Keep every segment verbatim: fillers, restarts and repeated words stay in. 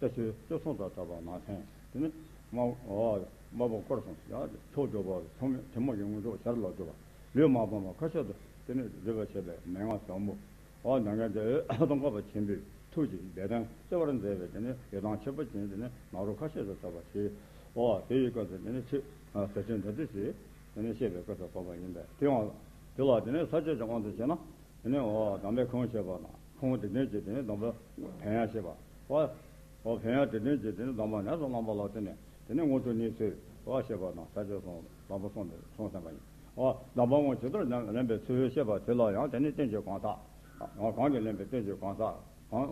ལྟ་ཚུལ་སྤྱོད་གསུམ་དང་བྲལ་བ་ནང་མཚན། དེ་ནི་དམར་པོ་དམར་པོ་སྐོར་གསུམ་ཡང་ཕྱོགས་བཅུ་པ་ཚང་མས་དེ་མོ་ཡི་དངོས་གྲུབ་ཞར་ལ་འཇུག་པ། ལུས་མ་སྤངས་པ་ཁ་ཤས་སུ་དེ་ནི་བསྒྲིབས་པ་བྱས་པའི་མན་ངག་ཟབ་མོ། འོ་ན་ངས་དེ་སྟོང་པ་ཆེན་པོའི་ཐུགས་ཀྱི་སྦས་དོན་སྩལ་བར་མཛད་པའི་དེ་ནི་ཡི་དམ་ཆེན་པོ་ཅན་དེ་ནི་ནཱ་རོ་ཁ་ཤས་སུ་བྱ་བ་ཞིག་འོ་དེ་ཡི་སྐབས་སུ་དེ་ནི་ཚིག་ཟེར་ཚུལ་འདི་འདྲ་ཞིག་དེ་ནི་བཤད་པའི་སྐབས་སུ་བབས་པ་ཡིན་པས། དེ་ཡང་དེ་ལ་དེ་ནི་ས་བཅད་ཀྱི་དབང་དུ་བྱས་ན། དེ་ནས་འོ་དམ་པའི་ཁུངས་བཤད་པ་དང་ཁུངས་དེ་ལྡན་གྱི་དེ་ནས་དམ་པའི་བོན་ཡང་བཤད་པ། འོ་འོ་བོན་ཡང་དེ་ལྡན་གྱི་དེ་ནས་དམ་པ་ཉམས་སུ་བླངས་པ་ལ་བརྟེན་ནས་དེ་ནས་དངོས་གྲུབ་གནས་ཚུལ་འོ་བཤད་པ་དང་ས་བཅད་གསུམ་དམ་པ་གསུམ་དེ་གསུངས་ཟིན་པ་ཡིན། འོ་དམ་པ་དངོས་ཇི་ལྟར་ལེན་པའི་ཚུལ་བཤད་པ་དེ་ལ་ཡང་དེ་ནས་རྟེན་གྱི་གང་ཟག་འོ་གང་གིས་ལེན་པའི་རྟེན་གྱི་གང་ཟག་གང་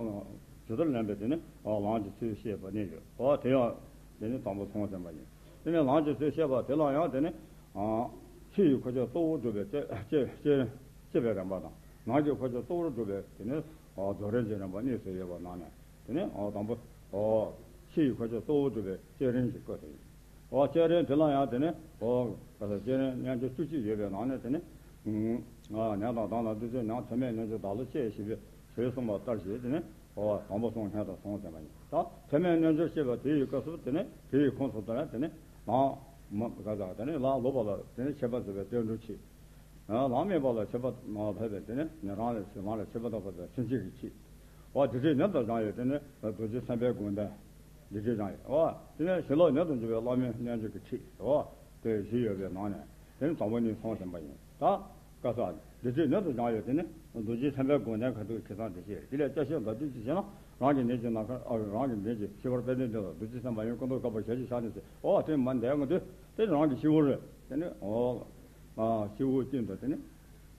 ཇི་ལྟར་ལེན་པའི་དེ་ནས་འོ་ལམ་གྱི་ཚུལ་བཤད་པ་ནི་ཡོད། འོ་དེ་ཡང་དེ་ནས་དམ་པ་གསུངས་ཟིན་པ་ཡིན། དེ་ནས་ལམ་གྱི་ཚུལ་བཤད་པ་དེ་ལ་ཡང་དེ་ནས་ཨ་ཕྱི་ཡི་འཁོར་ཕྱོགས་གཙོ་བོར་གྲུབ་པའི་སྤྱི་སྤྱི་སྤྱི་སྤྱི་པའི་རིམ་པ་དང་ནང་གི་འཁོར་ཕྱོགས་གཙོ་བོར་གྲུབ་པའི་དེ་ནས་ཨ་རྫོགས་རིམ་གྱི་རིམ་པ་གཉིས་སུ་ཡོད་པ་ནང་ནས་དེ་ནས་ཨ་དང་པོ་ཨ་ཕྱི་ཡི་འཁོར་ཕྱོགས་གཙོ་བོར་གྲུབ་པའི་སྤྱི་རིམ་གྱི་སྐོར་དེ་ཡིན། ཨ་སྤྱི་རིམ་དེ་ལ་ཡང་དེ་ནས་ཨ་ག་ས་སྤྱི་རིམ་མཉམ་སྦྱོར་བཅུ་གཅིག་ཡོད་པའི་ནང་ནས་དེ་ནས་ཨ་ནད་དང་སྡང་དང་བདུད་རྩི་ནང་ཚད་མེད་རྣལ་འབྱོར་བདག་ལ་གཅེས་ཞེས་པའི་ཞེས་གསུངས་པ་ལྟར་བྱས་དེ་ནི་འོ་དང་པོ་གསུང་སྙན་དང་གསུང་ཟིན་པ་ཡིན། ད་ཚད་མེད་རྣལ་འབྱོར་ཞེས་པ་དེ་ཡི་སྐབས་སུ་དེ་ནི་དེ་ཡི་ཁོངས་སུ་དེ་ནི་དེ་ནི་ནང་མ་ག་ཟག་དེ་ནི་ལམ་ལོག་པ་ལ་དེ་ནི་ཆད་པ་ཟེར་བའི་རྟེན་འབྲེལ་ཆེ། ལམ་སྨིན་པ་ལ་ཆད་པ་མ་ཕེབས་པའི་དེ་ནི་ཉན་རང་ལས་ཞེ་སྡང་ལ་ཆད་པ་དང་ཕེབས་པའི་ཚུན་ཆད་ཀྱི་ཆེ། འོ་དེ་ཚེ་ཉམས་དང་སྦྱངས་ཡོད་དེ་ནི་རྡོ་རྗེ་སེམས་དཔའི་དགོངས་དོན། འདི་ཚེ་སྦྱངས་ཡོད། འོ་དེ་ནི་ཞི་ལྷག་ནད་དུ་འཇུག་པའི་བླ་མའི་རྣལ་འབྱོར་གྱི་ཁྲིད། འོ་དེ་བཞི་ཡོད་པའི་ནང་ནས་དེ་ནི་དང་པོ་ནི་གསུང་ཟིན་པ་ཡིན། ད། བཀའ་སྩལ། འདི་ཚེ་ནད་དུ་སྦྱངས་ཡོད་དེ་ནི་རྡོ་རྗེ་སེམས་དཔའི་དགོངས་དོན་ཁ་ཐུག་ཁེ་བཟང་དེ་བཤད། དེ་ལས་བསྐྱར་བཤད་མདོར་བསྡུས་ཅིག་བྱས་ན་རང་གི་ནད་ཀྱི་ནམ་མཁར་ཨ་རང་གི་ནད་ཀྱི་ཤི་བར་དཔེ་དོན་འདི་ལ་རྡོ་རྗེ་སེམས་དཔའ་ཡང་སྐུ་མདོག་དཀར་པོ་ཞལ་གཅིག་ཕྱག་ནས་གསོལ། འོ་དེ་མ་འདས་ང་དུས་དེ་རང་གི་སྤྱི་བོ་རེད། དེ་ནི་འོ་ཨ་སྤྱི་བོ་ཅན་དུ་དེ་ནི་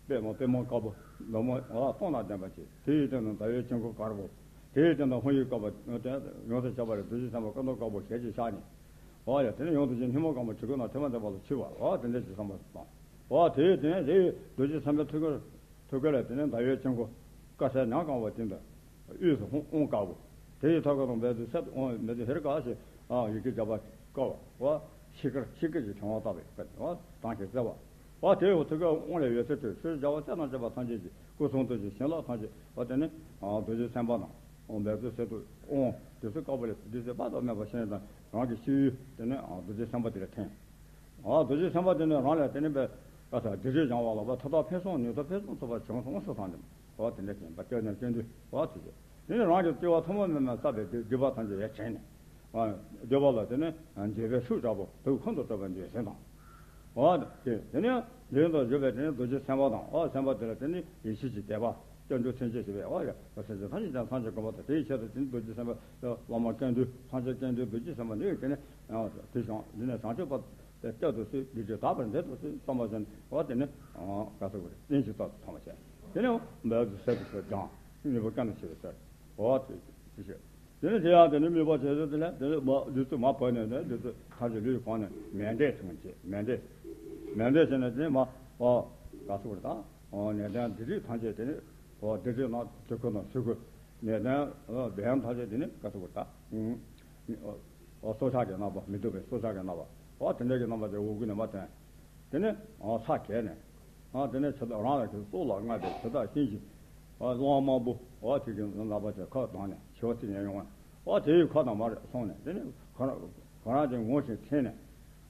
པདྨོ་པདྨོ་དཀར་པོ་ལོ་མོ་འོ་སྟོང་ལ་ལྡན་པ་ཅིག་དེའི་སྟེང་དུ་ཟླ་བའི་དཀྱིལ་འཁོར་དཀར་པོ། དེའི་སྟེང་དུ་ཧཱུྃ་ཡིག་དཀར་པོ་ཡོངས་སུ་ཁྱབ་པ་རེད། རྡོ་རྗེ་སེམས་དཔའ་སྐུ་མདོག་དཀར་པོ་ཞལ་གཅིག་ཕྱག་ནས། འོ་ཡ་དེ་ནི་ཡོངས་སུ་གྱུར་སྙིང་པོ་གང་པོ་གྲུ་ཁོག་ན་ཐོད་པ་འདེབས་པ་ལ་མཆིས་པ། འོ་དེ་འདྲ་ཞིག་བསམ་པ་དང་། འོ་དེའི་དེ་ནས་དེའི་རྡོ་རྗེ་སེམས་དཔའི་ཐུགས་ཀར་ཐུགས་ཀ་ལ་དེ་ནས་ཟླ་བའི་དཀྱིལ་འཁོར་དཀར་གསལ་ནམ་གང་བ་དེ་འདྲ་དབུས་སུ་ཧཱུྃ་ཧཱུྃ་དཀར་པོ། དེ་ཡི་ཐོད་ཁ་དང་འབེབས་དུས་སེ་ཨོ་འབེབས་དུས་ཧེ་རུ་ཀ་ཞེས་ཨ་ཡི་གེ་བརྒྱ་པ་དཀར་བ། འོ་ཤེལ་དཀར་ཤེལ་དཀར་གྱི་ཕྲེང་བ་བཏབ་པའི་སྐད་དེ་འོ་དང་གི་བརྩེ་བ། འོ་དེའི་ཐུགས་ཀའི་དབང་ལས་འོད་ཟེར་འཕྲོས་ཕྱི་རོལ་རྒྱལ་བ་སྲས་དང་བཅས་པ་ཐམས་ཅད་ཀྱི་སྐུ་གསུང་ཐུགས་ཀྱི་བྱིན་རླབས་ཐམས་ཅད་འོ་དེ་ནི་ཨ་རྡོ་རྗེ་སེམས་དཔའ་དང་འོ་འབེབས་དུས་སེ་ཐུགས་དབང་དེ་ཚུ་དཀར་པོ་ལས་དེ་ཚུ་དཔག་ཏུ་མེད་པ་ཞིག་དང་རང་གི་སྤྱི་བོའི་དེ་ནི་ཨ་རྡོ་རྗེ་སེམས་དཔའ་དེ་ལ་ཐིམ། ཨ་རྡོ་རྗེ་སེམས་དཔའ་དེ་ནི་རང་ལས་དེ་ནི་པའི་ཨ་ས་སྡིག་སྒྲིབ་སྦྱང་བ་ལ་པ་མཐའ་དག་ཕུན་སུམ་ཉིས་ཐག་ཕུན་སུམ་ཚོགས་པ་བྱུང་སོང་སུ་སང་དེ་མ་འོ་དེ་འདྲ་ཞིག་པ་སྐྱོ་ནས་སྐྱོ་འདུས་འོ་དེ་ཚོ་དེ་ནི་རང་གི་སྐྱེ་བ་ཐོག་མ་མེད་ནས་བསགས་པའི་སྡིག་སྒྲིབ་པ་ཐམས་ཅད་ཡར་བྱས་ནས་ཨ་འདོད་པ་ལ་དེ་ནི་འགྱོད་པའི་ཤུགས་དྲག་པོ་དུག་ཁོང་དུ་ཁྲོ་བའི་འདོད་སེམས་དང་། འོ་དེ་དེ་ནི་ལུས་དང་བཞུགས་པའི་དེ་ནི་རྡོ་རྗེ་སེམས་དཔའ་དང་འོ་སེམས་དཔའ་དེ་ལ་དེ་ནི་ཡེ་ཤེས་ཀྱི་དད་པ་སྐྱབས་འགྲོ་སེམས་བསྐྱེད་ཞེས་པའི་འོ་ཡ་འོ་སེམས་ཅན་ཐམས་ཅད་ཀྱང་ཐམས་ཅད་མགོན་པོ་དང་དེའི་ཆེད་དུ་དེ་ནི་རྡོ་རྗེ་སེམས་དཔའ་བླ་མ་ཀུན་འདུས་ཐམས་ཅད་ཀུན་འདུས་རྡོ་རྗེ་སེམས་དཔའ་འདི་ཡིས་དེ་ནི་དེ་བཞིན་འདི་ནས་བྱང་ཆུབ་པ་དེ་སྐྱབས་སུ་མཆི། སྡིག་སྒྲིབ་དག་པར་མཛད་དུ་གསོལ་བསམ་པ་བཞིན་འོ་དེ་ནི་ག་ཚོད་དགོས་རེད་རྟེན་ཅིང་ཐོག་ཏུ་མཐོང་བ་བྱས། དེ་ནི་འབད་དུ་ཟད་དུ་གསོལ་ཀྱང་ནུས་པ་ཀུན་ཏུ་ཆེ་བའི་ཕྱིར། འོ་དེ་དེ་བཞིན། དེ་ནི་དེ་ཡང་དེ་ནི་དམིགས་པ་བྱས་ཏེ་དེ་ལས་དེ་ནི་མ་ལུས་ཚུལ་མ་བབས་ནས་ནི་ལུས་ཚུལ་ཐམས་ཅད་ལུས་གང་ནས་མལ་འདྲེན་བྱུང་བྱས་མལ་འདྲེན། མལ་འདྲེན་བྱས་ནས་དེ་ནི་མ་འོ་ག་ཚོད་དགོས་རེད་ད། འོ་ནད་ལྡན་སྡིག་སྒྲིབ་ཐམས་ཅད་དེ་ནི་འོ་སྡིག་སྒྲིབ་ནང་དུག་ཁོག་ནང་ཚུད་དགོས། ནད་ལྡན་འོ་བན་ཐམས་ཅད་དེ་ནི་ག་ཚོད་དགོས་རེད་ད། འོ་སྲོག་ཆགས་ཀྱི་རྣམ་པ་མི་སྡུག་པའི་སྲོག་ཆགས་ཀྱི་རྣམ་པ་འོ་དེ་འདྲ་གི་རྣམ་པ་དེ་འོ་དགུ་ནས་མ་ཐོན། དེ་ནས་ཨ་ས་གས་ནས། ཨ་དེ་ནས་ཇི་ལྟར་རང་ལ་གི་སྲོག་ལ་མངའ་བའི་ཇི་ལྟར་ཤིང་གི་ཨ་གླང་དམར་པོ་འོ་དེ་གི་ལག་པ་དེ་ཁ་བཏང་ནས་ཞི་བ་ཏི་ཉན་ཡོང་བ། འོ་དེའི་ཁ་དང་མར་སོང་ནས་དེ་ནས་ཁོ་རང་ཁོ་རང་དེ་ངོ་ཞིང་འཐེན་ནས།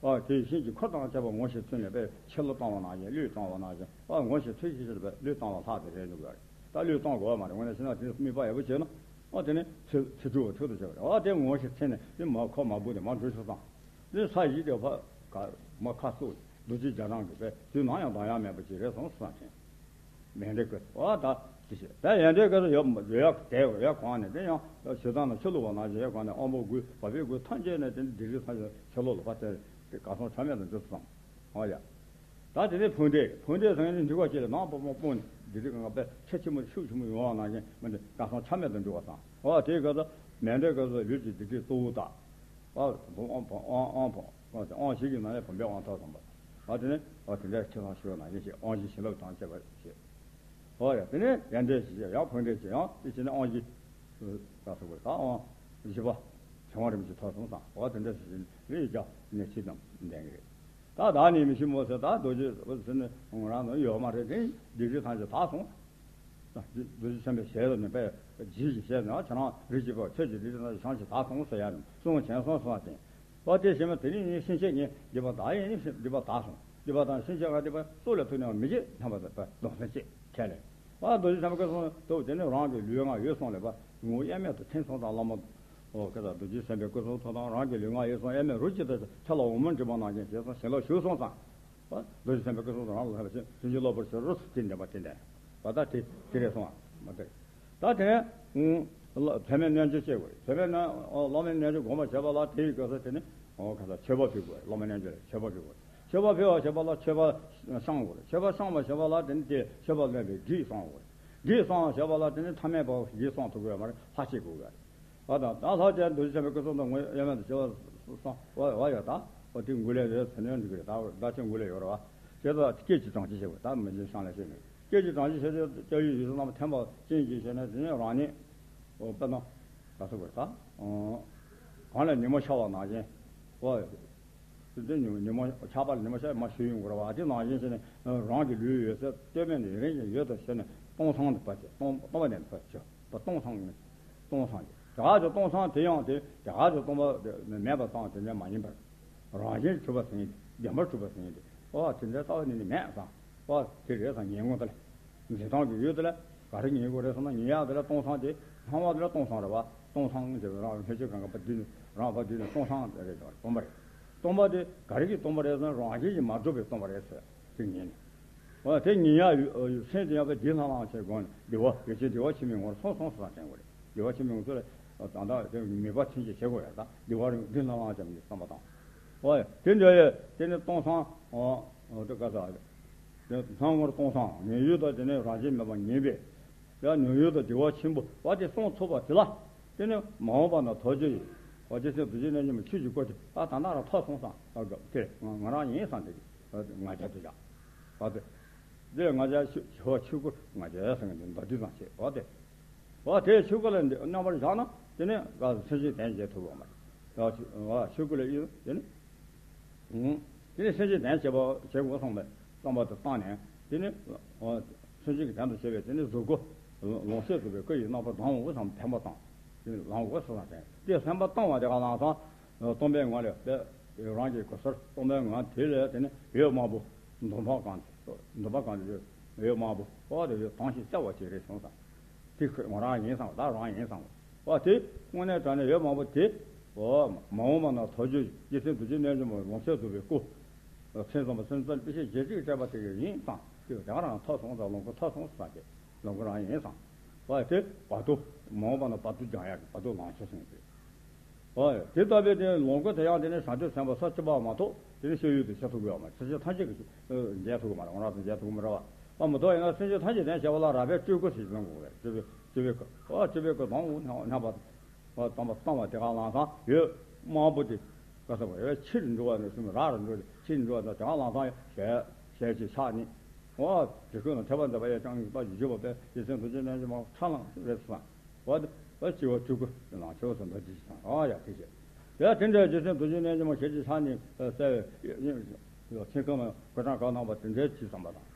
ཨ་དེའི་ཤིང་གི་ཁུར་དང་བཅས་པ་ངོ་ཞིང་འཐེན་ནས་པས་ཕྱི་ལ་བཏང་བ་ནང་བཞིན་གླུད་བཏང་བ་ནང་བཞིན་ཨ་ངོ་ཞིང་འཐེན་ཤིང་ཤིང་པས་གླུད་བཏང་བ་ལྷག་དེ་རེད་འདུག་ག་རེད། ད་གླུད་བཏང་དགོས་པ་མ་རེད། འོ་ན་ཤིང་ནགས་དེ་ནས་དམིགས་པ་ཡག་པོ་བྱས་ན་ཨ་དེ་ནས་ཚེ་ཚེ་སྒྲུབ་པ་ཐུག་ཏུ་བྱེད་པ་རེད། ཨ་དེ་ངོ་ཞིང་འཐེན་ནས་དེ་མ་ཁོ་མ་བུ་དེ་མ་འགྲོ་ཆོག་ཙང་། འདི་ས་གཞི་དེ་ཕ་ག་མ་ཁ་གསོ་རྡོ་རྗེ་རྒྱ་གྲམ་གྱི་པས་དུས་ནམ་ཡང་འདང་ཡང་མེད་པ་ཅིག་རེད་སོང་སུ་དང་མཁྱེན། མལ་འདྲེན་དགོས་སོ་ཨ་ད་དེ་བྱས་ད་ཡལ་འདྲེན་དགོས་སོ་ཡོད་ཡོད་ཡག་དེ་ཡོད་གང་ནས་དེ་ཡང་ཞེ་སྡང་ནང་ཆུ་བླུགས་པ་ནང་བཞིན་ཡོད་གང་ནས་དབང་པོ་དགུ་བ་སྤུའི་དགུ་ཐམས་ཅད་ནས་དེ་འདི་རིགས་ཐམས་ཅད་ཆུ་ལོག་ལ་ཕ་དེ་དེ་ག་སོང་ཆ་མེད་དུ་འགྲོ་སོང་ཨ་ཡ། ད་དེ་ནས་ཕུང་འདྲེ་རེད། ཕུང་འདྲེ་ཟེར་མཁན་དེ་འདི་ག་ཅིག་ལ་ནང་པོ་མོ་སྤུངས་ནས་འདི་རིགས་ང་པས་ཆེ་ཆེན་མོ་ཤུགས་ཆེན་མོ་ཡོང་བ་ནང་བཞིན་མི་འདི་ག་སོང་ཆ་མེད་དུ་འགྲོ་བ་དང་། འོ་དེའི་སྐབས་སུ་མལ་འདྲེན་སྐབས་སུ་ལུས་ཀྱི་སྡིག་སྒྲིབ་གཙོ་བོ་དག་ཨ་བུམ་དབང་བུམ་དབང་དབང་བུམ་དབང་བཞི་གི་ནང་ནས་བུམ་པའི་དབང་ཐོབ་ཙམ་པ། ཨ་དེ་ནས་ཨ་དེ་འདྲ་ཁྱེད་རང་ཞུ་བ་ནང་བཞིན་ཞིག་དབང་བཞི་བྱིན་རླབས་དང་བཅས་པ་ཞིག་འོ་ཡ་དེ་ནས་ཡལ་འདྲེན་ཞིག་ཡང་ཕུང་འདྲེན་ཞིག་ཡང་དེ་བྱས་ནས་དབང་བཞི། ད་སོགས་པ་དང་དབང་བཞི་པ་བྱེ་བ་རིམ་བཞིན་ཐོབ་སོང་ཙང་འོ་དེ་འདྲ་ཞིག་བྱས་ནས་རེ་ཡི་རྒྱ་ནས་ཕྱི་དང་ལྡན་གི་རེད། ད་བདག་ནི་མི་ཤི་མོ་ཟེར་ད་རྡོ་རྗེ་ཟེར་ནས་ང་རང་ནང་ཡོད་མ་རེད་དེ་སྡིག་སྒྲིབ་ཐམས་ཅད་དག་སོང་། རྡོ་རྗེ་སེམས་དཔའི་ཞལ་དུ་ནི་པས་རྗེས་ཀྱི་ཞལ་ནི་ཁྱེད་རང་རིགས་ཀྱི་བུ་ཁྱོད་ཀྱི་ལུས་ནི་བྱང་ཆུབ་དག་སོང་ཟེར་ཡ་ནི་གསུང་བྱས་སོང་གསུང་བ་དེ། འོ་དེ་བཞིན་དུ་དེ་ནི་ངའི་སེམས་ཅན་ངའི་སྡིག་པ་དག་ཡིན་སྡིག་པ་དག་སོང་སྡིག་པ་དང་སེམས་ཅན་ག་སྡིག་པ་སྲོག་ལས་ཐུག་ནས་མི་བྱེད་སྙམ་པ་དང་གདོང་སེམས་བསྐྱེད་ཁས་ལེན། ཨ་རྡོ་རྗེ་སེམས་དཔའི་སྐུ་གསུང་ཐུགས་དེ་ནི་རང་གི་ལུས་ངག་ཡིད་གསུམ་ལས་པ་ངོ་བོ་དབྱེར་མེད་དུ་ཐིམ་སོང་ཙང་བླ་མ། ཨོ་ཁ་ས་རྡོ་རྗེ་སེམས་དཔའི་སྐུ་གསུང་ཐུགས་དང་རང་གི་ལུས་ངག་ཡིད་གསུམ་དབྱེར་མེད་རོ་གཅིག་ཏུ་ཆ་ལ་འོ་མ་འདྲེས་པ་ནང་བཞིན་ཞེས་སོགས་ཞེན་ལོག་ཞུགས་སོང་ཙང་། ཨ་རྡོ་རྗེ་སེམས་དཔའི་སྐུ་གསུང་ཐུགས་རང་ལ་ལྷག་པའི་ཕྱིར་བྱིན་གྱིས་རློབ་པར་ཤོག་རོ་ཟེར་དེ་འདྲ་པ་དེ་འདྲ། བ་ད་དེ་དེ་རེད་སོང་བ་མ་དེ། ད་དེ་ནས་ཚད་མའི་རྣལ་འབྱོར་བྱེད་དགོས། ཚད་མའི་རྣལ་སློབ་མའི་རྣལ་འབྱོར་སྒོམ་པར་བྱེད་པ་ལ་དེ་ཡི་སྐབས་སུ་དེ་ནི་ཨོ་ཁ་ས་མཆོད་པ་ཕུལ་དགོས། སློབ་མའི་རྣལ་འབྱོར་ལ་མཆོད་པ་ཕུལ་དགོས། མཆོད་པ་ཕུལ་བར་བྱེད་པ་ལ་མཆོད་པ་བཤམས་དགོས། མཆོད་པ་བཤམས་པར་བྱེད་པ་ལ་དེ་ནི་དེ་མཆོད་པ་ལེན་པའི་གྲིས་བསྲང་དགོས། གྲིས་བསྲང་བར་བྱེད་པ་ལ་དེ་ནི་ཐ་མལ་པ་གྲིས་བསྲང་ཐུབ་དགོས་མ་རེད། ལྷ་ཆས་དགོས་པས། ཨ་དང་ད་ལྷ་ཅན་རྡོ་རྗེ་སེམས་དཔའི་སྐུ་གསུང་ཐུགས་ངོ་ཡ་མེད་དུ་བྱེད་པ་སོང་བ་བ་ཡ་ད། ཨོ་དེ་འགུལ་ལས་རེད་ཚེ་ནོན་འགྲིག་གི་རེད། ད་ད་ཅི་འགུལ་ལས་ཡོད་རེད་བ། བྱས་ཙང་སྐད་ཅིག་གྲངས་ཅིག་བྱེད་དགོས། ད་མི་འཇིགས་ཤིང་ལས་བྱེད་མེད། སྐད་ཅིག་གྲངས་ཅིག་བྱེད་དུས་སྐྱབས་ཡུལ་ཡུལ་སུ་རྣམ་པར་འཐེན་པ་ཅན་གྱིས་བྱས་ནས་དེ་ནས་རང་ཉིད་ཨོ་དཔེར་ན་ག་ཚོད་དགོས་ད། གང་ལས་ཉིན་མོ་ཤར་བ་ནང་བཞིན་ཨོ། དེ་ཉིན་ཉིན་མོ་ཆར་པ་ལ་ཉིན་མོ་ཤར་མ་ཞུ་ཡོང་དགོས་ར་བ། དེ་ནང་བཞིན་བྱས་ནས་རང་གི་ལུས་ཡོད་ཚད་ལྟོས་མེད་ནས་རིང་ཞིང་ཡོད་དུ་བྱས་ནས་སྟོང་སང་དུ་བབས་ཏེ་སྟོང་སྟོང་པ་ནས་བབས་ཀྱི་སྟོང་སང་ངེས། སྟོང་སང་གི་དེ་ག་ཚོད་སྟོང་སང་དེ་ཡང་དེ་དེ་ག་ཚོད་སྟོང་པ་མེད་པ་སང་དེ་འདྲ་མ་ཡིན་པར། རང་བཞིན་གྲུབ་པ་ཟིན་ཡིན་ཏེ་བདེན་པར་གྲུབ་པ་ཟིན་ཡིན་ཏེ་ཨོ་དེ་འདྲའི་རྩ་བ་ནས་ནི་མེད་སང་། ཨོ་དེ་རེད་སང་ངན་ངོ་དེ་ལ། འཛིན་སྟངས་ཀྱི་ཡུལ་དེ་ལ་ག་རེ་ངན་དགོས་རེད་ཟེར་ན་ཉན་ཡག་དེ་ལ་སྟོང་སང་དེ་ཚང་བ་དེ་ལ་སྟོང་སང་རེད་བ། སྟོང་སང་དེ་རང་ལྷན་སྐྱེས་གང་ག་པ་འདི་ནི་རང་བ་འདི་ནི་སྟོང་སང་རེད་སྟོང་པ་རེད། སྟོང་པ་དེ་ག་རེ་གི་སྟོང་པ་རེད་ཟེར་ན་རང་བཞིན་གྱིས་མ་གྲུབ་པའི་སྟོང་པ་རེད་ཟེར་དེ་ཉན་ནས། ཨོ་དེ་ཉན་ཡག་ཡུལ་སེམས་དེ་ཡང་པའི་འདི་ལྷང་ལྷང་བྱས་དགོངས་ནས་བདེ་བ་ཡེ་ཤེས་བདེ་བ་ཆེན་པོའི་ངོར་སོང་སོང་ཟེར་དྲན་དགོས་རེད། བདེ་བ་ཆེན་པོའི་ངོ་ཚོ་ལ་ད་ལྟ་དེ་མོས་པ་ཐེངས་གཅིག་བྱེད་དགོས་ཡ་ད་བདེ་བ་རིང་འདི་ལྷང་ལྷང་བྱས་ནས་བསམ་པ་དང་། ཨོ་ཡ་དེ་འདྲ་ཡས་དེ་ནི་སྟོང་སང་ཨོ་ཨོ་དེ་ག་ས་དེ་ཚང་ངོར་སྟོང་སང་ངེས་ཡུལ་དང་དེ་ནི་རང་བཞིན་མེད་པ་ངེས་པས། ཡང་ཉོན་ཡུལ་དང་བདེ་བ་ཆེན་པོ་བ་དེ་སོང་ཐུབ་པ་དེ་ལ། དེ་ནི་མ་འོངས་པ་ན་ཐོབ་རྒྱུ་ཡིན། འོ་རྗེ་བཙུན་རྡོ་རྗེ་རྣལ་འབྱོར་མ་ཁྱོད་ཀྱི་སྐུ་དེ་ད་ད་ན་རང་ཐོབ་སོང་སང་ཨ་དགའ་དེ་ང་ང་རང་ཡིན་སང་དེ་ང་རྒྱལ་དུ་བཞག་བ་དེ། དེ་ང་རྒྱལ་ཆུ་བ་ཆུ་སྐུ་ང་རྒྱལ་སང་དེ་མདའ་དུས་སང་བྱེད་བ་དེ། འོ་དེ་ཆོས་སྐུ་ལ་འདི་རྣམ་པར་བཞག་ན་དེ་ནས་ག་སེམས་ཅན་དོན་བྱེད་ཐུབ་པ་མ་རེད། ད་ཆོས་སྐུ་ལ་ཡིན་དེ་ནི། དེ་ནས་སེམས་ཅན་དོན་བྱེད་པ་བྱེད་དགོས་བསམ་པའི་བསམ་པ་དེ་བཏང་ནས་དེ་ནི། སེམས་ཅན་གྱི་དོན་དུ་བྱེད་པའི་དེ་ནི་གཟུགས་སྐུ། ལོངས་སྤྱོད་རྫོགས་པའི་སྐུ་ཡི་རྣམ་པར་ལྡང་འོ་བསམ་ཕན་པ་དང་། དེ་ནི་ལང་འོ་བསམ་དེ་བསམ་པ་བཏང་བ་དེ་ག་ལང་སང་། སྟོང་པའི་ངང་ལས་དཔེ། རང་གི་གོ་སར་སྟོང་པའི་ངང་དེ་ལས་དེ་ནི་འོད་དམར་པོ། འདོམ་པ་གང་འདོམ་པ་གང་དུ་འོད་དམར་པོ་ཨོ་དེ་འོད་དྭངས་ཤིང་གསལ་བ་ཅིག་རེད་སོང་ཙང་། དེ་ཁོ་ང་རང་ཡིན་བསམ་བདག་རང་ཡིན་བསམ། ཨོ་དེ་དངོས་གནས་དྲང་གནས་འོད་དམར་པོ་དེ་ཨོ་མ་འོངས་པ་ན་ཐོབ་རྒྱུ་རྗེ་བཙུན་རྡོ་རྗེ་རྣལ་འབྱོར་མ་ལོངས་སྤྱོད་རྫོགས་པའི་སྐུ། མཚན་ཙམ་པ་སེམས་ཙམ་པའི་ཤེས་བྱེད་ཅིག་སྤྲད་པ་དེ་ག་ཡིན་བསམ་དེ་དེ་ག་རང་ཐོབ་སོང་ཙང་ལོངས་སྐུ་ཐོབ་སོང་ཟེར་ཏེ་ལོངས་སྐུ་རང་ཡིན་བསམ། ཨོ་དེ་བར་དུ་མ་འོངས་པ་ན་བར་དུ་སྦྱང་ཡག་གི་བར་དུ་ལང་ཆོག་སོང་ཟེར། ཨོ་དེ་ལྟ་བུའི་དེ་ལོངས་སྐུ་དེ་ཡང་དེ་ནི་བྱང་ཆུབ་སེམས་དཔའ་ས་བཅུ་པ་མ་གཏོགས་དེ་ནི་སྤྱོད་ཡུལ་དུ་བྱེད་ཐུབ་ཀྱི་ཡོད་མ་རེད། སེམས་ཅན་ཐམས་ཅད་ཀྱིས་མཇལ་ཐུབ་ཀྱི་མ་རེད། ང་རང་ཚོ་མཇལ་ཐུབ་ཀྱི་མི་རེད་བ། ཨ་མ་གཏོགས་ཡིན་ན་སེམས་ཅན་ཐམས་ཅད་དོན་བྱེད་པ་ལ་རག་པའི་སྤྲུལ་སྐུ་ཞིག་ལེན་དགོས་པས་སྤྲུལ་པའི་སྤྲུལ་པའི་སྐུ་ཨོ་སྤྲུལ་པའི་སྐུ་དང་འུ་ཐང་འུ་ཐང་པ། ཨོ་དང་པ་དང་པ་དེ་ག་ལང་སང་འོད་དམར་པོ་དེ་ག་ས་བ་ཕྱིར་འགྲོ་བ་ནས་བཟུང་རག་རུ་འགྲོ་ཕྱིར་འགྲོ་བ་དང་དེ་ག་ལང་སང་ཞལ་ཞལ་གྱི་ཕྱག་ནི་ཨོ་དེ་ཀུན་ལ་ཐེག་པ་མཛད་པ་ཡང་ཅང་ཡིན་པ་ཞུ་བ་པས་རྗེ་བཙུན་རྡོ་རྗེ་རྣལ་འབྱོར་མ་ཁྲ་ལམ་རེད་སོང་། འོ་དེ་འོ་སྤྱི་བོ་སྤྲུལ་སྐུ་ལང་ཆོག་སོང་འདི་ཅི་ཞིག་དང་ཨ་ཡ་དེ་བྱས། དེ་ཡང་དེ་འདྲའི་རྗེ་བཙུན་རྡོ་རྗེ་རྣལ་འབྱོར་མ་ཞལ་གྱི་ཕྱག་ནི་གསལ་བའི་ཡོད་ཚིག་ཁང་ལ་གོས་ཐང་གང་གནང་བ་དེ་འདྲའི་ཅི་བསམ་པ་དང་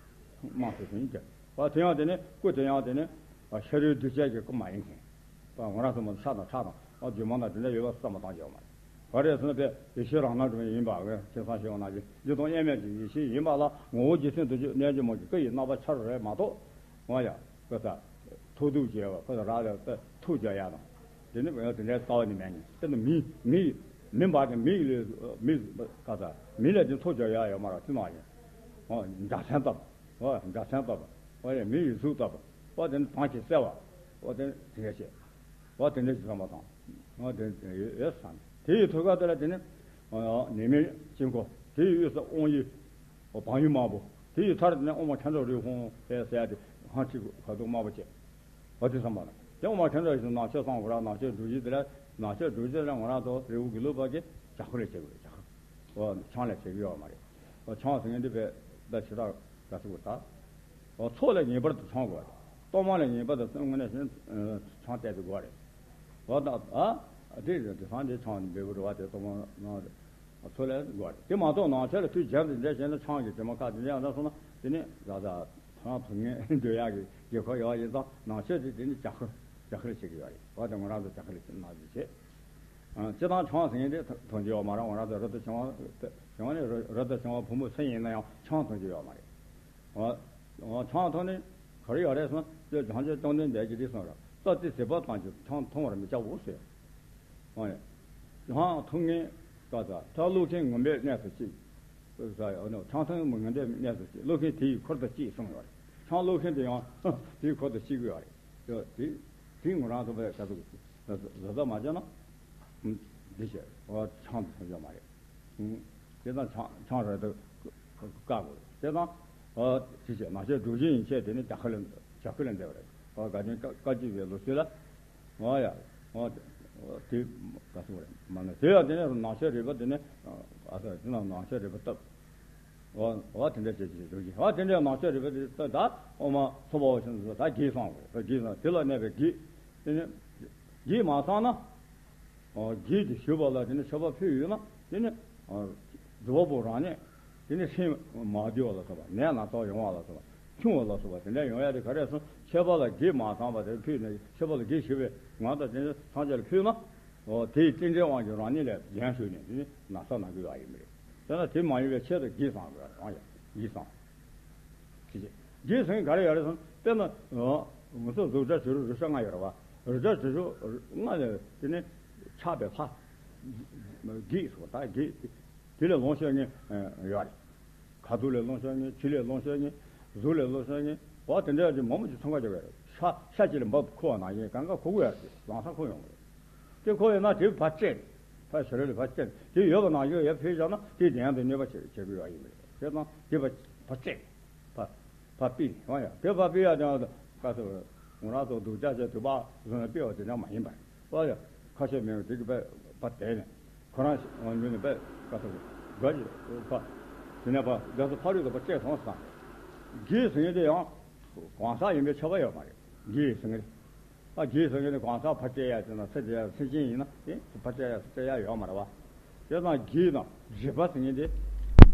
མང་དུ་ཟིན་ཀྱང་འོ་དེ་ཡང་དེ་ནི་སྐུ་དེ་ཡང་དེ་ནི་ཤ་རུས་གདུལ་བྱ་གི་སྐུ་མ་ཡིན་མཁན། ང་རང་ཚོ་མ་ཤ་དང་ཁྲག་དང་ཨ་རྒྱུ་མ་དང་དེ་འདྲ་ཡོད་པ་བསམ་པ་དང་བྱས་པ་མ་རེད། ག་རེ་ཟེར་ན་དཔེ་ཡེ་ཤེས་རང་སྣང་སྒྲོན་མེ་ཡིན་པ་ངས་ཁྱེད་ཚང་ཤེས་པ་ནང་བཞིན་འདི་དང་དབྱེར་མེད་ཀྱི་ཡེ་ཤེས་ཡིན་པ་ལ་ངོ་བོ་རྗེ་བཙུན་རྡོ་རྗེ་རྣལ་འབྱོར་མ་གི་སྐུ་ཡི་རྣམ་པ་འཆར་རེད་མ་གཏོགས། འོ་ཡ། ཁོ་ད། ཐུགས་སྡུག་བྱས་པ་ཁོ་ད་རག་ལས་ད་ཐུགས་རྒྱག་ཡ་དང་། དེ་ནི་དེ་འདྲའི་རྩ་བ་ནས་མེད་ནི་དེ་ནི་མི་མི་མི་འབར་ནི་མི་ལས་མི་ཁ་ད་མི་ལས་དེ་ཐུགས་རྒྱག་ཡ་ཡོད་མ་རེད་དེ་ནང་བཞིན། འོ་འཇའ་ཚོན་ལྟ་བུ། འོ་འཇའ་ཚོན་ལྟ་བུ། འོ་ཡ་མི་ཡི་གཟུགས་ལྟ་བུ། འོ་དེ་ནི་དྭངས་ཤིང་གསལ་བ། འོ་དེ་ནི་དེ་འདྲ་བྱས། འོ་དེ་འདྲ་ཞིག་བསམ་པ་དང་། འོ་དེ་ཡོད་ཡོད་བསམ། དེ་ཡི་ཐུགས་ཀ་དེ་ལ་དེ་ནི། ནི་མའི་དཀྱིལ་འཁོར་དེ་ཡི་དབུས་སུ་དབང་ཡི། འོ་བང་ཡུག་དམར་པོ། དེ་ཡི་མཐར་དེ་ནི་དབུ་མ་ཁྱབ་འཇུག་རི་བོང་ཨེ་ཟེར་ཡ་དེ་སྔགས་ཁྲི་ཁ་དོག་དམར་པོ་བྱས། འོ་དེ་བསམ་པ་ལ་དེ་དབུ་མ་ཁྱབ་འཇུག་རི་བོང་ནག་ཆོས་གསུང་དགོས་ར་ནག་ཆོས་སྒྲུབ་བྱེད་དེ་ལ་ནག་ཆོས་སྒྲུབ་བྱེད་ལ་ང་རང་ཚོ་རི་བོ་དགེ་ལུགས་པ་གི་བྱ་ཁོ་ལས་བྱེད་དགོས་བྱ་ཁོ། འོ་ཆང་ལས་བྱེད་ཀྱི་ཡོད་མ་རེད། འོ་ཆང་ཟེར་མཁན་དེ་བས་ད་ཕྱི་དག་ག་ཚོད་དགོས་ད། འོ་ཚོགས་ལས་ངེས་པར་དུ་ཆང་དགོས་རེད། གཏོར་མ་ལས་ངེས་པར་དུ་དངོས་གནས་བཞིན་ཆང་གཏད་དུ་དགོས་རེད། འོ་ད་ཨ་དེ་རེད་དེ་སང་དེ་ཆང་འབེལ་པོ་རེད་བ་དེ་གཏོར་མ་ནང་རེད། ཚོགས་ལས་དགོས་རེད། དེ་མ་གཏོགས་ནང་ཆོས་ལ་དུས་རྒྱབ་ཏུ་འདྲེ་བྱས་ན་ཆང་གི་དྲི་མ་ཁ་དེ་འདྲ་ཡང་འདྲ་སོང་ན་དེ་ནི་ད་ད་ ཆང་འཐུང་མཁན་སྡོད་ཡག་གི་དགོས་མཁོ་ཡོད་ཡིན་ཙང་ནང་ཆོས་དེ་དེ་ནི་ཇ་ཁུ་ཇ་ཁུ་ལ་བྱེད་ཀྱི་ཡོད་རེད། འོ་དེ་ང་རང་ཚོ་ཇ་ཁུ་ལ་བྱེད་གནང་རྒྱུ་བྱེད། ཨ། སྤྱིར་བཏང་ཆང་ཟེར་མཁན་དེ་འཐུང་རྒྱུ་ཡོད་མ་རེད། ང་རང་ཚོ་རི་དྭགས་བྱང་བ་བྱང་བ་ནི་རི་རི་དྭགས་བྱང་བ་བུ་མོ་སུ་ཡིན་ན་ཡང་ཆང་འཐུང་རྒྱུ་ཡོད་མ་རེད། འོ། འོ། ཆང་འཐུང་ནི་ག་རེ་ཡོད་རེད་ཟེར་ན་དེ་བྱང་ཆུབ་བཅོམ་ལྡན་འདས་ཀྱིས་དེ་གསུངས་རེད། སོ་དེ་ཟད་པ་ཙམ་གྱིས་ཆང་འཐུང་བར་མི་བྱའོ་ཟེར། འོ་ཡ། ཆང་འཐུང་མཁན་ག་ས་ཐ་བླུགས་མཁན་ངན་པའི་གནས་སུ་སྐྱེས། ས་ཡ། འོ་ན་ཆང་འཐུང་མི་ངན་པའི་གནས་སུ་སྐྱེས། བླུགས་མཁན་དེ་ཡི་ཁུར་དུ་སྐྱེས་གསུངས་ཡོད་རེད། ཆང་བླུགས་མཁན་དེ་ཡང་དེའི་ཁུར་དུ་སྐྱེ་གི་ཡོད་རེད། དེ་དེ་ང་རང་ཚོ་བས་ག་ཚོད་བཟོ་ལྟ་མ་བྱས་ན་འདི་བྱས། འོ། ཆང་དུ་སོང་ཡོད་མ་རེད། ཨུམ། དེ་དང་ཆང་ཆང་རེད་དུ་བཀག་དགོས། དེ་དང་། ཨ། དེ་བྱས་ནང་ཆོས་སྒྲུབ་བྱེད་ཡན་ཆད་དེ་ནི་ཇ་ཁུ་ལ་ཇ་ཁུ་ལ་འདེབས་རེད། ཨ། དགའ་ལྡན་བཀའ་བཀའ་བརྒྱུད་པའི་ལོ་རྒྱུས་ལ། ཨ་ཡ། ཨ། དེ་ག་སོང་རེད་མ་ན། དེ་ཡང་དེ་ནི་ནང་ཆོས་རིག་པ་དེ་ནི། ཨ། ས་དེ་ནང་ནང་ཆོས་རིག་པ་སྟབས། ཨ། ཨ། དེ་འདྲ་བྱས་ཀྱི་སྒྲུབ་བྱེད། ཨ། དེ་འདྲའི་ནང་ཆོས་རིག་པ་དེ་ད་ད་ཨོ་མ་ཚོ་པ་བ་ཆེན་ཚོ་ད་བགེགས་སངས་དགོས། ད་བགེགས་སངས། དེ་ལ་གནས་པའི་བགེགས་དེ་ནི་བགེགས་མ་སངས་ན། ཨ། བགེགས་དེ་ཞི་བ་ལ་དེ་ནི་མཆོད་པ་ཕུལ་ཡོད་ན་དེ་ནི། ཨ། རྫི་བ་པོ་རང་ཉིད་དེ་ནི་སེམས་མ་བདེ་བ་ལ་སོགས་པ། ནད་སྣ་ཚོགས་ཡོང་བ་ལ་སོགས་པ། ཆུང་བ་ལ་སོགས་པ་དེ་འདྲ་ཡོང་ཡ་དེ་ག་རེ་སོང་། མཆོད་པ་ལ་བགེགས་མ་སངས་པ་དེ་ཕུལ་ནས་མཆོད་པ་ལ་བགེགས་ཞི་བའི་ངང་དང་དེ་ནི་ཐམས་ཅད་ལ་ཕུལ་ན། ཨོ། དེའི་རྟེན་འབྲེལ་དབང་གིས་རང་ཉིད་ལ་རྒྱན་ཞུགས་ནས་དེ་ནི་ན་ཚ་ན་གི་ཡོད་ཡིན་པ་རེད། དེ་ན་དེ་མ་ཡིན་པའི་ཆེད་དུ་བགེགས་སངས་དགོས་རང་ཡང་བགེགས་སངས། དེ་བགེགས་སངས་ག་རེ་ཡོད་རེད་ཟེར་ན། དཔེར་ན། ཨོ། ང་ཚོ་གཟུགས་སྒྲ་དྲི་རོ་རེག་བྱ་ལྔ་ཡོད་རེད་བ། རེག་བྱ་དྲི་རོ་ལྔ་ལས་དེ་ནི་ཆགས་པའི་ལྷ། བགེགས་སོ། ད་བགེགས་དེ་ལས་ལོངས་སྤྱོད་མཁན་ཡོད་རེད། ཁ་དོག་ལས་ལོངས་སྤྱོད་མཁན། དྲི་ལས་ལོངས་སྤྱོད་མཁན། གཟུགས་ལས་ལོངས་སྤྱོད་མཁན། འོ། དེ་འདྲ་ཅིག་མང་པོ་ཅིག་ཚང་ཀ་ཅིག་ཡོད་རེད། ཤ་ཤ་གཅིག་ལ་འབབ་ཁུ་བ་ནང་བཞིན་གང་ག་ཁུ་གུ་ཡོད་རེད། ལམ་སང་ཁུ་ཡོང་གི་རེད། དེ་ཁུ་ཡོང་ན་དེ་ཕར་བཅད། ཕར་ཞོར་ལ་ཕར་བཅད། དེ་ཡོད་པ་ནང་བཞིན་ཡར་ཕུལ་བཞག་ན་དེ་དེ་ཡང་དུ་གནོད་པ་བྱེད་བྱེད་དགོས་ཡ་ཡིན་པ་རེད། དེ་ཙང་དེ་ཕར་ཕར་བཅད། ཕར་ཕར་ཕུད་ནས། འོ་ཡ། དེ་ཕར་ཕུད་ཡ་དེ་ཡང་དུ་ག་ཚོད་ང་རང་ཚོ་སྡུག་ཅག་བྱས་དུ་པ་བཟོས་ནས་ཕུད་པ་དེ་འདྲ་མ་ཡིན་པ་རེད། ཨོ་ཡ། ཁ་ཤས་མེད་པ་དེ་གི་པའི་པ་དེ་ནས་ཁོ་རང་ཞིག་ངོ་ནས་པའི་ཀ་ཐུག་དགའ་ཞིག་པ། དེ་ནས་པ་རྒྱ་མཚོ་ཕ་རོལ་ཏུ་པ་བཅད་སོང་ཟེར། བགེགས་ཟེར་མཁན་དེ་ཡང་གང་ཟག་ཡིན་པའི་ཁྱབ་པ་ཡོད་མ་རེད། བགེགས་ཟེར་མཁན་དེ། ཨ། བགེགས་ཟེར་མཁན་དེ་གང་ཟག་ཕར་བཅད་ཡ་དེ་ན་ཚེ་འདི་ཡ་སེམས་ཅན་ཡིན་ན་དེ་ཕར་བཅད་ཡ་བཅད་ཡ་ཡོད་མ་རེད་བ། དེ་དང་བགེགས་དང་། བྱེད་པ་ཟེར་མཁན་དེ།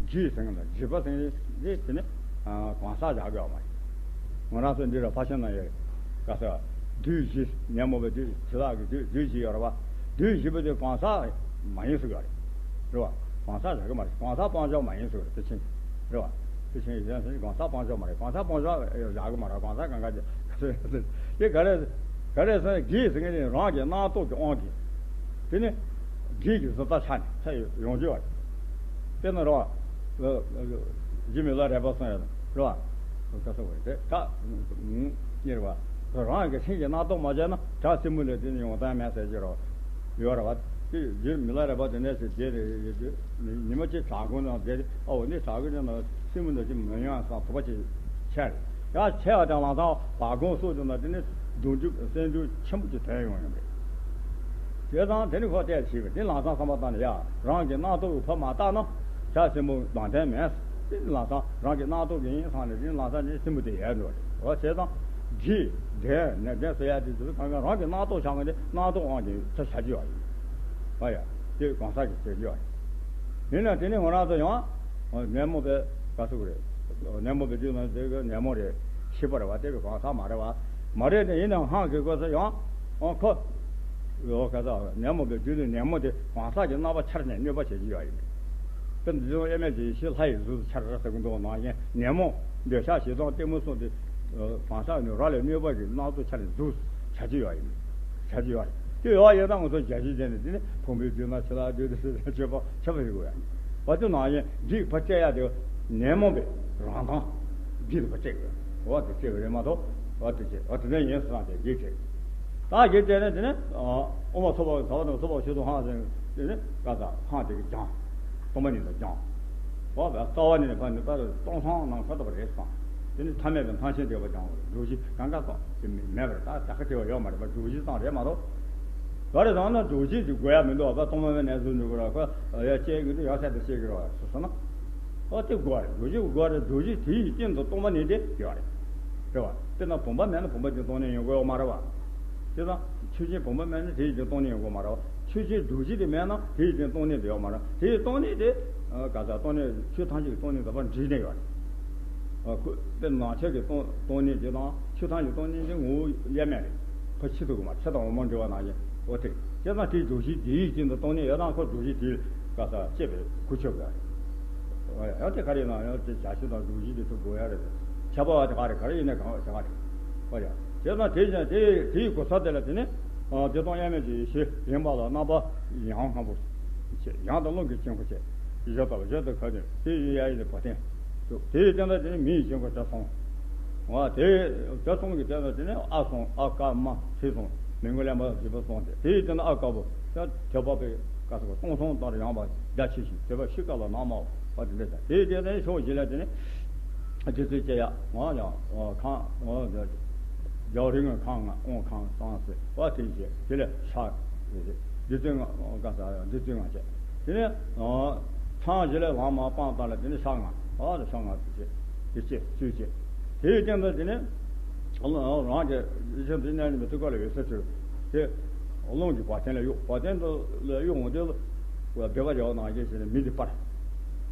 བགེགས་ཟེར་མཁན་དང་བྱེད་པ་ཟེར་མཁན་དེ་དེ་ནི། ཨ། གང་ཟག་བཞག་གི་ཡོད་མ་རེད། ང་རང་ཚོ་འདི་རུ་ཕར་ཕྱིན་ན་ཡོད་རེད། ག་ས། བདུད་བཞི། ཉོན་མོངས་པའི་བདུད། བྱེ་བྲག་གི་བདུད། བདུད་བཞི་ཡོད་རེད་བ། བདུད་བཞི་པོ་དེ་གང་ཟག་མ་ཡིན་ཟེར་གི་ཡོད་རེད། རེད་བ། གང་ཟག་བཞག་གི་མ་རེད། གང་ཟག་སྤང་བྱ་མ་ཡིན་ཟེར་གི་རེད། དེ་ཕྱིན། རེད་བ། དེ་ཕྱིན་གཞན་ཕྱིན་གང་ཟག་སྤང་བྱ་མ་རེད། གང་ཟག་སྤང་བྱ་བཞག་གི་མ་རེད། གང་ཟག་གང་ག་དེ་ག་ས་ཡོད་ཟེར། དེ་ག་རེ། ག་རེ་ཟེར་ན་བགེགས་ཟེར་མཁན་དེ་རང་གི་རྣམ་རྟོག་གི་དབང་གིས། དེ་ནི་བགེགས་ཀྱི་གཟུགས་རྟགས་ཆགས་ནས་ཚེ་ཡོང་རྒྱུ་བ་རེད། དཔེར་ན་རེད་བ། རྗེ་མི་ལ་རས་པ་གསུངས་ཡོད་རེད་བ། ག་ས་བ་རེད་ད། གཉེར་བ། རང་གི་སེམས་ཀྱི་རྣམ་རྟོག་མ་བྱས་ན་བྲག་སྲིན་མོ་ལས་དེ་ནི་ཡོང་ཐབས་མེད་ཟེར་གྱི་རེད་བ། ཡོད་རེད་བ། དེ་རྗེ་མི་ལ་རས་པ་དེ་འདྲ་ཞིག་བྱས་ཏེ་ཉི་མ་གཅིག་བྲག་ཁུང་ནང་བསྡད་དེ། ཨའོ། ནི་བྲག་ཁུང་ནང་སྲིན་མོ་འདི་ཅིག་མི་ཡོང་བསམ་དོགས་པ་ཅིག་ཆེ་རེད། ཡང་ཆེ་བ་དང་ལམ་སང་བར་སྐོར་སོགས་བྱུང་ན་དེ་ནི་སྡུག་འཇུག་སེམས་སྡུག་ཆེན་པོ་ཅིག་དོན་ཡོང་ཡོང་རེད། དེ་དང་དེ་ནི་ཁོ་བལྟས་བྱས་པས་དེ་ལམ་སང་བསམ་པ་བཏང་ནས་ཡ་རང་གི་རྣམ་རྟོག་གིས་ཕར་མ་བལྟས་ན་བྲག་སྲིན་མོ་ལྡང་ཐབས་མེད། དེ་ནི་ལམ་སང་རང་གི་རྣམ་རྟོག་གིས་ཡིན་བསམ་ནས་དེ་ནི་ལམ་སང་ནི་སྲིན་མོ་དེ་ཡལ་འགྲོ་རེད། འོ་བྱས་ཙང་བགེགས་བདེན་ནད་བདེན་ཟེར་ཡ་དེ་ཚོ་གང་ག་རང་གི་རྣམ་རྟོག་ཆགས་མཁན་དེ་རྣམ་རྟོག་དབང་གིས་ཚུར་བྱ་རྒྱུ་ཡོད་རེད། ཨ་ཡ། དེ་གང་ཟག་གིས་བྱེད་རྒྱུ་ཡོད་རེད། ཡིན་ན་དེ་ནི་ང་རང་ཚོ་ཡང་ཉོན་མོངས་པའི་ག་ཚོད་རེད། ཉོན་མོངས་པའི་རྒྱུ་ན་དེ་གི་ཉོན་མོངས་རེད། ཤེས་པ་རེད་བ། དེ་གི་གང་ཟག་མ་རེད་བ། མ་རེད་དེ་ཡིན་ནའང་སྔགས་ཀྱི་སྐབས་སུ་ཡང་། ཨོ་ཁོ། ཨོ་ག་ཟག་ཉོན་མོངས་པའི་རྒྱུ་ནི་ཉོན་མོངས་དེ་གང་ཟག་གི་རྣམ་པ་འཆར་ནས་གནོད་པ་བྱེད་ཀྱི་ཡོད་ཡིན། དཔེར་ན་འདི་ཚོ་དབྱེར་མེད་ཀྱི་ཡེ་ཤེས་ལྷ་ཡི་གཟུགས་སུ་འཆར་ཟེར་གི་འདུག་ནང་བཞིན་ཉོན་མོངས་འདོད་ཆགས་ཞེ་སྡང་གཏི་མུག་སོགས་དེ། གང་ཟག་ནི་རང་ལ་གནོད་པ་གི་རྣམ་རྟོག་འཆར་ནས་གཟུགས་འཆར་གྱི་ཡོད་ཡིན། འཆར་གྱི་ཡོད་རེད། དེ་ཡོད་ཡིན་ན་ང་ཚོ་རྒྱལ་སྤྱི་ཅན་ནི་དེ་ནི་ཕུང་པོའི་རྒྱུ་ན་ཕྱི་ལ་རྒྱུ་དེ་སྲིད་དང་སྤྱོད་པ་ཁྱབ་པ་ཞིག་དགོས་ཡ། འོ་དེ་ནང་བཞིན་བགེགས་ཕར་བཅད་ཡ་དེ་ཉོན་མོངས་པའི་རང་མདངས་བགེགས་དེ་ཕར་བཅད་དགོས། འོ་དེ་བཅད་པ་རེད་མ་གཏོགས། འོ་དེ་བཅད། འོ་དེ་འདྲ་ཡིན་ཟེར་ན་དེ་བགེགས་བཅད། ད་བགེགས་བཅད་ནས་དེ་ནས་དབུ་མ་ཚོགས་པ་ཟ་བ་དང་ཚོགས་པ་ཆོས་དང་ཧང་ཟེར་དེ་ནས་ག་ས་ཧང་དེ་གི་སྦྱང་། སྟོང་པ་ཉིད་དུ་སྦྱང་། འོ་བས་རྩ་བ་ནས་ཕར་ནི་ཕར་སྟོང་སང་ནང་ཁ་ཐོབ་པ་རེད་བསམ། དེ་ནི་ཐ་མལ་པའི་མཐའ་ཕྱིན་བདེ་བ་སྦྱང་བ་སྒྲོག་གཞི་གང་ག་སོགས་དེ་མེད་པར་ད་ད་ཁ་བྲལ་བ་ཡོད་མ་རེད་པ། སྒྲོག་གཞི་ཙམ་རེད་མ་གཏོགས། ག་རེ་བཏང་ན་སྒྲོག་གཞི་ཅིག་དགོས་ཡ་མི་འདུག་བ། སྟོང་པ་མེད་ནས་བཟུང་འགྲོ་དགོས་ར། ཁོ་ཡ་བཤད་གི་འདུག་ཡ་བཤད་དེ་བཤད་གི་ར་བ་སོ་སོ་ན། ཨོ་དེ་དགོས་རེད། སྒྲོག་གཞི་དགོས་རེད། སྒྲོག་གཞི་དེ་ཡི་རྐྱེན་དུ་སྟོང་པ་ཉིད་དེ་ཡོད་རེད། རེད་བ། དཔེར་ན་བུམ་པ་མེད་ན་བུམ་པ་ཅིག་སྟོང་ཉིད་ཡོང་གི་ཡོད་མ་རེད་བ། དེ་དང་ཆོས་ཅན་བུམ་པ་མེད་ན་དེ་ཡི་རྐྱེན་སྟོང་ཉིད་ཡོང་གི་ཡོད་མ་རེད་བ། ཆོས་ཅན་སྒྲོག་གཞི་དེ་མེད་ན་དེ་ཡི་རྐྱེན་སྟོང་ཉིད་དེ་ཡོད་མ་རེད། དེ་ཡི་སྟོང་ཉིད་དེ། ཨ། ག་ས་སྟོང་ཉིད་ཆོས་ཐམས་ཅད་ཀྱི་སྟོང་ཉིད་དང་ཕར་འདྲེས་ནས་ཡོད་རེད། ཨ་ཁོ་དཔེར་ན་ནང་ཆོས་ཀྱི་སྟོང་སྟོང་ཉིད་ཅིག་དང་ཆོས་ཐམས་ཅད་སྟོང་ཉིད་ཀྱི་ངོ་བོ་དབྱེར་མེད་རེད། ཁོ་ཕྱི་དུ་གོ་མ་ཕྱི་དང་འོག་མ་འབྲེལ་བ་ནང་བཞིན་འོ་དེ། བྱས་ཙང་དེའི་སྒྲོམ་གཞི་དེའི་རྐྱེན་དུ་སྟོང་ཉིད་ཡོད་ན་ཁོ་སྒྲོམ་གཞི་དེའི་ག་ས་བཅད་པའི་གོ་ཆོད་དགོས་རེད། ཨ་ཡང་དེ་ག་རེ་ན་ཡང་དེ་བྱ་ཤུལ་དང་སྒྲོམ་གཞི་དེ་ཐུག་དགོས་ཡ་རེད། ཁྱད་པར་བ་དེ་ག་རེ་ག་རེ་ཡིན་ན་གང་བ་དེ་ག་རེད། ཨོ་ཡ། བྱས་ཙང་དེ་བཞིན་དེ་དེའི་གོ་ས་དེ་ལ་དེ་ནི་བདེ་སྟོང་དབྱེར་མེད་ཀྱི་ཡེ་ཤེས་ཡིན་པ་ལ་རྣམ་པ་ཡང་སྔ་པོ་བྱས། ཡང་དང་རླུང་གི་དཀྱིལ་འཁོར་བྱས། བཞི་ལྟ་བུ་བཞི་དུ་ཁ་ནས་དེ་ཡི་ཡ་ཡི་དེ་བ་དན་དུ་དེའི་སྟེང་དུ་དེ་ནི་མི་ཡི་དཀྱིལ་འཁོར་བྱས་སོང་། ཨོ་དེ་བྱས་སོང་གི་སྟེང་དུ་དེ་ནི་ཨ་གསུམ་ཨ་དཀར་དམར་སེར་གསུམ་མི་མངོན་ལས་མ་བཞི་པོ་གསུམ་སྟེ། དེའི་སྟེང་དུ་ཨ་དཀར་པོ་ཐོད་པ་པའི་དཀར་སོགས་སྟོང་གསུམ་ལྟར་ཡངས་པ་རྒྱ་ཆེ་ཞིང་ཐོད་པ་ཕྱི་དཀར་ལ་ནག་དམར་བ་དེ་འདྲ་བྱས། དེའི་སྟེང་དུ་ཕྱོགས་བཞི་ལ་དེ་ནི་རྗེ་བཙུན་དཀྱིལ་ཡ་ང་ཡང་ཁང་རྒྱལ་བ་རིགས་ལྔའི་ཁང་ལྔ་དབང་ཁང་གསང་སྲིད་པ་དེ་བྱས། དེ་ལས་ཕྱག་རྗེ་བཙུན་ལྔ་ག་ས་རྗེ་བཙུན་ལྔ་བྱས། དེ་ནས་ཚང་བཞི་ལས་ལྷག་མ་སྤངས་བཏང་ལ་དེ་ནས་ཕྱག་ལྔ་ཨ་ཕྱག་ལྔ་དེ་བྱས་དེ་བྱས་ཚུལ་བྱས། དེའི་སྟེང་དུ་དེ་ནས་རང་གི་ཡེ་ཤེས་འདི་ཉམས་ཉམས་པའི་ཐུགས་ཀ་ལ་འོད་ཟེར་འཕྲོས་ཏེ། རླུང་གི་བ་དན་ལ་གཡུག་བ་དན་དུ་ལ་གཡུག་འོང་དུས་ལ་སྦལ་པ་རྒྱལ་བ་ནང་བཞིན་བྱས་ནས་མེ་དེ་སྤར།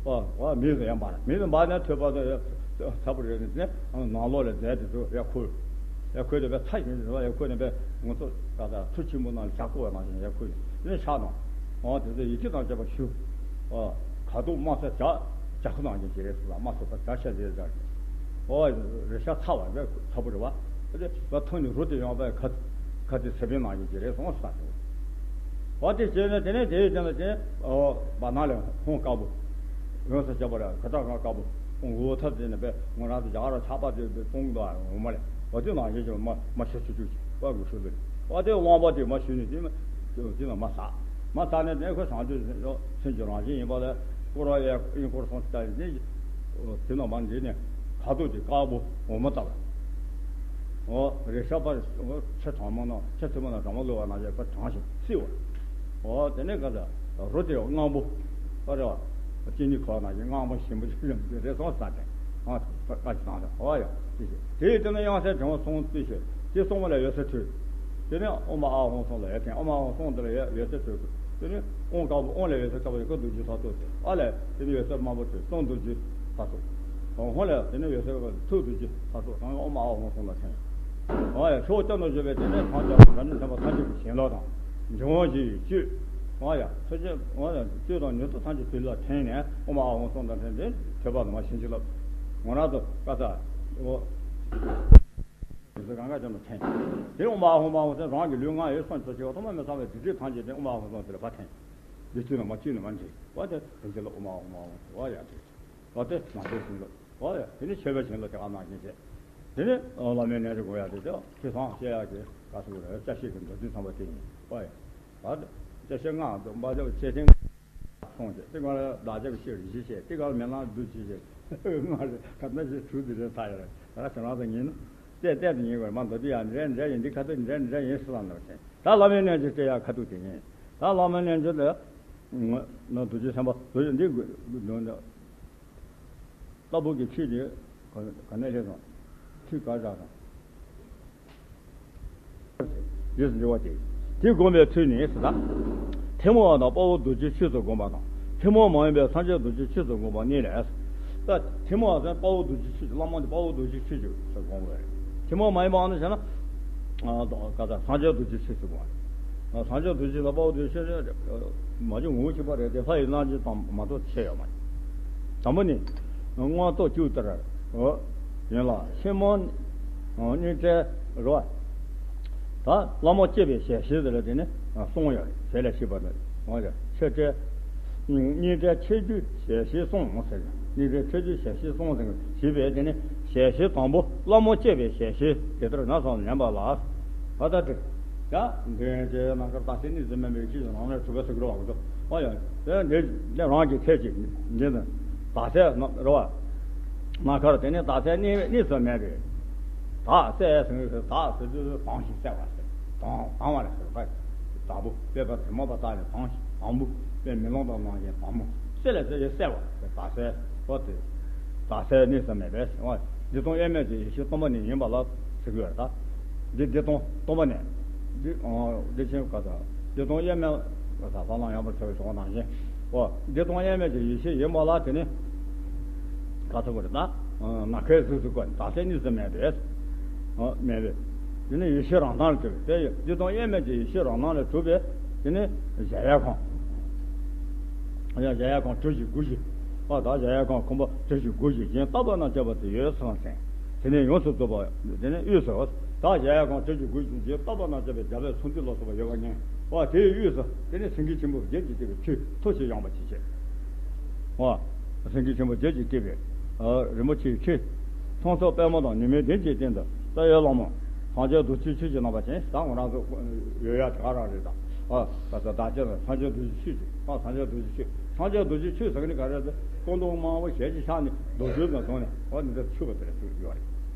ཨ་ཨ་མེ་དེ་ཡར་འབར། མེ་དེ་འབར་ནས་ཐོད་པ་དེ་ཚ་པོ་རེད་ནས་ནང་ལོགས་ལ་རྫས་དེ་ཚོ་ཡར་ཁོལ། ཡར་ཁོལ་ཏེ་བས་ཚ་ཞིང་དེ་ཚོ་ཡར་ཁོལ་ནས་བས་ང་ཚོ་ད་ལྟ་མཚོ་ཆེན་པོ་ནང་ལ་བྱ་རྐོ་བ་ནང་བཞིན་ཡར་ཁོལ་ནས་དེ་ནས་ཕྱག་དང་། ཨ་དེ་ཚོ་ཡི་གེ་དང་བཅས་པ་ཞུ། ཨ་ཁ་དོག་དམར་སེར་བྱ་བྱ་ཁུ་ནང་བཞིན་བྱས་རེད་ཟེར་ལ་དམར་སེར་པ་བྱ་ཤ་རྫས་སྦྱར། ཨོ་རེ་ཤ་ཚ་བ་རེ་ཚ་པོ་རེད་བ། དེ་བ་ཐོན་ནས་རོ་དེ་ཡོང་བའི་ཁ་ཁ་དེ་ཚེ་འཕེལ་ནང་བཞིན་གྱི་རེད་སོང་ཟེར་ཏེ། ཨོ་དེ་བྱས་ནས་དེ་ནས་དེའི་རྗེས་ལ་དེ་ཨོ་བ་ནང་ལས་ཧོང་དཀར་པོ་ཡོངས་སུ་ཁྱབ་པ་རེད། ཁ་གྲག་ཁ་དཀར་པོ་ཧོང་འུ་ཐབས་དེ་ནས་པས་ངོ་རང་དུ་རྒྱ་གར་ཆགས་པ་དེ་པས་གཏོང་གི་འདུག་འོ་མ་རེད། འོ་དེ་ནང་བཞིན་གྱི་མ་མ་ཤ་ཆུ་ཆུ་ཅིག་པ་དགོས་ཤོད་ལེ། ཨོ་དེ་དབང་པོ་དེ་མ་ཞུས་ནས་དེ་མ་དེ་ནང་མ་ཟ། མ་ཟ་ནས་དེ་ཁོ་བྱང་ཆུབ་སེམས་ཀྱི་རང་བཞིན་ཡིན་པ་ལས་སྐོར་བ་ཡ་ཨིན་སྐོར་སོང་ཅི་ལྟ་ཡིན་དེ། དེ་ནང་མ་འདྲེས་ནས་ཁ་དོག་དེ་དཀར་པོ་འོ་མ་ལྟ་བུ། འོ་རེ་ཤ་པ་ཆུ་གྲང་མོ་ན་ཆུ་ཚ་མོ་ན་གྲང་མོ་བླུགས་པ་ནང་བཞིན་པ་གྲང་ཞིང་བསིལ་བ། འོ་དེ་ནས་ག་ལ་རོ་དེ་རྔམ་པོ་ཨ་རེ་བ། ཅི་ནི་ཁོ་ནང་བཞིན་རྔམ་པོ་ཞིམ་པོ་ཅིག་རེད་སོང་ཟ་དེ། ཨ་ཁ་ཅིག་དང་དེ་འོ་ཡ་དེ་ཞིག་དེའི་དེ་ནས་དབྱངས་གསལ་དྲི་མ་སོང་དུས་ཤིག་དེ་སོང་བ་ལ་འོད་ཟེར་འཕྲོས། དེ་ནས་ཨོཾ་ཨཱཿཧཱུྃ་སོང་ལ་ཡར་འཐེན། ཨོཾ་ཨཱཿཧཱུྃ་སོང་དེ་ལ་ཡར་འོད་ཟེར་འཕྲོས། དེ་ནས་ཨོཾ་དཀར་པོ་ཨོཾ་ལས་འོད་ཟེར་དཀར་པོ་ཡི་གེ་རྡོ་རྗེ་ས་ཐོག་ཏུ། ཨ་ལས་དེ་ནས་འོད་ཟེར་དམར་པོ་འཕྲོས་སྟོང་རྡོ་རྗེ་ས་ཐོག་ཧོ་ལས་དེ་ནས་འོད་ཟེར་ཐུགས་རྡོ་རྗེ་ས་ཐོག་དང་ཨོཾ་ཨཱཿཧཱུྃ་སོང་ལ་འཐེན། ཨ་ཡ་ཕྱོགས་སྐྱོང་དུ་བརྗོད་པས་དེ་ནས་གང་ལྟར་བྱམས་སྙིང་མཛད་པ་ཐམས་ཅད་ཀྱི་བྱིན་རླབས་དང་འབྱུང་བ་བཞི་ཡི་བཅུད། ཨ་ཡ་ཐུགས་རྗེ་ཨ་ཡ་བཅུད་དང་ནུས་སྟོབས་ཐམས་ཅད་དེ་ལ་འཐེན་ནས་ཨོཾ་ཨཱཿཧཱུྃ་སོང་དང་འཐེན་ཏེ་ཐོད་པ་ནས་མར་བྱིན་གྱིས་བརླབས། ང་རང་ཚོ་ཀ་ས་འོ། དེ་ཚོ་གང་ག་ཅན་དུ་འཐེན། དེ་ཨོཾ་ཨཱཿཧཱུྃ་ཨཱཿཧཱུྃ་ཟེར་རང་གི་ལུས་ངག་ཡིད་གསུམ་གྱི་ཆེ་བ་ཐོག་མ་མེད་ཚང་བའི་སྡིག་སྒྲིབ་ཐམས་ཅད་དེ་ཨོཾ་ཨཱཿཧཱུྃ་ཨཱཿཧཱུྃ་དེ་ལ་ཕར་འཐེན། འདི་བཅུད་ནས་མ་བཅུད་ནས་མ་འདྲེས་པ་དེ་དེ་ཚོ་ལ་ཨོཾ་ཨཱཿཧཱུྃ་ཨཱཿཧཱུྃ་ཨ་ཡ་དེ། ཨ་དེ་ནང་དོན་ཟིན་ལ་ཨ་ཡ་དེ་ནི་མཆོད་པའི་བྱིན་རླབས་དེ་ཨ་ནང་བཞིན་བྱས། དེ་ནི་བླ་མའི་རྣལ་འབྱོར་དགོས་ཡ་དེ་དེ་ཁྲི་སང་བཤད་ཡ་གི་ག་ཚོད་རེད། བཅའ་ཤེས་ཀྱི་མདོ་དོན་ཚང་པ་དེ་ཡིན་པ་ཡ། ད་བཅའ་ཤེས་ལྔ་འདུག་འབའ་ཞབས་བཅས་ཐེངས་སོང་བྱས་དེ་ག་ལ་བདག་ཅག་གི་ཤེས་རིག་བཞི་བྱས་དེ་ག་ལ་མེ་ལང་བདུད་བཞི་བྱས་ལྔ་རེད། ག་ན་བཞི་དྲུག་དེ་རེད་ཚ་ཡ་རེད། ད་ཁྱེད་རང་ཚོ་ཉིན་བལྟས་བལྟས་དེ་ཉིན་གོ་མ་མདོ་དེ་ཡ་འདྲ་འདྲ་ཡིན་འདི་ཁ་ཐུག་འདྲ་འདྲ་ཡིན་སྲིད་ལ་འདྲ་བྱས། ད་བླ་མའི་རྣལ་འབྱོར་བལྟས་ཡ་ཁ་ཐུག་དེ་ཉིན་ད་བླ་མའི་རྣལ་འབྱོར་ལ་ན་རྡོ་རྗེ་སེམས་དཔའ་རྡོ་རྗེ་འདི་དགོས་འདུག་འདི། ལྟ་བུ་གི་ཆོས་དེ་ག་ནས་སླེབས་སོང་། ཆོས་ག་རེ་རག་སོང་། རྗེས་སུ་འཇུག་པ་སྟེ། དེ་བསྒོམ་པའི་ཚུལ་ནི་ཟེར་ད། ཐལ་མོ་བ་དང་དཔའ་བོ་རྡོ་རྗེ་ཆོས་སུ་བསྒོམ་པ་དང་། ཐལ་མོ་མ་ཡིན་པའི་སངས་རྒྱས་རྡོ་རྗེ་ཆོས་སུ་བསྒོམ་པ་གཉིས་ལས། ད་ཐལ་མོ་བ་ཟེར་དཔའ་བོ་རྡོ་རྗེ་ཆོས་ཀྱི་བླ་མ་དེ་དཔའ་བོ་རྡོ་རྗེ་ཆོས་ཀྱི་སུ་བསྒོམ་པ་རེད། ཐལ་མོ་མ་ཡིན་པའང་ནི་བྱས་ན། ག་ད་སངས་རྒྱས་རྡོ་རྗེ་ཆོས་སུ་བསྒོམ་པ་རེད། སངས་རྒྱས་རྡོ་རྗེ་ལ་དཔའ་བོ་རྡོ་རྗེ་ཆོས་མ་གྱུར་ངོ་བོ་གཅིག་པ་རེད་དེ་ལྷ་ཡི་རྣམ་འགྱུར་དང་མ་གཏོགས་ཆེ་ཡོད་མ་རེད། དང་པོ་ནི། མངོན་རྟོགས་བཅུ་ལྟར། ཡིན་ལ་ཕྱི་མོ། སྙིང་བྲལ་རོ། ད་བླ་མ་བསྐྱེད་པའི་ཞལ་ཤེས་དེ་ལ་དེ་ནི་གསུངས་ཡོད་རེད། ཞལ་ལས་ཤེས་པ་ནི་འོ་ཡ་ཕྱི་བྲལ། སྙིང་བྲལ་ཕྱི་བཅོས་ཞལ་ཤེས་གསུངས་ཟེར། སྙིང་བྲལ་ཕྱི་བཅོས་ཞལ་ཤེས་གསུངས་ཟེར་ཞེས་པས་དེ་ནི་ཞལ་ཤེས་དང་པོ་བླ་མ་བསྐྱེད་པའི་ཞལ་ཤེས་དེ་ལྟར་ན་སོང་ཉན་པ་ལ། ཨ་ད་དེ། ཡ། འདི་ཡན་ཆད་ནམ་མཁར་རྟགས་གསལ་གཉིས་སུ་མེད་པའི་ཆོས་ཀྱི་རང་ལས་གྲུབ་པའི་ཟེར་གྱི་རེད་བ་གོ་ཚོ། ཨོ་ཡ། དེ་འདི་འདི་རང་གི་ཐད་ཀྱིས་འདི་ནི་རྟགས་གསལ་རེད་བ། ནམ་མཁར་དེ་ནི་རྟགས་གསལ་གཉིས་གཉིས་སུ་མེད་པའི། རྟགས་གསལ་ཟེར་གྱི་རེད། རྟགས་ཟེར་དུས་དྭངས་ཤིང་གསལ་བ་ཟེར། དྭངས་དྭངས་བ་ལ་ཟེར་བ། དྭངས་པོ་དཔེ་བར་དུ་མ་པ་བཏགས་ནས་དྭངས་ཤིང་དྭངས་པོ་དཔེ་མེ་ལོང་དང་ནང་བཞིན་དྭངས་མོ་གསལ་ལ་གསལ་ཡང་གསལ་བ་ཟེར། རྟགས་གསལ་བ་དེ། རྟགས་གསལ་གཉིས་སུ་མེད་པས་ཟེར་བ། བདེ་སྟོང་དབྱེར་མེད་ཀྱི་ཡེ་ཤེས་སྟོང་པ་ཉིད་ཡིན་པ་ལ་ཟེར་གྱི་ཡོད་རེད་ད། འདི་བདེ་སྟོང་སྟོང་པ་ཉིད། འདི་ཨ་བདེ་ཆེན་ག་ས་བདེ་སྟོང་དབྱེར་མེད་ག་ས་ལྷ་ལམ་ཡངས་པར་བྱ་བའི་གཞུང་ནང་བཞིན། འོ་བདེ་སྟོང་དབྱེར་མེད་ཀྱི་ཡེ་ཤེས་ཡིན་པ་ལ་དེ་ནི་ག་ཚོད་དགོས་རེད་ད། ནམ་མཁའི་གཟུགས་སུ་བཀོད་ནས་བདག་ཅག་གཉིས་སུ་མེད་པས། མེད་པས། དེ་ནི་ཡེ་ཤེས་རང་སྣང་ལས་གྲུབ་པའི་དེ་ཡི་བདེ་སྟོང་དབྱེར་མེད་ཀྱི་ཡེ་ཤེས་རང་སྣང་ལས་གྲུབ་པའི་དེ་ནི་གཞལ་ཡས་ཁང་། ཡང་གཞལ་ཡས་ཁང་གྲུ་བཞི་སྒོ་བཞི། ཨ་ད་གཞལ་ཡས་ཁང་ཁང་པ་གྲུ་བཞི་སྒོ་བཞི་བཞིན་བརྟག་པ་རྣམས་བྱས་པ་དེ་ཡོད་གསུངས་ཟིན། དེ་ནས་ཡོངས་སུ་རྫོགས་པ་དེ་ནི་དབུས་སུ། ད་གཞལ་ཡས་ཁང་གྲུ་བཞི་སྒོ་བཞི་བཞིན་བརྟག་པ་རྣམས་བྱས་པའི་རྒྱ་བལ་ཚོམས་སྡེ་ལ་སོགས་པ་ཡོད་པ་ཉིད། ཨ་དེའི་དབུས་སུ་དེ་ནི་སེང་གེ་ཆེན་པོ་བརྒྱད་ཀྱིས་བསྐོར་བའི་ཁྲི་མཐོ་ཞིང་ཡངས་པ་ཅིག་བྱས། ཨ་སེང་གེ་ཆེན་པོ་བརྒྱད་ཀྱིས་བསྐོར་བའི་ཨ་རིན་པོ་ཆེའི་ཁྲི། ཚོགས་གཙོ་པདྨ་དང་ཉི་མའི་གདན་གྱི་སྟེང་དུ་རྩ་བའི་བླ་མ་སངས་རྒྱས་རྡོ་རྗེ་ཆོས་ཀྱི་རྣམ་པ་ཅན། ད་ང་རང་ཚོ་ཡོད་ཡ་དེ་ག་རང་རེད་ད། ཨ་ད་ད་བདག་ཅག་ལ་སངས་རྒྱས་རྡོ་རྗེ་ཆོས་ཀྱི། ཨ་སངས་རྒྱས་རྡོ་རྗེ་ཆོས། སངས་རྒྱས་རྡོ་རྗེ་ཆོས་ཟེར་མཁན་ག་རེ་རེད། སྐུ་མདོག་དམར་པོ་ཞལ་གཅིག་ཕྱག་གཉིས་རྡོ་རྗེ་ལ་བཟུང་ནས། ཨ་འདི་ལྟར་མཆོད་པ་དེ་ལ་ཞུགས་ཡོད་རེད།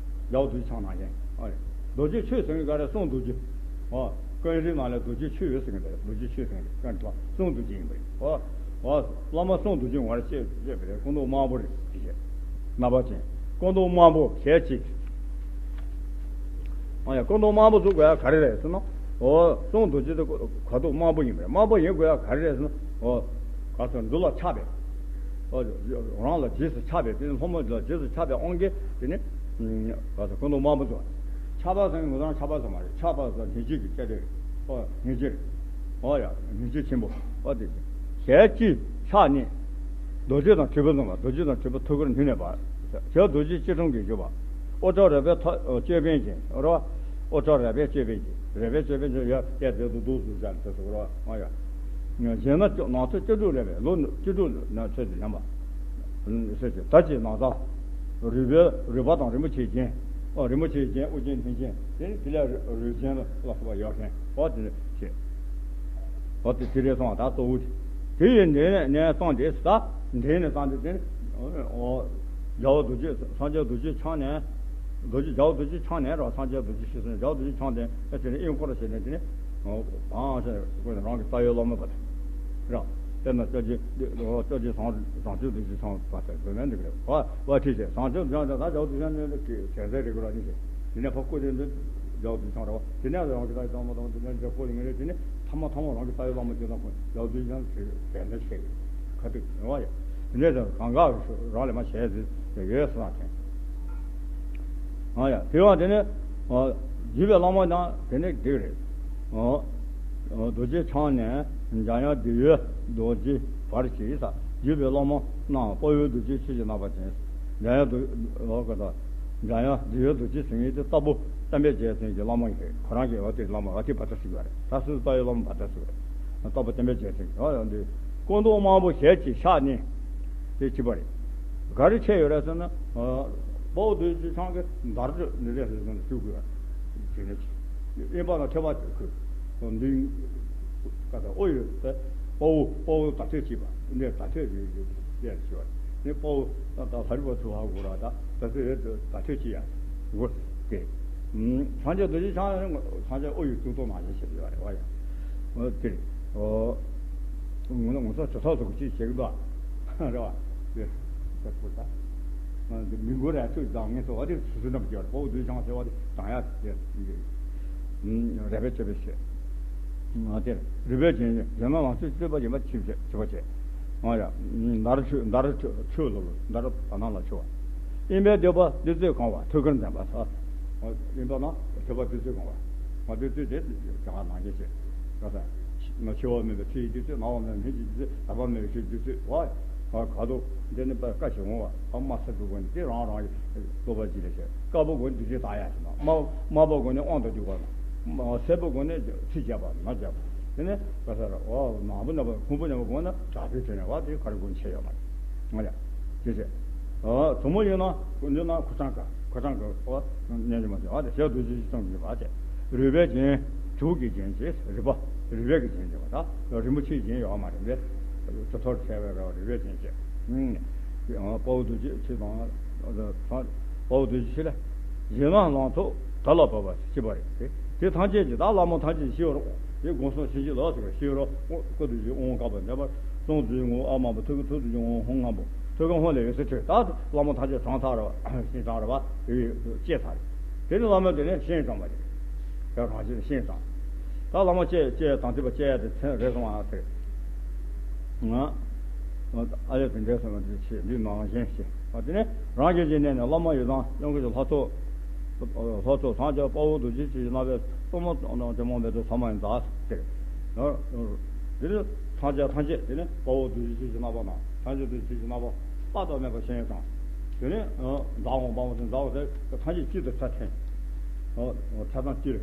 རྒྱལ་བ་རྡོ་རྗེ་འཆང་ནང་བཞིན། ཨ་རེད། རྡོ་རྗེ་ཆོས་ཟེར་མཁན་ག་རེ། གསུང་རྡོ་རྗེ། ཨ་ཀུན་རིག་ནང་ལ་རྡོ་རྗེ་ཆོས་ཟེར་མཁན་དེ་རེད། རྡོ་རྗེ་ཆོས་ཟེར་མཁན་དེ་ཀུན་རིག་གསུང་རྡོ་རྗེ་ཡིན་པ་རེད། ཨ་ཨ་བླ་མ་གསུང་རྡོ་རྗེ་ངོ་ཤེས་ཤེས་པ་རེད། སྐུ་མདོག་དམར་པོ་རེད། དེ་བྱས་རྣམ་པ་ཅན། སྐུ་མདོག་དམར་པོ་ཞལ་གཅིག། ཨ་ཡ་སྐུ་མདོག་དམར་པོ་བཟོ་དགོས་ཡ་ག་རེ་རེད་ཟེར་ན། ཨོ་གསུང་རྡོ་རྗེ་དེ་ཁ་དོག་དམར་པོ་ཡིན་པ་རེད། དམར་པོ་ཡིན་དགོས་ཡ་ག་རེ་རེད་ཟེར་ན། ཨོ་ག་ཚོད་འདི་ལ་ཆགས་པས། ཨོ་རང་ལ་རྗེས་སུ་ཆགས་པས། དེ་ནི་སློབ་མ་ལ་རྗེས་སུ་ཆགས་པའི་དབང་གིས་དེ་ནི་ག་ཚོད་སྐུ་མདོག་དམར་པོ་བཟོ། ཆགས་པ་ཟེར་ནི་ངོ་ཚ་ཆགས་པ་ཟེར་མ་རེད། ཆགས་པ་ཟེར་སྙིང་རྗེ་གི་སྐད་དོད་རེད། ཨོ་སྙིང་རྗེ་རེད། ཨོ་ཡ་སྙིང་རྗེ་ཆེན་པོ། ཨོ་དེ་ཞལ་གཅིག་ཕྱག་གཉིས། རྡོ་རྗེ་དང་གྲུབ་པའི་བཟུང་བ། རྡོ་རྗེ་དང་གྲུབ་པའི་ཐུགས་ཀར་མཐུན་ནས་འབར། ཞལ་རྡོ་རྗེ་སྐྱིལ་ཀྲུང་གིས་བཞུགས་པ། དབུ་སྐྲ་རལ་པའི་ཐོད་ཅོད་པན་ཅན་རོ། དབུ་སྐྲ་རལ་པའི་ཅོད་པན་ཅན། རལ་པའི་ཅོད་པན་ཅན་ཡ་སྐད་དེ་དུ་འདུག་སུ་བཞག་དེ་སུ་རོ། ཨོ་ཡ། གཞན་ན་ནང་ཚོད་སྐྱིལ་ཀྲུང་རལ་པའི་ལོ་སྐྱིལ་ཀྲུང་ན་ཚོད་དུ་ཉམས་པ། ཟེར་གྱི་ད་ཅི་ན་ཚ། རུས་པའི་རུས་པ་དང་རིན་པོ་ཆེའི་རྒྱན། ཨོ་རིན་པོ་ཆེའི་རྒྱན་དབུ་རྒྱན་སྙིང་རྒྱན་དེ་ནི་དེ་ལས་རུས་རྒྱན་ལ་སོགས་པ་ཡོད་མཁན། ཨོ་དེ་ནི་ཞེས། ཨོ་དེ་དེ་རེད་སོང་བ། ད་གཙོ་བོ་དེ་དེ་ཡི་འདྲེན་ནས་བཏང་སྟེ། ད་འདྲེན་ནས་བཏང་སྟེ་དེ་ནི་ཨོ་རྒྱལ་བ་རྡོ་རྗེ་སངས་རྒྱས་རྡོ་རྗེ་འཆང་ནས། རྡོ་རྗེ་རྒྱལ་བ་རྡོ་རྗེ་འཆང་ནས་ར། སངས་རྒྱས་རྡོ་རྗེ་ཤེས་སོང་། རྒྱལ་བ་རྡོ་རྗེ་འཆང་ནས་ཨེ་དེ་ནི་ཨིན་སྐོར་བྱས་ནས་དེ་ནི་བང་ཞེས་བཀོད་ནས་རང་གི་རྩ་བའི་བླ་མ་པ་དང་ར། དེ་ན་ལྕགས་ཀྱི་ལྕགས་ཀྱི་བཟང་བཟང་སྤྱོད་རྡོ་རྗེ་འཆང་བ་དེ་དགོས་མེད་འདུག་རེད། བ་བ་ཁྲིད་བྱས་བཟང་སྤྱོད་འཆང་ད་རྒྱལ་བ་རྡོ་རྗེ་འཆང་ནས་གལ་སྲིད་རེད་དགོས་ར་ནི་ཞེས། དེ་ནས་ཕ་བཀོད་དེ་འདི་རྒྱལ་བ་རྡོ་རྗེ་འཆང་ར་བ། དེ་ནས་རང་གི་རྩ་བའི་བླ་མ་དང་དེ་ནས་འདྲ་བཀོད་ཡིན་རེད། དེ་ནས་ཐ་མ་ཐ་མ་རང་གི་རྩ་བའི་བླ་མ་ཅིག་དང་ཁོང་རྒྱལ་བ་རྡོ་རྗེ་འཆང་དེ་གལ་སྲིད་ཞེས་ཁ་ཐུག་ཡོང་བ་ཡོད། དེ་འདྲའི་དང་གང་ག་རང་ལས་མ་བྱས་ཟེར་ཡོད་སོང་དེ། ཨ་ཡ་དེ་བ་དེ་ནི་བརྒྱུད་པའི་བླ་མ་དང་དེ་ནི་འགྲིག་རེད། རྡོ་རྗེ་འཆང་ནས་འཇམ་དབྱངས་འདུལ་བའི་རྡོ་རྗེ་བར་གྱིས་ས་བརྒྱུད་པའི་བླ་མ་རྣམས་དཔའ་བོའི་རྡོ་རྗེ་ཆོས་ཀྱི་རྣམ་པ་ཅན། འཇམ་དབྱངས་འདུལ་འཇམ་དབྱངས་འདུལ་བའི་རྡོ་རྗེ་ཟེར་མཁན་དེ་རྟ་ཕོ་བསྟན་པའི་རྒྱལ་མཚན་གྱི་བླ་མ་ཡིན་པས། ཁོ་རང་གི་འོ་དེ་བླ་མ་འོ་དེ་བར་དུ་ཞུགས་པ་རེད། ད་སོ་སོ་ལྟ་བའི་བླ་མ་བར་དུ་ཞུགས་པ་རེད། རྟ་ཕོ་བསྟན་པའི་རྒྱལ་མཚན་གྱི་འོ་ཡང་འདི་སྐུ་མདོག་དམར་པོ་ཞལ་གཅིག་ཕྱག་གཉིས། དེ་གཅིག་པ་རེད། ག་རེ་ཁྱད་ཡོད་རེད་ཟེར་ན། དཔའ་བོ་རྡོ་རྗེ་འཆང་གི་འདར་འདི་རེད་ཟེར་ན་ཞུ་དགོས་པ་ཞུ་ན་ཅི། དབེན་པ་ལ་ཐོད་པ་ཁོས་འདི་ཀ་ད་ཨོ་ཡོད་དེ། དཔའ་བོ་དཔའ་བོ་དར་ཐོད་ཅིག་པ་འདི་དར་ཐོད་ཅིག་ཡོད་ཅེས་ཞུ་བ། ནི་དཔའ་བོ་ད་ལྷ་རིག་པ་ཚུ་ཧ་གོ་ར། ད་ད་ཚོད་ཡོད་དེ་དར་ཐོད་ཅིག་ཡ་གོ་དེ། སངས་རྒྱས་རྡོ་རྗེ་འཆང་སངས་རྒྱས་ཨོ་ཡོད་གཙུག་ཏོར་ནང་བཞིན་བྱེད་ཀྱི་ཡོད་རེད་བ་ཡ། ཨོ་དེ་རེད། ཨོ། ངོ་ལ་ངོ་ཚ་ཇོ་ཚ་ཟུག་ཅིག་བྱེད་ཀྱི་འདུག་ཨ། རེད་བ། དེ་ད་ཐུག་ད། མི་མགོ་ར་ཐུག་དང་ངེས་སོ་བ་དེ་སུ་སུ་འདྲ་མི་བྱེད་བ། དཔའ་བོ་རྡོ་རྗེ་འཆང་ཟེར་བ་དེ་དང་ཡ་དེ་རེད་པས་ཆོད་པས་ཤེས། ང་དེ་རུས་པའི་རྒྱན་གཞན་ན་ལང་ཚོའི་སྤྱོད་པ་ཡིན་པ་ཆིབས་བྱེད་ཆིབས་པ་བྱེད། ང་ཡ། འདར་ཆུ་འདར་ཆུ་ཆུ་ལ་ལུ་འདར་ད་ནང་ལ་ཆུ་བ། ཨིན་པའི་འདོད་པ་བདུད་རྩིས་གང་བ་ཐུགས་ཀར་འཛིན་པ་ས། ཨིན་པ་ན་འདོད་པ་བདུད་རྩིས་གང་བ། ང་བདུད་རྩི་དེ་ག་ནང་བཞིན་བྱེད། ང་ས། ང་འཆི་བ་མེད་པའི་ཚེ་ཡི་བདུད་རྩི། ན་བ་མེད་པའི་སྨན་གྱི་བདུད་རྩི། རྒ་པ་མེད་པའི་ཆུའི་བདུད་རྩི་བ། ང་ག་དུ་འདི་ནི་པ་བཀའ་ཞིག་འོང་བ། ཨ་མ་ས་བུ་གོ་ནི་དེ་རང་རང་གི་བློ་བ་ཅི་ལས་བྱེད། དཀར་པོ་གོ་ནི་བདུད་རྩི་དག་ཡ་ཞིག་ན། དམར་དམར་པོ་གོ་ནི་དབང་དུ་འཇུག་པ་ན། སེར་པོ་གོ་ནི་ཚིག་བརྒྱབ་པ་ན་བརྒྱབ་པ། དེ་ནི་ག་ས་ར་འོ་ནག་པོ་ནག་པོ་ཁུང་པོ་ནག་པོ་གོ་ན་དྲག་པོའི་དེ་ནི་བ་དེ་ག་རེ་གོ་ནི་ཆེ་ཡོད་མ་རེད། ང་ལ། ཅེས་བྱས། ཨ་བཙུན་མོ་ཡིན་ན་ཡིན་ན་ཁུ་ཚང་ག་ཁུ་ཚང་ག་ཨོ་ཉན་གྱི་མ་ཟད། ཨ་དེ་ཞབས་རྡོ་རྗེ་ཅི་ཙམ་གྱི་བ་དེ་རུས་པའི་རྒྱན། དྲུག་གི་རྒྱན་བྱས། རུས་པ་རུས་པའི་གི་རྒྱན་བྱས་པ། ད་རིན་པོ་ཆེའི་རྒྱན་ཡོད་མ་རེད་པས། ཇོ་ཐོར་བྱས་པའི་ར་རུས་པའི་རྒྱན་བྱས། ཨ་དཔའ་བོ་རྡོ་རྗེ་ཆོས་དང་དཔའ་བོ་རྡོ་རྗེ་ཆོས་ལ་ཡིན་ན་ལང་ཚོ་དར་ལ་བབས་པ་ཞེས་པ་རེད། དེ་ཐམས་ཅད་ཀྱི་ད་བླ་མ་ཐམས་ཅད་ཤེས་པར་དེ་དགོངས་སོ་ཤེས་ཀྱི་ལ་ཟེར་བ་ཤེས་རོགས་ཀོ་དུ་ཞིག་འོང་བཀག་པ་འདྲ་བར་གསུང་རྩོད་ངོ་ཨ་མ་པ་ཐུག་གི་ཐུག་ཏུ་ཡོང་ཧོང་ངམ་པོ་ཐུག་གི་ཧོང་ལས་ཡོད་སེ་ཁྲོད་ད་བླ་མ་ཐམས་ཅད་གྲངས་ཐག་ར་བ་ཤིན་གྲངས་ར་བ་དེ་བས་བཅད་ཚར་རེད། དེ་ནི་བླ་མ་དེ་ནས་ཤིན་གྲངས་པ་རེད། ཡང་གྲངས་ཤིན་ཤིན་གྲངས་ད་བླ་མ་བཅད་བཅད་དང་ཐེག་པ་བཅད་ཡ་དེ་མཚན་རེད་སོང་ཨ་ཟེར། ང་ ཨ་ལས་དེ་འདྲའི་སོང་བ་དེ་བྱས་འདི་ནང་བཞིན་བྱས། ཨ་དེ་ནས་རང་གི་རྗེས་ནས་ནི་བླ་མ་ཡི་དམ་དབྱངས་ཀྱི་ལྷ་ཚོགས། ལྷ་ཚོགས་སངས་རྒྱས་དཔའ་བོ་རྡོ་རྗེ་ཆོས་ཀྱི་རྣམ་པའི་གཙོ་མོ་དང་ཇོ་མོ་མེ་ཏོག་ཚང་མ་ཡི་མཛའ་ཟེར། འདིར་སངས་རྒྱས་ཐམས་ཅད་དེ་ནི་དཔའ་བོ་རྡོ་རྗེ་ཆོས་ཀྱི་རྣམ་པ་དང་སངས་རྒྱས་རྡོ་རྗེ་ཆོས་ཀྱི་རྣམ་པ་དཔག་ཏུ་མེད་པ་བཞེངས་དང་། དེ་ནས་མཛའ་འོང་དཔའ་བོ་ཟེར་མཛའ་བོ་ཟེར་ཐམས་ཅད་གཅིག་ཏུ་ཚད་ཐེངས། ཨོ། ཚད་དང་སྤྱིར།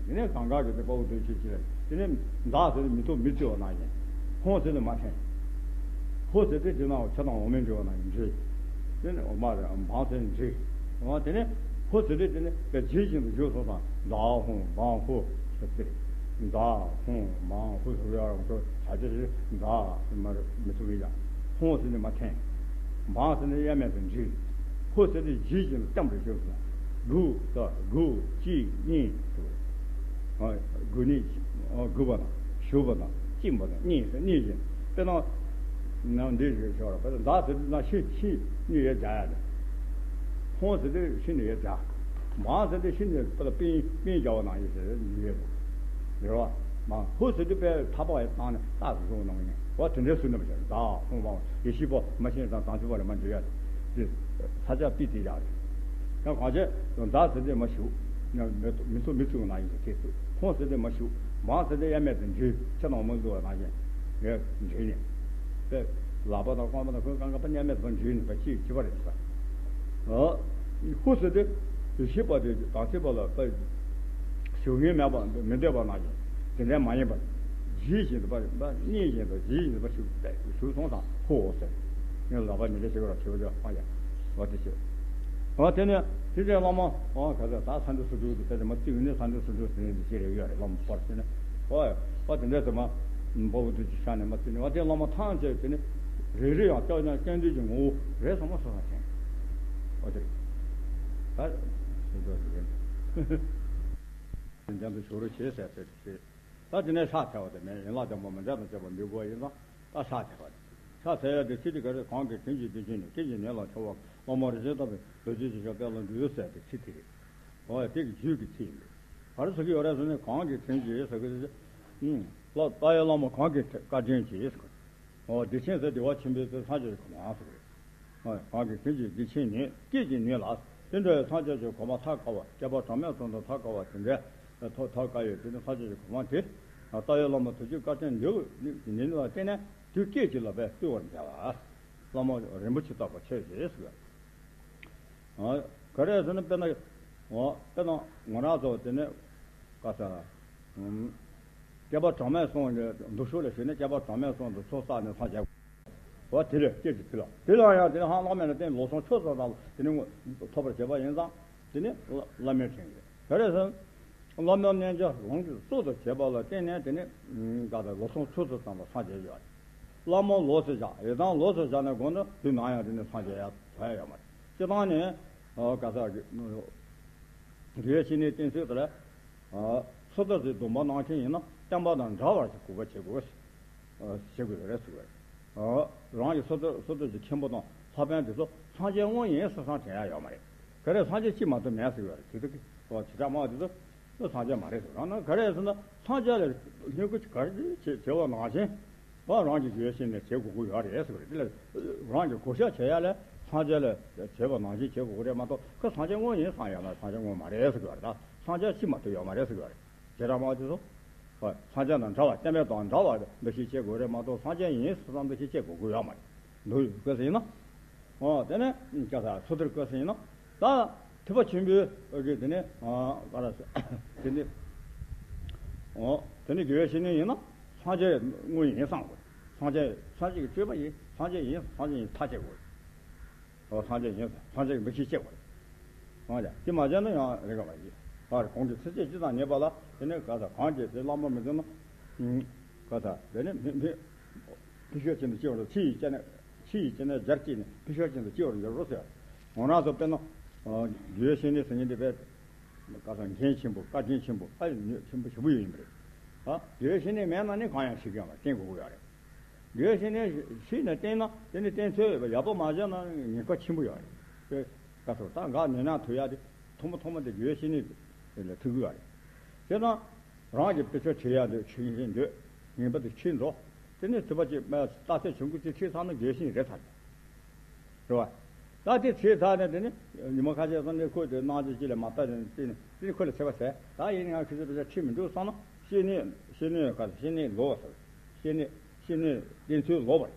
དེ་ནས་གང་ག་གི་དེ་དཔའ་བོ་རྡོ་རྗེ་ཆོས་ཀྱི་རེད། དེ་ནས་མཛའ་ཟེར་ནས་མི་ཐུབ་མི་བརྩི་བ་ནང་བཞིན། ཧོ་ཟེར་ནས་མ་འཐེན། ཧོ་ཟེར་དུས་དེ་ནང་ཆ་དང་འོག་མིན་འབྲི་བ་ནང་བཞིན་འབྲི། དེ་ནས་འོག་མ་རེད་འབང་ཟེར་ནས་འབྲི། འོ་དེ་ནས་ཧོ་ཟེར་དུས་དེ་ནས་དཔེ་ཇི་བཞིན་དུ་བཞུགས་སོང་ཙང་མཛའ་ཧོ་འབང་ཧོ་ཟེར་ཏེ། མཛའ་ཧོ་འབང་ཧོ་ཟེར་ཡ་རང་ཚོ་བྱ་བྱེད་རེད། མཛའ་ཟེར་མ་རེད་མི་ཐུབ་ཡ། ཧོ་ཟེར་ནས་མ་འཐེན། འབང་ཟེར་ནས་གཡེལ་མེད་དུ་འབྲི། ཧོ་ཟེར་དུས་ཇི་བཞིན་དུ་བརྟན་པར་བཞུགས་སོང་། དགུ་དང་དགུ་གཅིག་གཉིས་ཟེར། དགུ་ནི་དགུ་པ་དང་བཞི་པ་དང་གཅིག་པ་དང་གཉིས་སུ་གཉིས་བཞིན། དཔེར་ན་ནང་འདི་ཞིག་ཤོར་བ་དཔེར་ན་མཛའ་ཟེར་དུས་ན་ཤི་ཤི་ནི་ཡོད་བྱ་ཡ་དང་། ཧོ་ཟེར་དུས་ཤི་ནི་ཡོད་བྱ། འབང་ཟེར་དུས་ཤི་ནི་དཔེར་ན་པིན་པིན་རྒྱག་པ་ནང་བཞིན་ཟེར་ནི་ཡོད་དང་། རེད་བ། མ་ཧོ་ཟེར་དུས་དཔེ་ཐག་པ་ཡི་སྟེང་ནས་རྟག་ཏུ་བཟུང་གནང་ཡིན། འོ་དེ་འདྲའི་སུ་ནི་མ་བྱ་མཛའ་ཧོ་འབང་ཡེ་ཤེས་པོ་མ་ཤེས་དང་དང་ཚུལ་པ་ལ་མ་འཇུ་ཡ་དེ་ས་ཆ་པི་དེ་ཡག་རེད། ཡང་གང་བྱས་མཛའ་ཟེར་དུས་མ་ཞུགས། མི་ཚོ་མི་ཚུགས་ན་ཡིན་ཟེར་ཁྱེད་ཚོས་ཧོ་ཟེར་དུས་མ་ཞུགས། འབང་ཟེར་དུས་གཡེལ་མེད་དུ་འབྲི་ཆ་དང་མ་འདུ་བ་ནང་བཞིན་ངས་འབྲི་ནས་དཔེ་ལག་པ་དང་རྐང་པ་དང་ཁོའི་རྐང་ཁ་པ་གཡེལ་མེད་དུ་འབྲི་ནས་པ་གཅིག་གཅིག་པ་རེད་ཟེར། ཧོ་ཟེར་དུས་ཡེ་ཤེས་པ་དེ་དང་ཚིག་པ་ལ་པ་ཞུགས་ངེས་མེད་པ་མི་འདོད་པ་ནང་བཞིན་དེ་འདྲའི་མ་ཡིན་པར་ཇི་བཞིན་དུ་པ་པ་གཉིས་བཞིན་དུ་ཇི་བཞིན་དུ་པ་ཞུགས་ཞུགས་སོང་དང་ཧོ་ཟེར། ངས་ལག་པ་ཉིད་ལས་བྱེད་པར་བྱེད་པ་ལ་ཨ་ཡ། འོ་དེ་བྱེད། འོ་དེ་ནས་དེ་འདྲའི་བླ་མ་འོ་ག་ཚོད་ད་ས་འདི་སུ་འགྲོ་དུ་དེ་མ་བརྩིས་ནས་ས་འདི་སུ་འགྲོ་དེ་ནས་འདི་ཤེས་རེ་ཡོད་རེད། བླ་མ་སྐོར་དེ་ནས་འོ་འོ་དེ་འདྲའི་དུ་མ་འབོ་བོ་དུ་ཅི་ཤ་ནས་མ་བརྩིས་ནས་འོ་དེ་བླ་མ་ཐང་ཆད་དེ་ནས་རེ་རེ་ཡང་སྐྱབས་ཀྱང་སྐྱབས་འདུས་ཀྱི་ངོ་བོ་རེད་སོང་མ་སོང་བ་ཅན། འོ་དེ་རེད། ད་སུ་འགྲོ་དེ་རེད། འཇམ་དུ་ཞོག་རོ་བྱེད་ཟེར་ཟེར་ཏེ། ད་དེ་ནས་ཕྱག་འཚལ་བ་དེ་མིན་ཡན་ལག་བརྟན་པོ་མི་འདྲ་དང་བཅས་པ་འབུལ་དགོས་ཡིན་ཙང་ད་ཕྱག་འཚལ་བ་དེ། ཕྱག་འཚལ་ཡ་དེ་ཚིག་དེ་ག་རེ་གང་གིས་དྲིན་གྱིས་འདི་ཕྱིར་ནི་སྐད་ཅིག་ཉིད་ལ་འཆི་བ་བླ་མ་རིན་ཆེན་ལྟ་བུའི་རྡོ་རྗེ་ཅིག་ཤོག་དཔལ་ལ་འདུད་ཟེར་ཏེ་ཚིག་དེ་རེད། འོ་ཡ་དེ་གི་རྒྱུད་ཀྱི་ཚིག་ཡིན་པས། ག་རེ་ཟེར་གི་ཡོད་རེད་ཟེར་ན་གང་གིས་དྲིན་གྱིས་ཟེར་གི་རེད། ལ་ལྟ་ཡ་བླ་མ་གང་གིས་བཀའ་དྲིན་གྱིས་ཟེར་གི། འོ་བདེ་ཆེན་ཟེར་བདེ་བ་ཆེན་པོའི་ཚེ་སངས་རྒྱས་ཀྱི་གོ་འཕང་ཟེར་གི་རེད། གང་གི་དོན་གྱི་འདི་ཕྱིར་ནི་སྐད་ཀྱིས་ཉོན་ལ། དེ་འདྲའི་སངས་རྒྱས་ཀྱི་གོ་འཕང་ཐར་དཀའ་བ་བསྐལ་པ་གྲངས་མེད་གསུམ་དུ་ཐར་དཀའ་བ་དེ་འདྲའི་ཐོབ་ཐར་དཀའ་ཡོད་དེ་ནི་སངས་རྒྱས་ཀྱི་གོ་འཕང་དེ། ལྟ་བའི་བླ་མ་ཐུགས་རྗེའི་བཀའ་དྲིན་འདི་ཉིད་ལ་བརྟེན་ནས་དུས་སྐད་ཅིག་ལ་བས་བཏུལ་བར་མཛད་པ། བླ་མ་རིན་པོ་ཆེ་ལྟ་བུ་ཆེ་ཞེས་ཟེར། ག་རེ་ཟེར་ན་དཔེར་ན། དཔེར་ན་ང་རང་ཚོ་དེ་ནས་ག་ས། བསྐལ་པ་གྲངས་མེད་གསུམ་གྱི་འདུ་ཤོག་ལ་ཞུགས་ནས་བསྐལ་པ་གྲངས་མེད་གསུམ་དུ་ཚོགས་བསགས་ནས་སངས་རྒྱས། བ་དེ་ལས་སྐད་ཅིག་དེ་ལ་དེ་ལ་ཡང་དེ་ནི་ཧང་བླ་མེད་ལ་བརྟེན་ལོ་སོང་ཆོས་ཚོགས་དང་དེ་ནི་ཐོབ་པར་བྱེད་པ་ཡིན་ཙང་དེ་ནི་བླ་མའི་དྲིན་ཡོད་ག་རེ་ཟེར། བླ་མའི་རྣལ་འབྱོར་ལོངས་སྤྱོད་གཙོ་དུ་བྱེད་པ་ལ་བརྟེན་ནས་དེ་ནི་ག་ད་ལོ་སོང་ཆོས་ཚོགས་ཙམ་ལ་སངས་རྒྱས་ཡོད། བླ་མ་ལོགས་སུ་བཞག་ཡི་དམ་ལོགས་སུ་བཞག་ནས་དགོངས་ན་དུས་ནམ་ཡང་དེ་ནི་སངས་རྒྱས་ཡ་ཐོན་ཡ་ཡོད་མ་རེད། སྤྱི་བཏང་ནས་ག་ས་དགེ་བའི་བཤེས་གཉེན་བསྟེན་ཚུལ་དེ་ལ། སོ་ཐར་གྱི་སྡོམ་པ་གནང་མཁན་ཡིན་ན་བསྟན་པ་དང་འདྲ་བར་གྱི་གུས་པ་བྱེད་དགོས། བྱེད་དགོས་རེད་ཟེར་བས། རང་གི་སོ་ཐར་སོ་ཐར་གྱི་མཁན་པོ་དང་ལྷ་པཎ་དེ་ཚོ་སངས་རྒྱས་དངོས་ཡིན་བསམ་བསམ་དྲན་ཡ་ཡོད་མ་རེད། ག་རེ་སངས་རྒྱས་གཅིག་མ་གཏོགས་མེད་ཟེར་བས་དེ་ཚོ་གི་བྱེ་བྲག་སྨྲ་བ་དེ་ཚོ་སངས་རྒྱས་མ་རེད་ཟེར། རང་ན་ག་རེ་ཟེར་ན་སངས་རྒྱས་ལ་བསྙེན་བཀུར་ག་རེ་བྱེད་བྱེད་པ་ནང་བཞིན། ཨ་རང་གི་དགེ་བའི་བཤེས་གཉེན་བྱེད་དགོས་ཀྱི་ཡོད་རེད་ཟེར་བ་རེད། དེ་ལ་རང་གི་གུས་ཞབས་བྱེད་ཡ་ལ་སངས་རྒྱས་ལ་བྱེད་པ་ནང་བཞིན་བྱེད་དགོས་ཀྱི་རེད་མ་གཏོགས་ཁོ་སངས་རྒྱས་དངོས་ཡིན་བསམ་ཡོད་ན་སངས་རྒྱས་དངོས་མ་རེད་ཟེར་གྱི་ཡོད་རེད། ད་སངས་རྒྱས་གཅིག་མ་གཏོགས་ཡོད་མ་རེད་ཟེར་གྱི་ཡོད་རེད། བྱེ་བྲག་སྨྲ་བ་དེ་ཚོ་ཧོ་སངས་རྒྱས་དང་འདྲ་བ་བསྟན་པ་དང་འདྲ་བ་འདུ་ཤེས་བྱེད་དགོས་རེད་མ་གཏོགས་སངས་རྒྱས་ཡིན་བསམ་འདུ་ཤེས་བྱེད་དགོས་ཀྱི་ཡོད་མ་རེད། འདུག་ཡོད་དགོས་ཟེར་ཡིན་ན། ཨོ་དེ་ནས་ཀྱ་ས་སོ་ཐར་བཀོད་ཟིན་ན་ད་ཐེག་པ་ཆེན་པོའི་གི་དེ་ནས་ཨ་ག་ར་དེ་ནས་ཨོ་དེ་ནས་དགེ་བའི་བཤེས་གཉེན་ཡིན་ན་སངས་རྒྱས་དངོས་ཡིན་བསམ་དགོས། སངས་རྒྱས་སངས་རྒྱས་ཀྱི་སྤྱོད་པ་ཡིན། སངས་རྒྱས་ཡིན། སངས་རྒྱས་ཡིན་ཐག་བཅད་དགོས། ཨོ་སངས་རྒྱས་ཡིན་སངས་རྒྱས་ཀྱི་འདུ་ཤེས་བཅད་དགོས། སངས་རྒྱས་དེ་མ་བྱས་ན་ཡང་རེ་ག་མ་ཡིན། ཨ་རེ་གོང་གི་ཚིགས་བཅད་སྤྱི་དང་ཉེ་བ་ལ་དེ་ནས་ག་ས་གང་གིས་དེ་བླ་མ་མི་འཛིན་ན་ག་ས་དེ་ནས་མི་མི་ཕི་ཤོ་ཅན་དུ་སྐྱེ་བར་ཕྱི་ཡི་སྐྱེ་ནས། ཕྱི་ཡི་སྐྱེ་གནས་རྒྱར་སྐྱེས་ནས་ཕི་ཤོ་ཅན་དུ་སྐྱེ་བར་འགྱུར་རོ་ཟེར། འོ་ན་སོ་དཔེར་ན། དགེ་བའི་བཤེས་གཉེན་ཟེར་མཁན་དེ་དཔེ། ག་ས་འགན་ཆེན་པོ་བཀའ་དྲིན་ཆེན་པོ་ཨ་ཡི་ཆེན་པོ་ཞེ་པོ་ཡོད་ཡིན་པ་རེད། ཨ་དགེ་བའི་བཤེས་གཉེན་མེད་ན་ནི་གང་ཡང་ཤེས་ཀྱི་ཡོད་མ་རེད། བསྟེན་དགོས་ཀྱི་ཡོད་རེད། དགེ་བའི་བཤེས་གཉེན་ཤེས་ནས་བསྟེན་ན་དེ་ནི་བསྟེན་ཚོད་ཡོད་པ་ཡག་པོ་མ་བྱས་ན་ཉེན་ཁ་ཆེན་པོ་ཡོད་རེད། དཔེ་ག་ཚོད་ད་འགག་ནད་ན་ཐུག་ཡ་དེ་ཐོག་མ་ཐོག་མ་དེ་དགེ་བའི་བཤེས་གཉེན་དེ་ལ་ཐུག་གི་ཡོད་རེད། དེ་ན། རང་གི་དཔེ་ཆ་བྲིས་ཡག་འདོད་ཆོས་ཤེས་འདོད། ངན་པ་དེ་ཁྱེར་འགྲོ། དེ་ནས་ཚོད་པ་ཅིག་རྟགས་གསལ་བྱུང་གི་ཅིག་ཁྲིད་ཚར་ན་རྒྱལ་ཞིང་རེད་ཚར་ནས། རེད་བ། ད་དེ་ཁྲིད་ཚར་ནས་དེ་ནས་ཉི་མ་ཁ་ཤས་སོང་ནས་ཁོས་དེ་གནང་རྒྱུ་ཅིག་ལ་མ་ལྟ་ནས་དེ་ནས་དེ་ནས་ཁོ་ལ་ཚོད་པ་ཟེར། ད་ཡིན་ང་ཁྱེད་ཚོ་དཔེ་ཆ་ཁྲིད་མི་འདུག་བསམ་ན་བཤེས་གཉེན་བཤེས་གཉེན་ག་བཤེས་གཉེན་ལོག་ཟེར། བཤེས་གཉེན་བཤེས་གཉེན་བསྟེན་ཚུལ་ལོག་པ་རེད།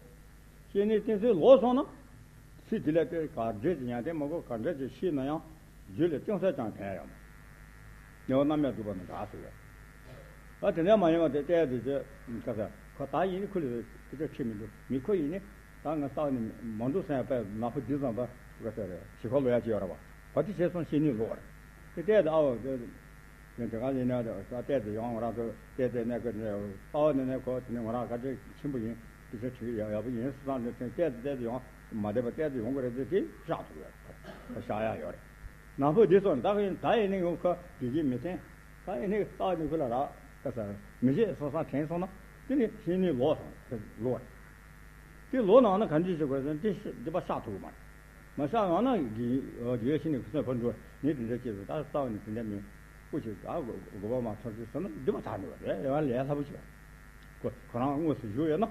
བཤེས་གཉེན་བསྟེན་ཚུལ་ལོག་སོང་ན། ཚེ་འདི་ལ་དཔེ་ག་འདྲས་ཀྱི་ཡོན་ཏན་མ་གོ་ག་འདྲས་ཀྱི་ཤེས་ན་ཡང་རྒྱུད་ལ་ཅུང་ཟད་ཀྱང་ཕན་ཡོད་མ། ཉེ་བ་རྣམ་གཡེང་འདུག་པ་ནི་འདྲ་ཟེར་ཡོད། ཨ་དེ་འདྲ་མ་ཡིན་པ་དེ་ལྟས་དེ་ཚོས་ག་ས་ཁོ་ད་ཡིན་ནི་ཁུ་ལ་དེ་ཚོ་ཁྲིད་མི་འདུག་མི་ཁོ་ཡིན་ནི་ད་ང་ལྟ་ནི་མ་འདུག་སེམས་པས་ནག་པོ་འདི་ཙམ་པ་ག་ས་རེད་ཞི་ཁོ་ལོ་ཡ་ཅི་ཡོད་ར་བ་ག་དེ་བྱས་སོང་ཤེས་ནི་ལོ་བ་རེད། དེ་ལྟས་དེ་ཨ་བ་དེ། དེ་དེ་ག་ཡིན་ན་ས་བལྟས་ཏེ་ཡོང་ང་རང་ཚོ་བལྟས་ཏེ་གནས་སྐབས་ནས་ལྟ་བ་ནས་ནས་ཁོ་དེ་ནས་ང་རང་ག་ཚོད་ཆེན་པོ་ཡིན་དེ་ཚོ་བྲིས་ཡག་ཡག་པོ་ཡིན་སུ་སང་ནས་དེ་བལྟས་ཏེ་བལྟས་ཏེ་ཡོང་མ་བསྡད་པ་བལྟས་ཏེ་ཡོང་གི་རེད་ཟེར་དེ་བཞག་ཐུབ་ཡོད་ཁོ་བཞག་ཡག་ཡོད་རེད། ནང་པོ་འདི་ཚོ་ནི་ད་ག་ཡིན་ད་ཡིན་ནི་ཡོང་ཁོ་དགེ་རྒན་མི་བསྟེན་ད་ཡིན་ནི་ལྟ་བ་ནི་ཁོ་ལ་རག་ད་ས་མི་བྱེད་སོ་སང་དྲན་སོང་ན་དེ་ནི་ཤེས་ནི་ལོག་སོང་ལོག་རེད། དེ་ལོག་ནང་ན་ག་འདྲ་བྱེད་དགོས་ཟེར་ན་དེ་ཤ་དེ་པ་བཤགས་ཐུབ་ཀྱི་མ་རེད། མ་བཤགས་ཡང་ན་དགེ་དགེ་བའི་བཤེས་གཉེན་ཁོ་ཚོས་ཕར་འགྲོ་ངས་དེ་འདྲ་བྱས་སོང་ད་རྩ་བ་ནས་དེ་འདྲ་མིན་སྐུ་ཞིག་ད་དགོས་པ་མ་ཚོར་ཅིག་ཟེར་ན་སྡིག་པ་དག་འགྲོ་བ་རེད། ཡང་ལས་སླ་པོ་ཞིག་རེད། ཁོ་ཁོ་རང་དངོས་སུ་བཞུགས་ཡོད་ན།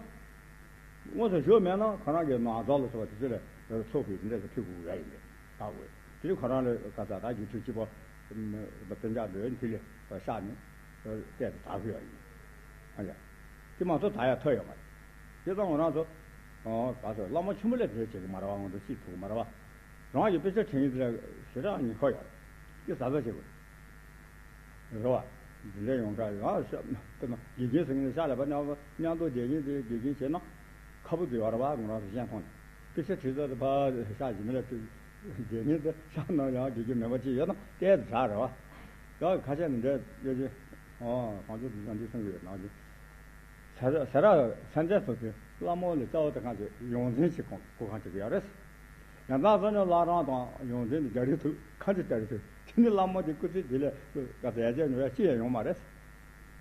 དངོས་སུ་བཞུགས་མེད་ན་ཁོ་རང་གི་ནང་རྫ་ལ་སོགས་པ་དེ་ཚོ་ལ་ཚོགས་ཀྱིས་དེ་འདྲ་ཞིག་ཕུལ་དགོས་ཡ་ཡིན་པས་ད་དགོས་དེ་ཁོ་རང་ལ་ག་ས་ད་རྒྱུ་མཚན་གཅིག་པོ་སྤུན་ཀྱག་འདོད་དེ་ལས་བཤགས་ནས་བལྟས་ཏེ་དག་ཕུལ་ཡ་ཡིན། ཨ་ཡ། དེ་མ་གཏོགས་ད་ཡ་ཐོ་ཡོད་མ་རེད། དེ་ཙང་ང་རང་ཚོ། ཨོ་ག་ཚོད་བླ་མ་ཆེན་པོ་ལས་དེ་བྱེད་ཀྱི་མ་རེད་བ་ང་ཚོ་ཤེས་ཐུབ་ཀྱི་མ་རེད་བ། རང་གི་དཔེ་ཆ་དྲན་ཡིན་དེ་ལ་ཞེ་དྲག་ཉེན་ཁ་ཡོད་རེད། དེ་གཟབ་གཟབ་བྱེད་དགོས་རེད་བ། འདི་འདྲ་ཡོང་གྲབས་ཡོད་ཨ་ཤ་དེ་ན་དགེ་རྒན་ཟེར་མཁན་ཤ་ལས་པ་མཉམ་དུ་མཉམ་དུ་དགེ་རྒན་དེ་དགེ་རྒན་བྱས་ན་ཁ་པོ་དེ་ཡོད་རེད་བ་ང་རང་ཚོ་གཞན་མཐོང་ནས་དཔེ་ཆ་བྲིས་ཚར་དུས་ཕར་ཤ་ཞིག་མི་ལ་དེ་དགེ་རྒན་དེ་ཤ་ན་ཡང་དགེ་རྒན་མེད་པ་ཅིག་ཡོད་ན་དེ་དྲག་རེད་བ། ཡང་ཁ་ཤས་ནི་འདྲ་ཡོད་ཅེ། ཨོ་གང་ཚོད་དུ་ཡང་འདི་གསུང་གི་ཡོད་ནང་ཅི། ཟ་ར་ཟ་ར་སན་ཆ་སོ་སོའི་བླ་མ་ལ་རྩ་བ་དེ་གང་ཅི་ཡོངས་འཛིན་ཞིག་གོང་གོ་གང་ཅི་གི་ཡོད་རེད། ཡང་དག་སོ་ནས་བླ་བྲང་དང་ཡོངས་འཛིན་དུ་རྒྱ་རི་ཐུག་གང་ཅི་རྒྱ་རི་ཐུག་དེ་ནི་བླ་མ་དེ་སྐུ་ཚེ་དེ་ལས་ག་ཟེ་ཡ་ཅེ་ནོ་ཡ་ཅི་ཡང་ཡོང་མ་རེད།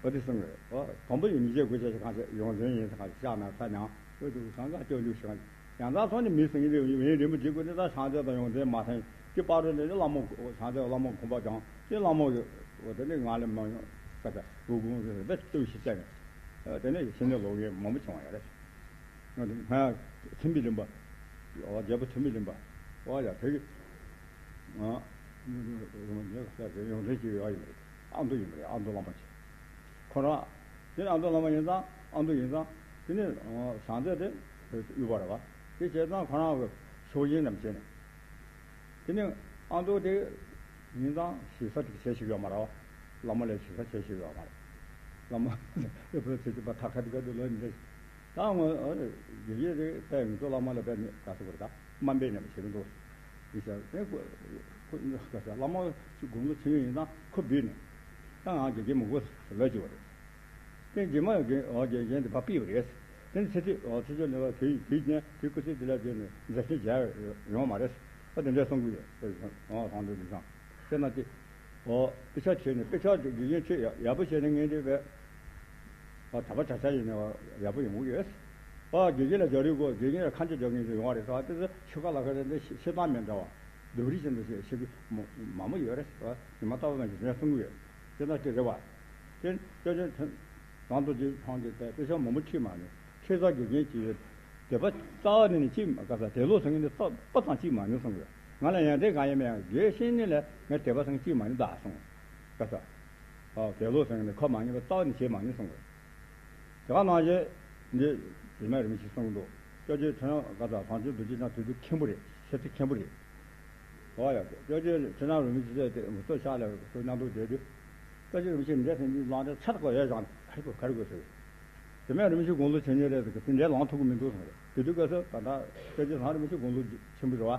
འོ་དེ་གསུང་གི་རེད། འོ་དང་པོ་ཡིན་མི་བྱེད་དགོས་ཆ་ཞིག་གང་ཅི་ཡོངས་འཛིན་ཡིན་ཟེར་གང་ཅི་ཤག་ན་ས་མྱང་འོ་དེ་གང་ག་སྐྱོ་ལུགས་ཤིག་གང་ཅི། ཡང་དག་སོང་ནས་མི་སེང་གེ་དེ་ཡུན་རིང་པོ་བརྗེད་དགོས་ནས་ད་བྱང་རྩེ་དང་ཡོངས་འཛིན་མ་ཐེན་གྱི་བར་དུ་ནས་བླ་མ་བྱང་རྩེ་བླ་མ་དགོངས་པ་བགྱང་དེ་བླ་མ་གི་འོ་དེ་ནས་ང་ལ་མ་ཡོང་ས་ཀ་སྒོ་ཀུན་རེ་རེ་བས་ལྟོས་ཤིག་བཙལ་ནས་དེ་ནས་ཤི་ནས་ལོག་ཡས་མང་པོ་བྱུང་བ་ཡ་རེད། ང་ཚོ་ང་ཚེ་འཕེལ་རིམ་པ་འོ་རྒྱལ་པོ་ཚེ་འཕེལ་རིམ་པ་འོ་ཡ་དེ་གི་ང་ཡོངས་འཛིན་ཅིག་ཡོད་ཡིན་པ་རེད། ཨ་མདོ་ཡིན་པ་རེད། ཨ་མདོ་བླ་མ་ཆེ། ཁོ་རང་། དེ་ནས་ཨ་མདོ་བླ་མ་ཡིན་ཙང་ཨ་མདོ་ཡིན་ཙང་དེ་ནས་བྱང་རྩེ་དེ་དབུས་པ་རེད་བ། དེ་བྱས་ཙང་ཁོ་རང་གི་ཕྱོགས་ཞེན་རྣམས་བྱས་ནས། དེ་ནས་ཨ་མདོ་དེ་ཡིན་ཙང་ཞེ་ས་དེ་བྱས་ཤིག་ཡོད་མ་རེད་བ། བླ་མ་ལས་ཞེ་ས་བྱས་ཤིག་ཡོད་མ་རེད། བླ་མ་ཨེ་བོད་ཚེ་གཅིག་པ་ཐག་ཁ་དེ་ག་དུ་ལོ་ཉི་ཤུ། ད་ངོ་དགེ་རྒན་དེ་དཔེ་མི་ཚོ་བླ་མ་ལ་དཔེ་མི་དགའ་ས་གོ་རེད་ད། དམའ་འབེབས་ནས་མ་བྱེད་མི་འདུག་ཡིན་ཟེར་ཏེ་ཁོ་ཁོ་བླ་མ་ཅིག་དགོངས་པ་ཆེན་ཡོད་ཡིན་ཙང་ཁོ་བུད་ནས་ད་ང་དགེ་རྒན་མི་དགོས་ཟེར་ལབ་བཅུག་པ་རེད། དེ་རྗེས་མ་དགེ་ཨོ་དགེ་རྒན་དེ་ཕར་ཕུད་པ་རེད། དེ་ནས་ཚེ་ཐིག་ཨོ་ཚེ་ཆོས་ལེགས་པ་དེ་དེའི་རྐྱེན་དེའི་སྐུ་ཚེ་དེ་ལ་བརྟེན་ནས་མཛད་འཕྲིན་རྒྱས་ཡོང་བ་མ་རེད། ཨ་དེ་འདྲས་གསུང་གི་ཡོད། ཨོ་གང་འདྲ་འདི་སང་དེ་ན་དེ། ཨོ། དཔེ་ཆ་བྱས་ནས་དཔེ་ཆ་དེ་དགེ་རྒན་ཁྱོད་ཡག་ཡག་པོ་བྱས་ནས་ངས་འདི་བས། ཨ་གྲྭ་པ་གྲྭ་ཆ་ཡིན་ནས་ཡག་པོ་ཡོང་གི་ཡོད། ཨ་དགེ་རྒན་ལ་རྒྱག་རེས་དགོས། དགེ་རྒན་ལ་ཁ་འཆམ་རྒྱག་མཁན་ཞིག་ཡོང་བ་རེད་ཟེར་བ་དེ་ཚོ་ཆོལ་ཁ་ལ་ཁ་རེད་འདི་ཤེས་ཤེས་སྟངས་མི་འདྲ་བ། སྡུག་རིས་ཅན་དུ་བཤད་བཤད་གི་མ་མང་པོ་ཡོད་རེད་ཟེར་བ་ཉི་མ་ལྟ་བུ་ནང་བཞིན་དེ་གསུང་གི་ཡོད། དེ་འདྲ་ཅིག་རེད་བ། དེ་ཅོ་ཅོ་དེ། རང་དུ་རྗེས་ཚང་གི་དཔེ་དཔེ་ཆ་མང་པོ་ཁྲིད་མ་ནི་ཁྲིད་ས་དགེ་རྒན་གྱིས་དད་པ་རྩ་བ་ནས་ནི་ཅིག་ག་ས་དད་ལོ་ཟེར་མཁན་དེ་རྩ་པ་ཙམ་ཅིག་མ་ནི་གསུང་གི། ང་ལ་ཡང་དེ་གང་ཡིན་མིན་ཡང་དགེ་བའི་བཤེས་གཉེན་ལ་ངས་དད་པ་ཟེར་མཁན་ཅིག་མ་ནི་གདའ་གསུང་། ག་ས། ཨ་དད་ལོ་ཟེར་མཁན་དེ་ཁ་མ་ཉན་པ་རྩ་བ་ནས་བྱེད་མ་ནི་གསུང་གི། དེ་ག་ནང་བཞིན་འདི་རྗེ་མི་རིན་པོ་ཆེས་གསུངས་འདུག་སྐྱབས་རྗེ་ཁྲི་ན་ག་ས་བྱང་ཆུབ་རྡོ་རྗེ་འཆང་དུས་ཚོད་མཁན་པོ་རེད། ཆེ་ཚེ་མཁན་པོ་རེད། ཨོ་ཡ། སྐྱབས་རྗེ་ཁྲི་ན་རིན་པོ་ཆེ་ཟེར་དེ་ངུ་ཚོ་ཤག་ལ་ཚོ་མཉམ་དུ་བསྡད་དུས། སྐྱབས་རྗེ་རིན་པོ་ཆེ་འདྲ་ཟེར་འདི་ལངས་ཏེ་ཚར་གོ་ཡ་བཞག་ག་རེ་དགོས་ག་རེ་དགོས་ཟེར། དེ་མིན་རིན་པོ་ཆེ་དགུང་ལོ་ཆེན་ཆེན་རེད་ཟེར་གི་དེ་འདྲ་ལངས་ཐུབ་ཀྱི་མི་འདུག་གསུངས་རེད། དེ་དུས་སྐབས་སུ་ད་ལྟ་སྐྱབས་རྗེ་ཚང་རིན་པོ་ཆེ་དགུང་ལོ་ཆེན་པོ་རེད་བ།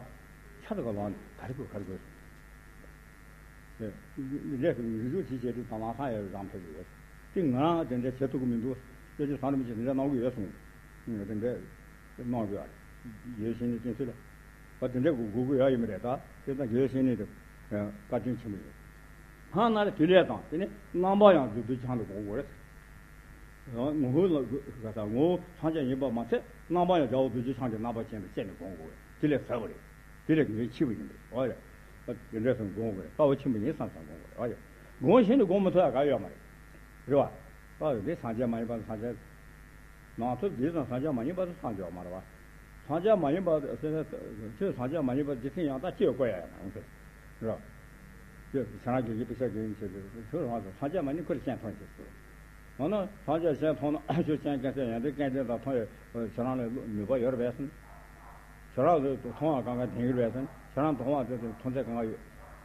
ཚར་གོ་ལངས་ཏེ་ག་རེ་དགོས་ག་རེ་དགོས་ཟེར། འདི་འདྲ་ཟེར་ཡུལ་ཤུགས་ཆེ་ཆེ་དུས་དང་ལང་ཁང་ཡ་རང་ཕེབས་ཀྱི་ཡོད། དེ་ང་རང་དེ་འདྲ་བྱེད་ཐུབ་ཀྱི་མི་འདུག་སྐྱབས་རྗེ་ཚང་རིན་པོ་ཆེ་དེ་འདྲ་གནང་གི་ཡོད་གསུངས། དེ་འདྲ། གནང་དགོས་ཡ་རེད། དགེ་བའི་བཤེས་གཉེན་བསྟེན་ཚུལ་ལ། བ་དེ་འདྲ་དགོས་དགོས་ཀྱི་ཡ་ཡིན་པ་རེད་ད། དེ་ཙང་དགེ་བའི་བཤེས་གཉེན་དེ་བཀའ་དྲིན་ཆེན་པོ་ཡིན། ཧང་ན་རེ་དེ་ལས་དང་དེ་ནས་རྣམ་པ་ཡང་རྡོ་རྗེ་འཆང་དུ་དགོངས་དགོས་རེད། ངོ་བོ་ལ་ག་ས་ངོ་བོ་སངས་རྒྱས་ཡིན་པ་མ་ཚད་རྣམ་པ་ཡང་རྒྱལ་བ་རྡོ་རྗེ་འཆང་གི་རྣམ་པ་ཅན་དུ་བསྐྱེད་ནས་དགོངས་དགོས་རེད། དེ་ལས་ཟབ་པ་རེད། དེ་ལས་དགེ་བའི་ཆེ་བ་ཡིན་པ་རེད། ཨོ་ཡ། དེ་འདྲ་སོང་དགོངས་དགོས་རེད། དཀའ་བ་ཆེན་པོ་ཡིན་བསམ་བསམ་དགོངས་དགོས་རེད། ཨོ་ཡ། དགོངས་བཞིན་དུ་དགོངས་མི་ཐུབ་ཡ་ག་ཡོད་མ་རེད། རེད་བ། ཨོ་ཡ། དེ་སངས་རྒྱས་མ་ཡིན་པ་སངས་རྒྱས། ནང་ཐུབ་དེ་ཙམ་སངས་རྒྱས་མ་ཡིན་པ་དེ་སངས་རྒྱས་མ་རེད་བ། སངས་རྒྱས་མ་ཡིན་པ་ཟེར་ན་ཁྱོད་སངས་རྒྱས་མ་ཡིན་པ་འདི་ཐེངས་ཡང་ད་སྐྱེ་བ་བསྐོ་ཡ་ཡང་ཟེར། རེད། ཁྱོད་བྱ་རང་གི་ཡིད་པའི་ཤ་གི་ཡིན་ཞེས་ཁྱོད་རང་ཚོ་སངས་རྒྱས་མ་ཡིན་ཁོ་ལ་སྤྱན་མཐོང་ཞེས་ཟེར། འོ་ན་སངས་རྒྱས་སྤྱན་མཐོང་ན་ཁྱོད་སྤྱན་སྐད་ཆ་ཡང་དེ་སྐད་ཆ་དང་མཐོང་ཡ་བྱ་རང་ལ་ནུས་པ་ཡོད་རེད་བས་ཟེར། ཁྱོད་རང་ཚོས་མཐོང་བ་གང་ག་ལྡན་གྱི་རེད་ཟེར། ཁྱོད་རང་མཐོང་བ་དེ་ཚོ་མཐོང་ཚད་གང་ག་ཡོད།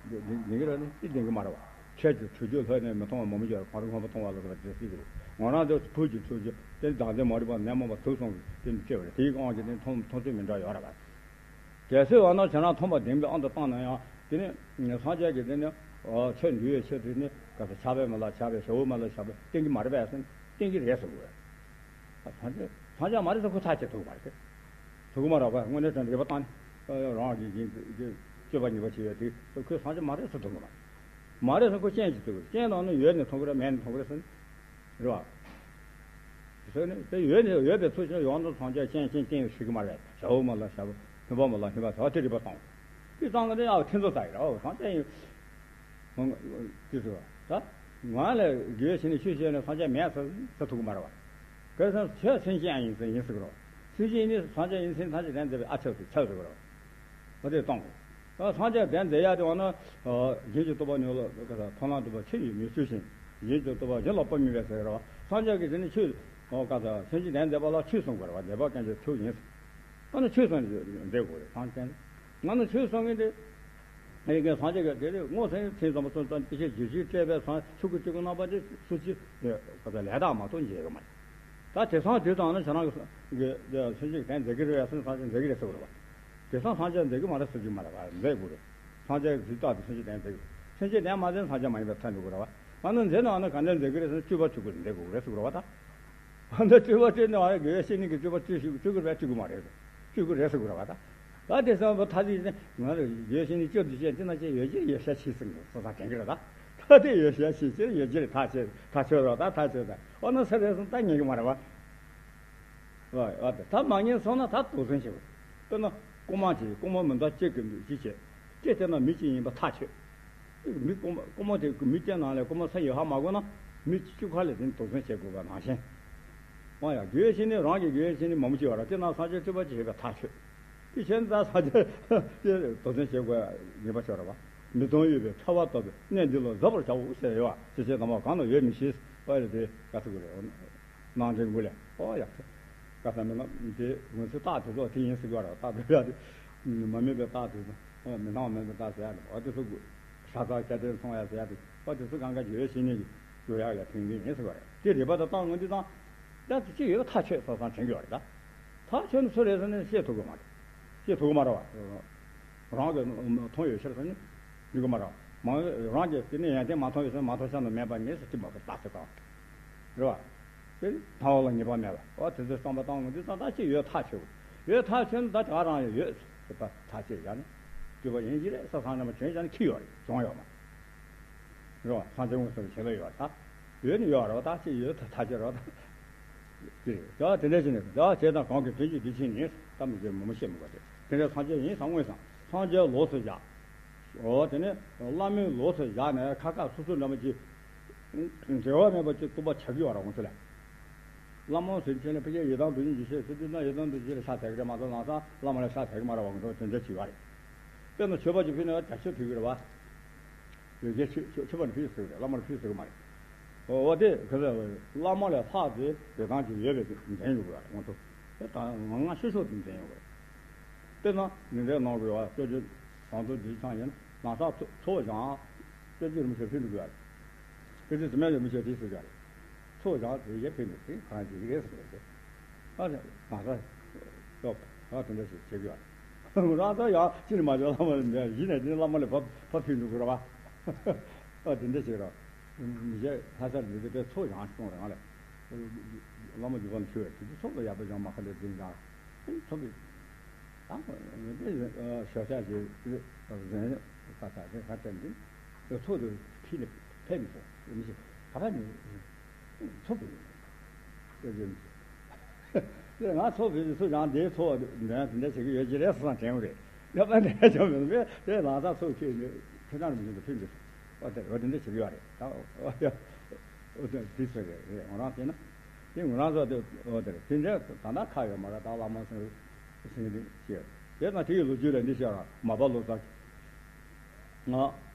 ལྡན་གྱི་རེད་ནི་ཅི་ལྡན་གྱི་མ་རེད་བ། ཁྱེད་ཀྱི་ཐུགས་རྒྱུད་ལྷོད་ནས་མི་མཐོང་བ་མང་པོ་ཡོད་རེད། གང་རུང་ངོ་མ་མཐོང་བ་ལ་སོགས་པ་འདྲེ་སྲིད་ཀྱི་རེད། ང་རང་ཚོ་བོད་ཀྱི་ཐུགས་རྒྱུད་དེ་བདག་འཛིན་མ་རིག་པ་ནད་མང་པོ་དུག་གསུམ་གྱིས་དེ་ནི་སྐྱེ་བ་རེད། དེའི་དབང་གིས་དེ་མཐོང་མཐོང་ཚུལ་མི་འདྲ་ཡོད་རེད་བ། གལ་སྲིད་འོ་ན་ཁྱོད་རང་མཐོང་བ་ལྡན་པའི་དབང་དུ་བཏང་ན་ཡང་དེ་ནི་སངས་རྒྱས་ཀྱི་དེ་ནི་ཆོས་འདུལ་བའི་ཆེད་དུ་ནི་ག་ཚོད་ཕྱག་དཔེ་མ་ལ་ཕྱག་དཔེ་ཞབས་པ་མ་ལ་ཞབས་པ་བསྟན་གྱི་མ་རེད་པས་ཟེར་ན་བསྟན་གྱི་རེད་ཟེར་དགོས། ད་སངས་རྒྱས་སངས་རྒྱས་མ་རེད་ཟེར་ཁོ་ཐག་བཅད་ཐུབ་པ་རེད། ཐུབ་ཀྱི་མ་རེད་པ། དངོས་གནས་དྲང་རིག་པ་བཏང་ནས་རང་གི་ཡིན་གྱི་སྤྱོད་པ་ཉེས་པ་བྱེད་ཡོད་དེ་ཁོས་སངས་རྒྱས་མ་རེད་ཟེར་ཐུབ་ཀྱི་མ་རེད། མ་རེད་ཟེར་ཁོ་རྐྱེན་གྱིས་ཐུབ་ཀྱི་རེད། རྐྱེན་དང་ནི་ཡོད་ནས་མཐོང་གི་རེད་མེད་ནས་མཐོང་གི་རེད་ཟེར་ནས་རེད་པ། ཟེར་ནས་དེ་ཡོད་ནས་ཡོད་པའི་ཚུལ་བཞིན་ཡོངས་སུ་སངས་རྒྱས་སྤྱན་ཅན་ཅན་ཞིག་གི་མ་རེད། ཞབས་པ་མ་ལ་ཞབས་པ་ནུས་པ་མ་ལ་ནུས་པ་ཟེར་བ་དེ་རིག་པ་བཏང་། དེ་བཏང་ལ་ནི་ཨ་ཁྱེད་ཚོ་ལྟ་ཡི་ར་སངས་རྒྱས་ཡིན། ཅི་ཟེར་བ། ད་ང་ལ་དགེ་བའི་བཤེས་གཉེན་ཆོས་བཤད་ནས་སངས་རྒྱས་མེད་ཟེར་ཟེར་ཐུབ་ཀྱི་མ་རེད་བ། གལ་སྲིད་ཁྱོད་སེམས་ཅན་ཡིན་ཟེར་ཡིན་ཟེར་གི་རེད་བ། སེམས་ཅན་ཡིན་ནི་སངས་རྒྱས་ཡིན་ཟེར་ཐམས་ཅད་དོན་མཛད་པའི་ཨ་ཁྱབ་ཏུ་ཁྱབ་ཟེར་གི་རེད་བ། ཨ་དེ་གཏོང་དགོས། ད་སངས་རྒྱས་དོན་མཛད་ཡ་དེ་བ་ན་གཞན་གྱི་རྟོག་པ་ཉོན་ལ་ག་ས་མཐོང་ལམ་རྟོགས་པ་ཆོས་ཡིན་མི་ཆོས་བཞིན་གཞན་གྱི་རྟོག་པ་གཞན་ལ་སྤོ་མི་བས་ཟེར་གི་རེད་བ། སངས་རྒྱས་ཀྱི་དེ་ནི་ཆོས་ག་ས་སེམས་ཅན་དོན་མཛད་པ་ལ་ཆོས་གསུང་དགོས་རེད་བ། མཛད་པ་ཀུན་གྱི་མཆོག་ཡིན་ཟེར། ཨ་ནི་ཆོས་གསུང་མཛད་དགོས་རེད་སངས་རྒྱས་ནི། ང་ནི་ཆོས་གསུང་མཁན་དེ། ཨེ་ཀྱེ་སངས་རྒྱས་ཀྱི་དེ་རེད་དངོས་སེམས་ཐེངས་ཙམ་པ་སོང་ཙང་དེ་ཕྱིར་རྒྱུད་བཞི་བསྐྱེད་པའི་སངས་ཆོས་སྐུ་གཅིག་པུ་རྣམ་པ་དེ་སུ་ཅི་ལས་དག་མ་གཏོགས་མཇལ་གི་མ་རེད། ད་དེང་སང་དེ་དང་ནི་ཁྱེད་རང་གི་སེམས་ཅན་གྱི་དོན་མཛད་ཀྱི་རེད་ཟེར་ན་སངས་རྒྱས་མཛད་ཀྱི་རེད་ཟེར་བ་རེད་བ། དེང་སང་སངས་རྒྱས་མཛད་ཀྱི་མ་རེད་ཟེར་གྱི་མ་རེད་བ། མཛད་དགོས་རེད། སངས་རྒྱས་ཀྱི་དུས་རྟག་ཏུ་སེམས་ཅན་དོན་མཛད་ཀྱི་རེད། སེམས་ཅན་དོན་མ་མཛད་ན་སངས་རྒྱས་མ་ཡིན་པའི་མཐའ་འཇུག་དགོས་རེད་བ། ཨ་ནི་མཛད་ན་ཨ་ནི་ག་འདྲ་མཛད་ཀྱི་རེད་ཟེར་ན་སྤྱོད་པ་ཆོས་སྐུ་མཛད་དགོས་རེད་ཟེར་བ་རེད་བ་ད། ཨ་ནི་སྤྱོད་པ་སྤྱོད་ནས་ཨ་དགེ་བའི་བཤེས་གཉེན་གྱི་སྤྱོད་པ་སྤྱོད་ཤིག་སྤྱོད་དགོས་རེད་སྤྱོད་དགོས་མ་རེད། སྤྱོད་དགོས་རེད་ཟེར་དགོས་རེད་བ་ད། ད་དེ་བསམ་པ་ཐ་ཚིག་ནི་ང་ལ་དགེ་བའི་བཤེས་གཉེན་སྤྱོད་འདི་བཤད་འདི་ན་ཅི་ཡོད་ཀྱི་ཡོད་ཤ་ཆེ་ཟིན་སོ་སང་དྲན་གི་རེད་ད། ད་དེ་ཡོད་ཤ་ཆེ་ཆེ་ཡོད་ཀྱི་རེད་ཐག་ཆོད་ཐག་ཆོད་རོགས་ད་ཐག་ཆོད་ད་ཨོ་ན་ས་རེད་སོང་ད་ཉན་གི་མ་རེད་བ། ཨ་ད་མ་ཉན་སོང་ན་ད་དོགས་ཟོན་བྱེད་དགོས། དཔེར་ན་རྐུན་མ་གྱིས་རྐུན་མ་མི་འདྲ་གཅིག་གིས་འདུག་ཅི་བྱེད། ཅི་བྱས་ན་མི་གཅིག་ཡིན་པ་ཐག་ཆོད། མི་རྐུན་མ་རྐུན་མ་དེ་མི་གཅིག་ནང་ལས་རྐུན་མ་ས་ཡོད་ཧ་མ་གོ་ན་མི་བཅུ་ཁ་ལས་དེ་དོགས་ཟོན་བྱེད་དགོས་པ་ནང་བཞིན། འོ་ཡ་དགེ་བའི་བཤེས་གཉེན་རང་གི་དགེ་བའི་བཤེས་གཉེན་མང་པོ་ཅིག་ཡོད་རེད། དེ་ནང་སངས་རྒྱས་སྤྱོད་པ་ཅིག་ཡོད་པ་ཐག་ཆོད། དེ་བྱས་ན་ད་སངས་རྒྱས་དེ་དོགས་ཟོན་བྱེད་དགོས་ངེས་པ་ཆགས་རེད་བ། མི་གདུང་ཡོད་པའི་ཕྲ་བ་ལྟ་བུའི་གནས་འདི་ལ་གཟབ་པར་བྱའོ་ཟེར་ཡོད་བ། ཅི་བྱས་དང་པོ་གང་ལ་ཡོད་མི་ཤེས་པ་ཡོད་དེ་ག་ཚོད་དགོས་རེད། ནང་འདྲེན་དགོས་ལས་ཨོ་ཡ། ག་ས་མི་ན་དེ་ངོས་སུ་རྟགས་དེ་ཚོ་དེ་ཡིན་ཟེར་གི་བ་རེད། རྟགས་དེ་ཡ་དེ་མ་དམིགས་པའི་རྟགས་དེ་ཚོ་མི་སྣང་བ་མིན་པའི་རྟགས་ཟེར་ཡ་དེ་ཨོ་དེ་ཚོ་དགོས། ས་ཚ་ཁྱད་དེ་མཐོང་ཡ་ཟེར་ཡ་དེ་ཨོ་དེ་ཚོ་གང་ག་བརྗོད་ཤེས་ནས་ཀྱི་བརྗོད་ཡག་ཡ་ཐོན་གྱི་ཡིན་ཟེར་གི་བ་རེད། དེ་རེད་པ་དང་རྟགས་ངོས་འདི་དང་། ད་དེ་ཅི་ཡོད་ཐག་ཆོད་ས་སང་དྲན་གྱི་བ་རེད་ད། ཐག་ཆོད་ནི་སུ་རེད་ཟེར་ནས་བཤད་ཐུབ་གི་མ་རེད། བཤད་ཐུབ་གི་མ་རེད་བ། རང་གི་མཐོང་ཡོད་ཕྱིར་ཟེར་ནས་འགྲིག་གི་མ་རེད་བ། མ་རང་གི་དེ་ནས་ཡོན་ཏན་མ་མཐོང་ཡོད་ཟེར་ན་མ་མཐོང་ཤ་ན་མེད་པ་ངེས་སུ་ཅི་མ་གི་རྟགས་ཟེར་གང་། རེད་བ། དེ་ནི་དང་བ་ལ་ངེས་པ་མེད་པ་ཨོ་དེ་ཚོའི་བསམ་པ་བཏང་ངོ་འདི་ཙང་ད་ཅི་ཡོད་ཐག་ཆོད། ཡོད་ཐག་ཆོད་ནི་ད་དེ་ག་རང་ཡོད་ཡོད་ཟེར་པ་ཐག་ཆོད་བཞག་ནས་སྤྱོད་པ་ཡིན་གྱི་རེད་ས་སང་ནས་མ་བྱོན་བཞག་ནས་ཁྱི་ཡོད་རེད་བྱུང་ཡོད་མ། རེད་བ། སངས་རྒྱས་དངོས་སུ་ཞེ་ལ་ཡོད་ད། ཡོད་ནི་ཡོད་རེད་བ་ད་ཅི་ཡོད་ད་ཐག་ཆོད་རེད་བ་ད། ཅི་རེད་ད་དེ་འདྲ་བྱས་ནས་ད་བྱས་དང་གང་གི་དོན་གྱི་དེ་ཕྱིན་ཡིན་ད་མི་བྱེད་མི་མོ་བཤད་མི་དགོས་ཏེ་དེ་འདྲ་སངས་རྒྱས་ཡིན་ས་མངོན་སངས་སངས་རྒྱས་ལོགས་སུ་བཞག་ཨོ་དེ་ནས་བླ་མའི་ལོགས་སུ་བཞག་ནས་ཁ་ཁ་སོ་སོའི་འདྲ་མ་ཅིག་འབྲེལ་བ་མེད་པ་ཅིག་རྟོགས་པ་བྱ་གི་ཡོད་རེད་ངོ་ཚོ་ལ། བླ་མ་ཟེར་མཁན་ལ་ཕལ་ཆེར་ཡི་དམ་རྡོ་རྗེ་འཇིགས་བྱེད་ཟེར་དུས་ན་ཡི་དམ་རྡོ་རྗེ་ལ་ཤ་ཚ་གི་རེད་མ་གཏོགས་ལམ་སང་བླ་མ་ལ་ཤ་ཚ་གི་མ་རེད་བ་ངོ་ཚོ་དེ་འདྲ་བྱེད་ཀྱི་ཡོད་རེད། དཔེར་ན་མཆོད་པ་ཅིག་ཕུལ་ན་ཡང་དྲག་ཤོས་ཕུལ་གི་རེད་བ། ཡོད་ཚད་ཆོས་ཆོས་ཆོས་པ་ནི་ཕུལ་ཟེར་གི་རེད། བླ་མར་ཕུལ་ཟེར་གི་མ་རེད། འོ་འོ་དེ་ག་ཚོད་བླ་མ་ལས་ལྷག་ཏུ་དེ་དང་ཅིག་ཡོད་པའི་འཛིན་ཡོད་དགོས་རེད་ངོ་ཚོ། དེ་དང་ང་ང་ཤོད་ཤོད་དུ་འཛིན་ཡོད་དགོས་རེད། དཔེར་ན་ཉིན་རེའི་ནང་དགོས་པ་སྤྱོད་རྒྱུ་གང་ཚོད་འདི་ཚང་ཡིན་ན་ས་ཚོ་ཚོ་བཞག་སྤྱོད་རྒྱུ་རིན་པོ་ཆེ་ཕུལ་འགྲོ་དགོས་རེད། སྤྱོད་རྒྱུ་དུ་མའི་རིན་པོ་ཆེ་དེ་ཟེར་གི་རེད། ཚོ་བཞག་དེ་ཡེ་ཕུལ་འགྲོ་དེ་གང་ཅིག་རེད་ཟེར་གི་རེད། ཨ་རེ་ང་ཚ་ཡོད་ཨ་དེ་འདྲ་ཞིག་བྱེད་དགོས་རེད། རང་ཚོ་ཡང་ཅི་ནས་མ་བྱོས་བླ་མ་ལ་འདྲ་ཡིན་ནས་དེ་བླ་མ་ལ་ཕ་ཕ་ཕུལ་འགྲོ་དགོས་རེད་བ། ཨ་དེ་འདྲ་ཞིག་རེད། མི་བྱེད་ལྷ་སར་འདི་དེ་པའི་ཚོགས་ཡང་སྐྱོང་རེད་ང་ལ། བླ་མ་རྒྱུད་པ་ནས་ཕུལ་བས་དེ་ཚོགས་ལ་ཡག་པོ་ཡང་མ་ཁ་ལས་འཛིན་ཀྱང་། ཚོགས་ཀྱི། ད་ངས་དེ་ཞོ་ཤ་ཞིག་ཟན་ཁ་ཁ་དེ་ཁ་བསྟན་ཏེ། ཚོགས་དུ་ཕི་ནས་ཕེབས་མི་སོང་མི་ཤེས་ག་པར་ནས་ཚོགས་ཀྱི་ཡོད། དེ་ང་ཚོགས་ཕེབས་ཚོ་ཡང་དེའི་ཚོགས་འདོན་དེ་འདྲ་བྱེད་ཀྱི་ཡོད་ཀྱི་རེད་བསམ་དྲན་གི་རེད། ཡོད་པ་འདྲ་བྱུང་མི་འདུག་དེ་ལག་ཐག་ཚོགས་ཁྱེད་ནས་ཁྱེད་རང་མི་འདུག་ཕེབས་འདུག་ཨོ་དེ་འོ་དེ་འདྲ་བྱེད་ཀྱི་ཡོད་རེད་ད། ཨོ་ཡ། ཨོ་དེ་དེ་ཚོ་རེད་རེད་ང་རང་བལྟས་ན། དེ་ངོས་རང་ཚོ་དེ་འོ་དེར་དེ་འདྲའི་ད་ལྟ་ཁ་ཡོད་མ་རེད། ད་བླ་མ་སེང་སེང་གེ་དེ་བཤད། དེ་ན་དེ་ཡི་ལོ་རྒྱུས་ལ་འདི་བཤད་ར། མ་པ་ལོ་ཙཱ་ང་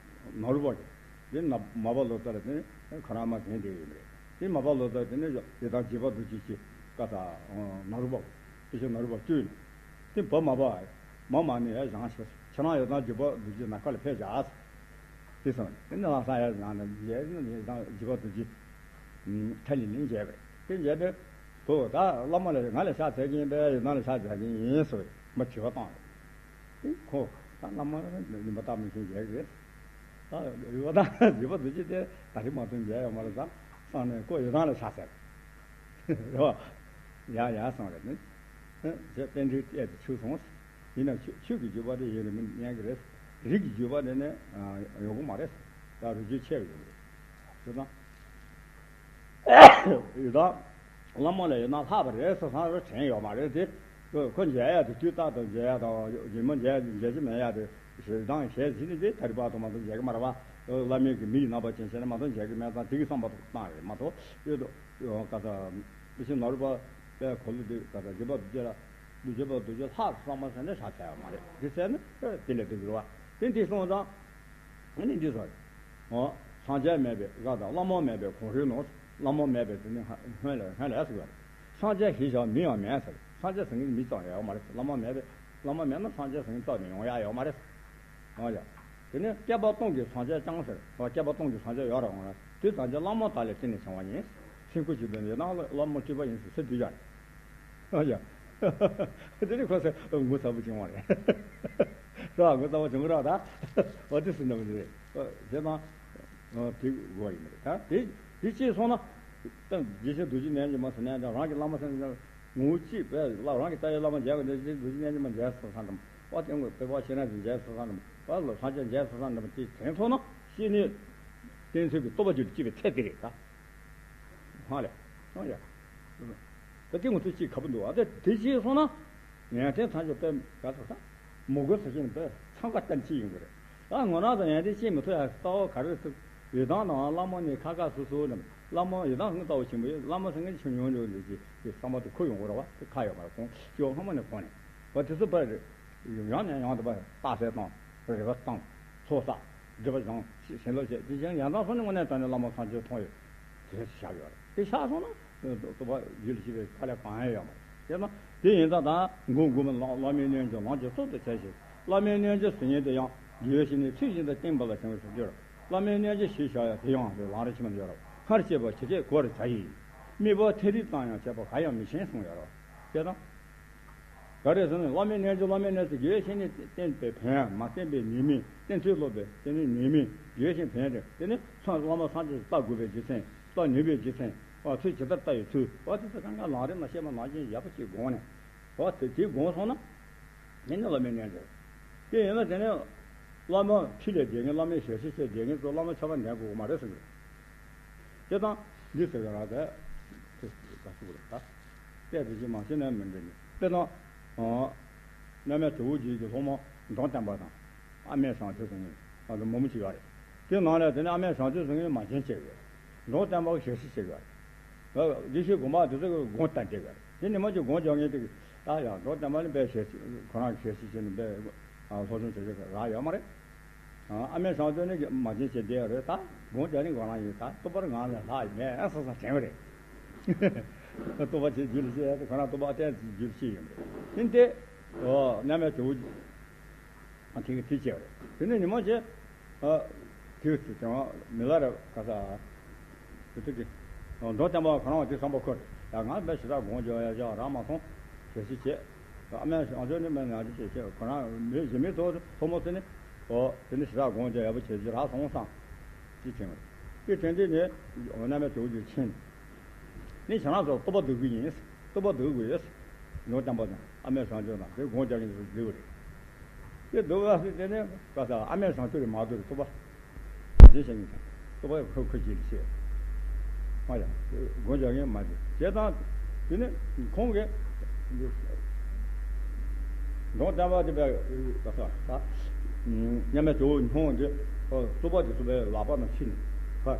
ནོར་བུ་པ་གི་དེ་ན་མ་པ་ལོ་ཙཱ་ལ་དེ་ཁོ་རང་མ་གན་དེ་ཡིན་རེད། དེ་མ་པ་ལོ་ཙཱ་དེ་ནི་ཡི་དམ་རྗེ་འབངས་རྡོ་རྗེ་གི་ཀ་ད་ནོར་བུ་པ་གི་དེ་ཆོ་ནོར་བུ་པ་བཅུ་ཡིན། དེ་བ་མ་པ་མ་མ་ནི་ཡ་བཞེངས་ཤིག་ཁྱེད་རང་ཡི་དམ་རྗེ་འབངས་རྡོ་རྗེ་ནམ་མཁའ་ལ་ཕེབས་བཞག་དེ་སོང་། དེ་ནི་ལམ་སང་ཡར་ཡང་ནས་མཇལ་ནས་ཡང་རྗེ་འབངས་རྡོ་རྗེ་ཁྲ་ལི་ལིང་མཇལ་བས། དེ་མཇལ་དུས་དོ་ད་བླ་མ་ལ་ང་ལ་ཕྱག་འཚལ་གྱིན་པས་ཡིན་ན་ལ་ཕྱག་འཚལ་གྱིན་ཡིན་ཟེར་བས་མ་དྲི་བ་བཏང་བས། དེ་ཁོ་ད་བླ་མ་ལ་ནི་མ་བཏགས་མི་ཤེས་མཇལ་གི་རེད། ད་ཡོད་ད་རྗེ་འབངས་རྡོ་རྗེ་དེ་ད་རེས་མ་གཏོགས་མཇལ་ཡོད་མ་རེད་ད་བསམ་ནས་ཁོ་ཡི་དམ་ལ་ཕྱག་འཚལ་རེད་བ། ཡ་ཡ་སོང་རེད་ནི། ཞེས་པཎ་ཌི་ཏ་ཡེ་དེ་ཆུག་སོང་། ཡིན་ན་ཆོས་ཆོས་ཀྱི་བརྒྱུད་པ་དེ་ཡིན་རེད་མིན་ཉན་གི་རེད། རིགས་ཀྱི་བརྒྱུད་པ་དེ་ནི་ཡོང་གི་མ་རེད། ད་རུ་རྒྱུད་ཆད་ཡོང་གི་རེད། ཞུ་དང་། ཡོད་དང་། བླ་མ་ལ་ཡོད་ན་ལྷག་པ་རེད་ཟེར་བསམ་རུ་དྲན་ཡོད་མ་རེད་དེ། ཁོ་མཇལ་ཡ་དེ་དུས་རྟག་ཏུ་མཇལ་ཡ་དང་རྗེས་མ་མཇལ་མཇལ་གྱི་མེད་ཡ་དེ་ཞེ་སྡང་ཞེ་ཟིན་ནི་དེ་ད་རི་བར་དུ་མ་གཏོགས་མཇལ་གི་མ་རེད་བ། བླ་མའི་གི་མིག་རྣམ་པ་ཅན་ཞེ་ན་མ་གཏོགས་མཇལ་གི་མེད་ཙང་དེ་གི་བསམ་པ་དང་བཏང་རེད་མ་གཏོགས་ཡོད་དོ། ཀ་ས། དེ་བཞིན་ནོར་བུ་པའི་འཁོར་ལོ་འདི་ཀ་ས་རྗེ་འབངས་རྡོ་རྗེ་ལ་རྗེ་འབངས་རྡོ་རྗེ་ལྷག་བསམ་པ་ཟེར་ནས་ཕྱག་འཚལ་བ་མ་རེད། འདི་ཟེར་ནས་དེ་ལས་དེ་འགྱུར་བ་དེ་འདི་སོང་ཙང་། ཨ་ནི་འདི་ཟེར། འོ། སངས་རྒྱས་མེད་པའི་ཀ་ས་བླ་མ་མེད་པའི་གོང་རོལ་ནོ། བླ་མ་མེད་པའི་དེ་ནི་སྔོན་ལ་སྔོན་ལ་ཟེར་བ་རེད། སངས་རྒྱས་ཞེས་བྱ་མིང་ཡང་མེད་ཟེར། སངས་རྒྱས་ཟེར་མཁན་མི་ཙམ་ཡོད་མ་རེད། བླ་མ་མེད་པའི་བླ་མ་མེད་ན་སངས་རྒྱས་ཟེར་མཁན་ཙམ་ནས་ཡོང་ཡ་ཡོད་མ་རེད། འོ་ཡ། དེ་ནས་བསྐལ་པ་སྟོང་གི་སངས་རྒྱས་ཀྱང་ཟེར། བསྐལ་པ་སྟོང་གི་སངས་རྒྱས་ཡོད་རེད་འོང་ན་དེ་ཙམ་གྱི་བླ་མ་དག་ལས་བརྟེན་ནས་བྱུང་བ་ཡིན། སེམས་ཁུར་གྱི་དོན་ཡོད་ན་བླ་མ་སྤྲུལ་པ་ཡིན་ཟེར་ཟེར་དུས་ཡ། ཨ་ཡ། དེ་ནི་ཁོ་ཚོས་ངོ་ཚ་པོ་བྱུང་བ་རེད། ར་ངོ་ཚ་པོ་བྱུང་ར་ད། འོ་དེ་སུ་ནམ་རེད། དེ་དང་། དེ་དགོས་ཡིན་རེད་ད་དེ་དེ་ཅིས་སོང་ན། ད་རྗེ་བཙུན་རྡོ་རྗེ་རྣལ་འབྱོར་མ་ཟེར་ནས་ཀྱང་རང་གི་བླ་མ་ཟེར་ནས་ངོ་བོ་གཅིག་པས་ལ་རང་གི་ལྟ་བའི་བླ་མ་མཇལ་བ་འདི་རྗེ་བཙུན་རྡོ་རྗེ་རྣལ་འབྱོར་མ་མཇལ་སོང་ས་འགྲམ་པ་དེ་ངོ་བོ་པའི་བ་ཤེས་ན་ཟེར་མཇལ་སོང་ས་འགྲམ་པ་ལ་སངས་རྒྱས་མཇལ་སོང་ས་འགྲམ་པ་དེ་དྲན་སོང་ན་ཤེས་ནས་བསྟན་ཚུལ་གྱི་རྟོགས་པ་རྒྱུད་དུ་སྐྱེས་པའི་ཚད་དེ་རེད་ད། ཧ་ལས། ཧ་ལས། ད་དེ་ངོ་ཚ་ཅིག་ཁ་པོ་འདུག་ཨ་ད་དེ་ཅིག་སོང་ན། ཡོན་ཏན་ཐམས་ཅད་དཔེ་ག་ཚོད་ད། མོ་གོ་ས་ཞིག་ནི་དཔེ་འཚང་ཁ་གཏམ་ཅིག་ཡོང་གི་རེད། ད་ངོ་རང་ཚོ་ཡོན་ཏན་ཤེས་མི་ཐུབ་ཡ་ལྟ་བ་ག་རེ་ཟེར། ཡི་དམ་དང་བླ་མ་ནི་ཁ་ཁ་སོ་སོ་ནམ་བླ་མ་ཡི་དམ་ཧང་ལྟ་བ་ཆེན་པོ་ཡོད། བླ་མ་ཟེར་མཁན་ཆུང་ཉུང་ཉུང་འདི་ཅིག་གི་བསམ་པ་དེ་ཁུར་ཡོང་གི་རེད་བ། དེ་ཁ་ཡོད་མ་རེད། གོང་ཅོ་སྔ་མ་ནས་གོང་ནས་བ་དེ་ཚོ་དཔེ་རེད། ཡང་ནས་ཡང་དུ་བ་རྟགས་གསལ་བཏང་རེ་བ་བཏང་ཚོགས་བསགས་སྒྲིབ་པ་སྦྱང་ཞེན་ལོག་བྱེད་དེ་བཞིན་ཡང་དག་སོང་ནས་དངོས་གནས་དྲང་གནས་བླ་མ་སངས་རྒྱས་མཐོང་ཡོད། དེ་བཞག་ཡོད་རེད། དེ་བཞག་སོང་ན། རྟོགས་པ་རྒྱུད་ལ་སྐྱེས་པའི་དཀའ་ལས་གང་ཡང་ཡོད་མ་རེད། དེས་ན་དེ་ཡིན་ཙང་ད་མགོ་མགུར་མ་ལ་བླ་མའི་རྣལ་འབྱོར་ལམ་གྱི་སྲོག་ཏུ་བྱས་ཤིང་། བླ་མའི་རྣལ་འབྱོར་ཟེར་མཁན་དེ་ཡང་དགེ་བའི་བཤེས་གཉེན་ཚུལ་བཞིན་དུ་བསྟེན་པ་ལ་བྱང་བའི་སྲོག་གཅོད། བླ་མའི་རྣལ་འབྱོར་ཞེས་བྱ་ཡང་དེ་ཡང་དེ་ལམ་རིམ་ཕྱི་མ་ཡོད་རེད། སྔར་བཤད་པ་ཇི་སྐད་གོ་བར་བྱ་ཡིས། དམིགས་པ་ཐེར་འདོན་ཙམ་ཡང་བྱས་པ་གར་ཡང་མི་ཕྱིན་གསུངས་ཡོད་རེད། དེ་དང་། ག་རེ་ཟེར་ན་བླ་མའི་རྣལ་འབྱོར་བླ་མའི་རྣལ་འབྱོར་དགེ་བའི་བཤེས་གཉེན་བསྟེན་པའི་ཕན་མ་བསྟེན་པའི་ཉེས་དམིགས་བསྟེན་ཚུལ་སློབ་པའི་བསྟེན་ནུས་ཉེས་དམིགས་དགེ་བའི་བཤེས་གཉེན་ཕན་རེད། དེ་ནི་ཚང་བླ་མ་སངས་རྒྱས་ལྟ་དགོས་པའི་རྒྱུ་མཚན་ལྟ་ནུས་པའི་རྒྱུ་མཚན་བ་ཚུལ་ཇི་ལྟར་ལྟ་བའི་ཚུལ་བ་དེ་ཚོ་གང་ག་ལམ་རིམ་ལ་བཤད་པ་ནང་བཞིན་ཡག་པོ་ཅིག་དགོངས་ནས་བ་དེ་དེ་དགོངས་སོང་ན་དེ་ནི་བླ་མའི་རྣལ་འབྱོར། དེ་ཡིན་ན་དེ་ནི་བླ་མ་ཕྱི་ལས་བསྡད་མཁན་བླ་མའི་ཞལ་བཞེས་བྱས་བསྡད་མཁན་ཚོ་བླ་མ་ཆོ་ག་འདོན་དགོས་མ་རེད་ཟེར་གི་རེད། དེ་དང་འདི་ཟེར་ག་ར་དེ་དེ་ག་ཟེར་དགོས་རེད་ད། དཔེ་དེ་བཞིན་མ་ཤེས་ན་མི་འགྲིག་ནི་དཔེ་དང་། གནས་མལ་ཇོ་བོ་རྗེ་གི་སློབ་མ་འབྲོམ་སྟོན་པ་དང་། ཨ་མའི་བྱང་ཆུབ་ཟེར་མཁན་ང་ཚོ་མོ་མོ་གཅིག་ཡོད་རེད། དེ་ནང་ལ་དེ་ནས་ཨ་མའི་བྱང་ཆུབ་ཟེར་མཁན་མ་བྱན་བྱས་ཡོད། འབྲོམ་སྟོན་པ་གི་ཞལ་བཞེས་བྱས་ཡོད་རེད། དགེ་བཤེས་དགོན་པ་དེ་ཚོ་གི་དགོངས་བསྟན་བསྡད་ཡོད་རེད། དེ་ཉི་མ་གཅིག་དགོངས་འཇོག་མཁན་དེ་གི་ད་ཡང་འབྲོམ་སྟོན་པ་ནི་དཔེ་ཞལ་བཞེས་ཁོ་རང་གི་ཞལ་བཞེས་བྱས་ནས་དཔེ་སློབ་སྦྱོང་བྱེད་ཆོག་རག་ཡོད་མ་རེད། ཨ་མའི་བྱང་ཆུབ་ནི་མ་བྱན་བྱས་བསྡད་ཡོད་རེད། ད་དགོངས་འཇོག་ནི་ཁོ་རང་ཡིན། ད་ལྟོ་ཕར་ང་ལ་ལྷག་ཡིན་མེད་ཟེར་ཟེར་དྲན་པ་རེད། ལྟོ་ཕར་བྱས་རྒྱུ་ལ་བཤད་ཁོ་རང་ལྟོ་ཕར་བསྟན་རྒྱུ་ལ་བཤད་ཡོད་མ་རེད། ཡིན་ཏེ། ཨོ་གནས་མལ་ཇོ་བོ། ཨ་དེ་གི་དེ་བྱས་པ་རེད། དེ་ནས་ཉི་མ་བྱས། ཨ་དེ་གི་དེ་ང་མི་ལ་རེ་ག་ས། དེ་དེ་གི་འབྲོམ་སྟོན་པ་ཁོ་རང་བ་དེ་བསམ་པ་འཁོར་ཡ། ང་དཔེ་ཞེ་དྲག་དགོངས་འཇོག་ཡ་ཅག་རག་མ་སོང་། ཞལ་བཞེས་བྱས། ཨ་མའི་བྱང་ཆུབ་ནི་མེད་ང་ཅི་བྱེད་བྱེད་ཁོ་རང་མི་གཞན་མི་ཐོག་ཐོག་མ་ཟེར་ནི། ཨོ་དེ་ནི་ཞེ་དྲག་དགོངས་འཇོག་ཡག་པོ་བྱས་རྗེས་རག་སོང་བསམ། ཅི་དྲན་པ་རེད། དེ་དྲན་དུས་ནས་འོ་གནས་མལ་ཇོ་བོ་རྗེ་ཕྱིན། ནི་ཁྱེད་རང་ཚོར་རྟོགས་པ་སྡུག་གི་ཡིན། རྟོགས་པ་སྡུག་དགོས་ཡོད། འབྲོམ་སྟོན་པ་དང་ཨ་མའི་བྱང་ཆུབ་དང་དེ་དགོངས་འཇོག་གིན་སྡུག་རེད། དེ་སྡུག་ཨ་སི་དེ་ནས་ག་ས་ཨ་མའི་བྱང་ཆུབ་རེད་མ་སྡུག་རེད། རྟོགས་པ་རྗེས་བཞིན་གྱི་རྟོགས་པ་ཁོ་ཁོ་ཅི་ལ་ཤེས། མ་ཡང་དགོངས་འཇོག་གིན་མ་རེད། བྱས་ཙང་དེ་ནས་ཁོང་གིས་འབྲོམ་སྟོན་པ་དེ་བས་ག་ས་ད་མཉམ་མེད་ཇོ་བོ་སྙུང་དེ་རྩུབ་པ་དེ་ཚོ་བས་ལག་པ་ནང་ཕྱིན་ནས་ཕར་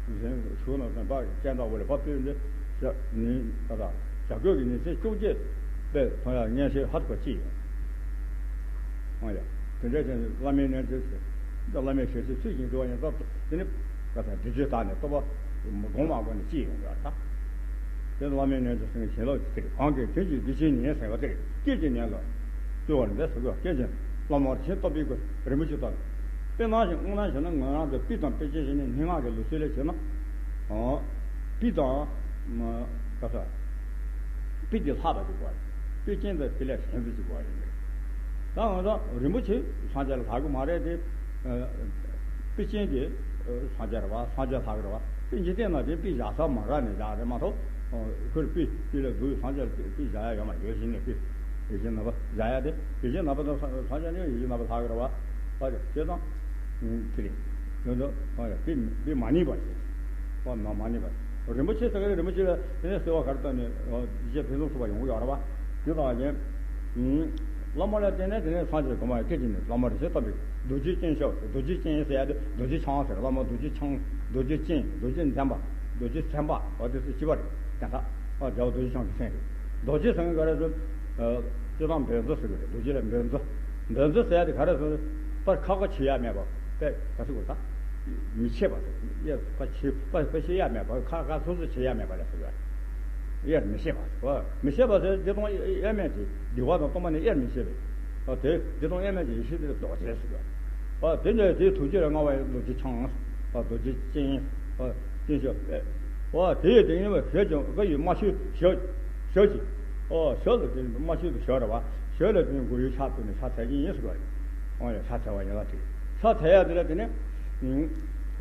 གཞན་ཞུགས་ནང་སེམས་པ་སྤྱན་དང་བོ་ལས་ཕར་བཏོན་ཏེ། ཡ། ནི་ད་ལྟ་བྱ་རྒོད་ཀྱི་ཉིན་མཚན་བཅོ་བརྒྱད་པའི་ཐོན་ཡ་མངོན་ཤེས་ཧ་ཐུག་པ་ཅི་ཡིན། ཨོ་ཡ། དེ་འདྲ་བྱས་ནས་བླ་མའི་རྣལ་འབྱོར་ཞེས་བླ་མའི་ཞལ་ཆད་ཚུལ་བཞིན་འགྲུབ་པ་ཡིན་སྟབས། དེ་ནི་ད་ལྟ་འདི་ཚོའི་བདག་ནི་རྟོགས་པ་སྒོམ་མ་དགོས་ནས་ཅི་ཡོང་གི་ཡོད་ད། དེ་བླ་མའི་རྣལ་འབྱོར་སེང་གེ་བྱིན་རླབས་ཀྱི་ཚིག་གང་གིས་དོན་གྱི་འདི་ཕྱིའི་ཉིན་ཟེར་བ་དེར་སྐད་ཅིག་ཉན་ལ། བརྩེ་བར་འདས་སུ་དགོས་སྐད་ཅིག་བླ་མ་རིན་ཆེན་སྟོབས་པའི་སྐུ་རིན་པོ་ཆེ་ལྟར། དཔེར་ན་ཞིག་དངོས་གནས་བྱས་ན་ང་རང་ཚོ་པི་དང་པེ་ཅིན་བྱས་ནས་སྙན་ངག་གི་ལུགས་སྲོལ་ལ་བྱས་ན། ཨོ། པི་དང་། ཨ། ག་ས། པི་དེ་ལྷག་པ་ཅིག་དགོས་རེད། པེ་ཅིན་དང་དེ་ལས་གཞན་ཚོ་ཅིག་དགོས་རེད། ད་ང་ཚོ་རིན་པོ་ཆེ་སངས་རྒྱས་ལ་ལྷག་གི་མ་རེད་དེ། ཨ། པེ་ཅིན་དེ་སངས་རྒྱས་རེད་བ། སངས་རྒྱས་ལྷག་གི་རེད་བ། པེ་འཇིག་རྟེན་ན་དེ་པི་བཞག་ས་མ་རག་ནས་བཞག་རེད་མ་གཏོགས། ཁོར་པི་པི་ལ་འདུག་སངས་རྒྱས་ལ་པི་པི་བཞག་ཡ་ཡོད་མ་རེད། ཡོད་བཞིན་ནས་པི་ཡོད་བཞིན་ན་པ་བཞག་ཡ་དེ་ཡོད་བཞིན་ན་པ་དང་སངས་རྒྱས་ནི་ཡོད་བཞིན་ན་པ་ལྷག་གི་རེད་བ། བ་དེ་དང་། དེ་རེད། ཡོད་དོ། པི་པི་མ་ནུས་པ་ཞིག་བ་མ་མ་ནུས་པ། རིན་པོ་ཆེ་ཟེར་གི་རེད། རིན་པོ་ཆེ་ལ་དེ་ནས་གསོལ་བ་ག་རེ་བཏབ་ནས་རྗེ་ཕུན་སུམ་ཚོགས་པ་ཡོང་གི་ཡོད་རེད་བ། དེ་དང་ཡང་། བླ་མ་ལ་བརྟེན་ནས་དེ་ནས་སངས་རྒྱས་གོ་མ་ཡང་སྐད་ཅིག་ནས་བླ་མ་རིན་ཆེན་སྟོབས་པའི་རྡོ་རྗེ་ཅན་ཤོག་རྡོ་རྗེ་ཅན་ཟེར་ཡ་དེ་རྡོ་རྗེ་འཆང་ཟེར། བླ་མ་རྡོ་རྗེ་འཆང་། རྡོ་རྗེ་ཅན། རྡོ་རྗེ་འཛིན་པ། རྡོ་རྗེ་སེམས་དཔའ། འོ་དེ་ཚོ་སྤྱི་པ་རེད། དེ་དག་ཨ་རྒྱལ་བ་རྡོ་རྗེ་འཆང་གི་མཚན་རེད། རྡོ་རྗེ་ཟེར་མཁན་ག་རེ་ཟེར། ཨ། སྤྱིར་བཏང་བཛྲ་ཟེར་གི་རེད། རྡོ་རྗེ་ལ་བཛྲ། བཛྲ་ཟེར་ཡ་དེ་ག་རེ་ཟེར། པར་ཁག་ཁག་བྱེད་ཡ་མེད་པ། པས་ག་ཟེར་དགོས་ད། མི་ཆད་པ་ཟེར། ཡ་པ་བྱེད་པ་པ་བྱེད་ཡ་མེད་པ། ཁག་ཁག་སོ་སོ་བྱེད་ཡ་མེད་པ་ལ་ཟེར་གི་རེད། དབྱེར་མི་ཕྱེད་པ་ཟེར། མི་ཕྱེད་པ་ཟེར་བདེ་སྟོང་དབྱེར་མེད་ཀྱི་བདེ་བ་དང་སྟོང་པ་ནི་དབྱེར་མི་ཕྱེད་པའི། ཨ། དེ་བདེ་སྟོང་དབྱེར་མེད་ཀྱི་ཡེ་ཤེས་དེ་རྡོ་རྗེ་ཟེར་གི་རེད། ཨ། དེ་ནས་དེའི་ཐུགས་རྗེ་ལ་མངའ་བ་ཡི་རྡོ་རྗེ་འཆང་། ཨ། རྡོ་རྗེ་ཅན། ཨ། ཅན་ཤོག་ཨ། དེ་ཡི་དེ་ཉིད་མ་ཞལ་གྱི་བཀའ་ཡི་རྨ་ཤུལ་ཞལ་ཞལ་གྱི། ཨ། ཞལ་ལ་དེ་རྨ་ཤུལ་དུ་ཞལ་རེད་བ། ཞལ་ལ་དེ་མགོ་ཡི་ཕྱག་བཙུགས་ནས་ཕྱག་འཚལ་གྱི་ཡིན་ཟེར་བ་རེད། ཨོ་ཡ། ཕྱག་འཚལ་བ་ཡིན་ལ་དེ། ཕྱག་འཚལ་ཡ་དེ་ལ་དེ་ནས་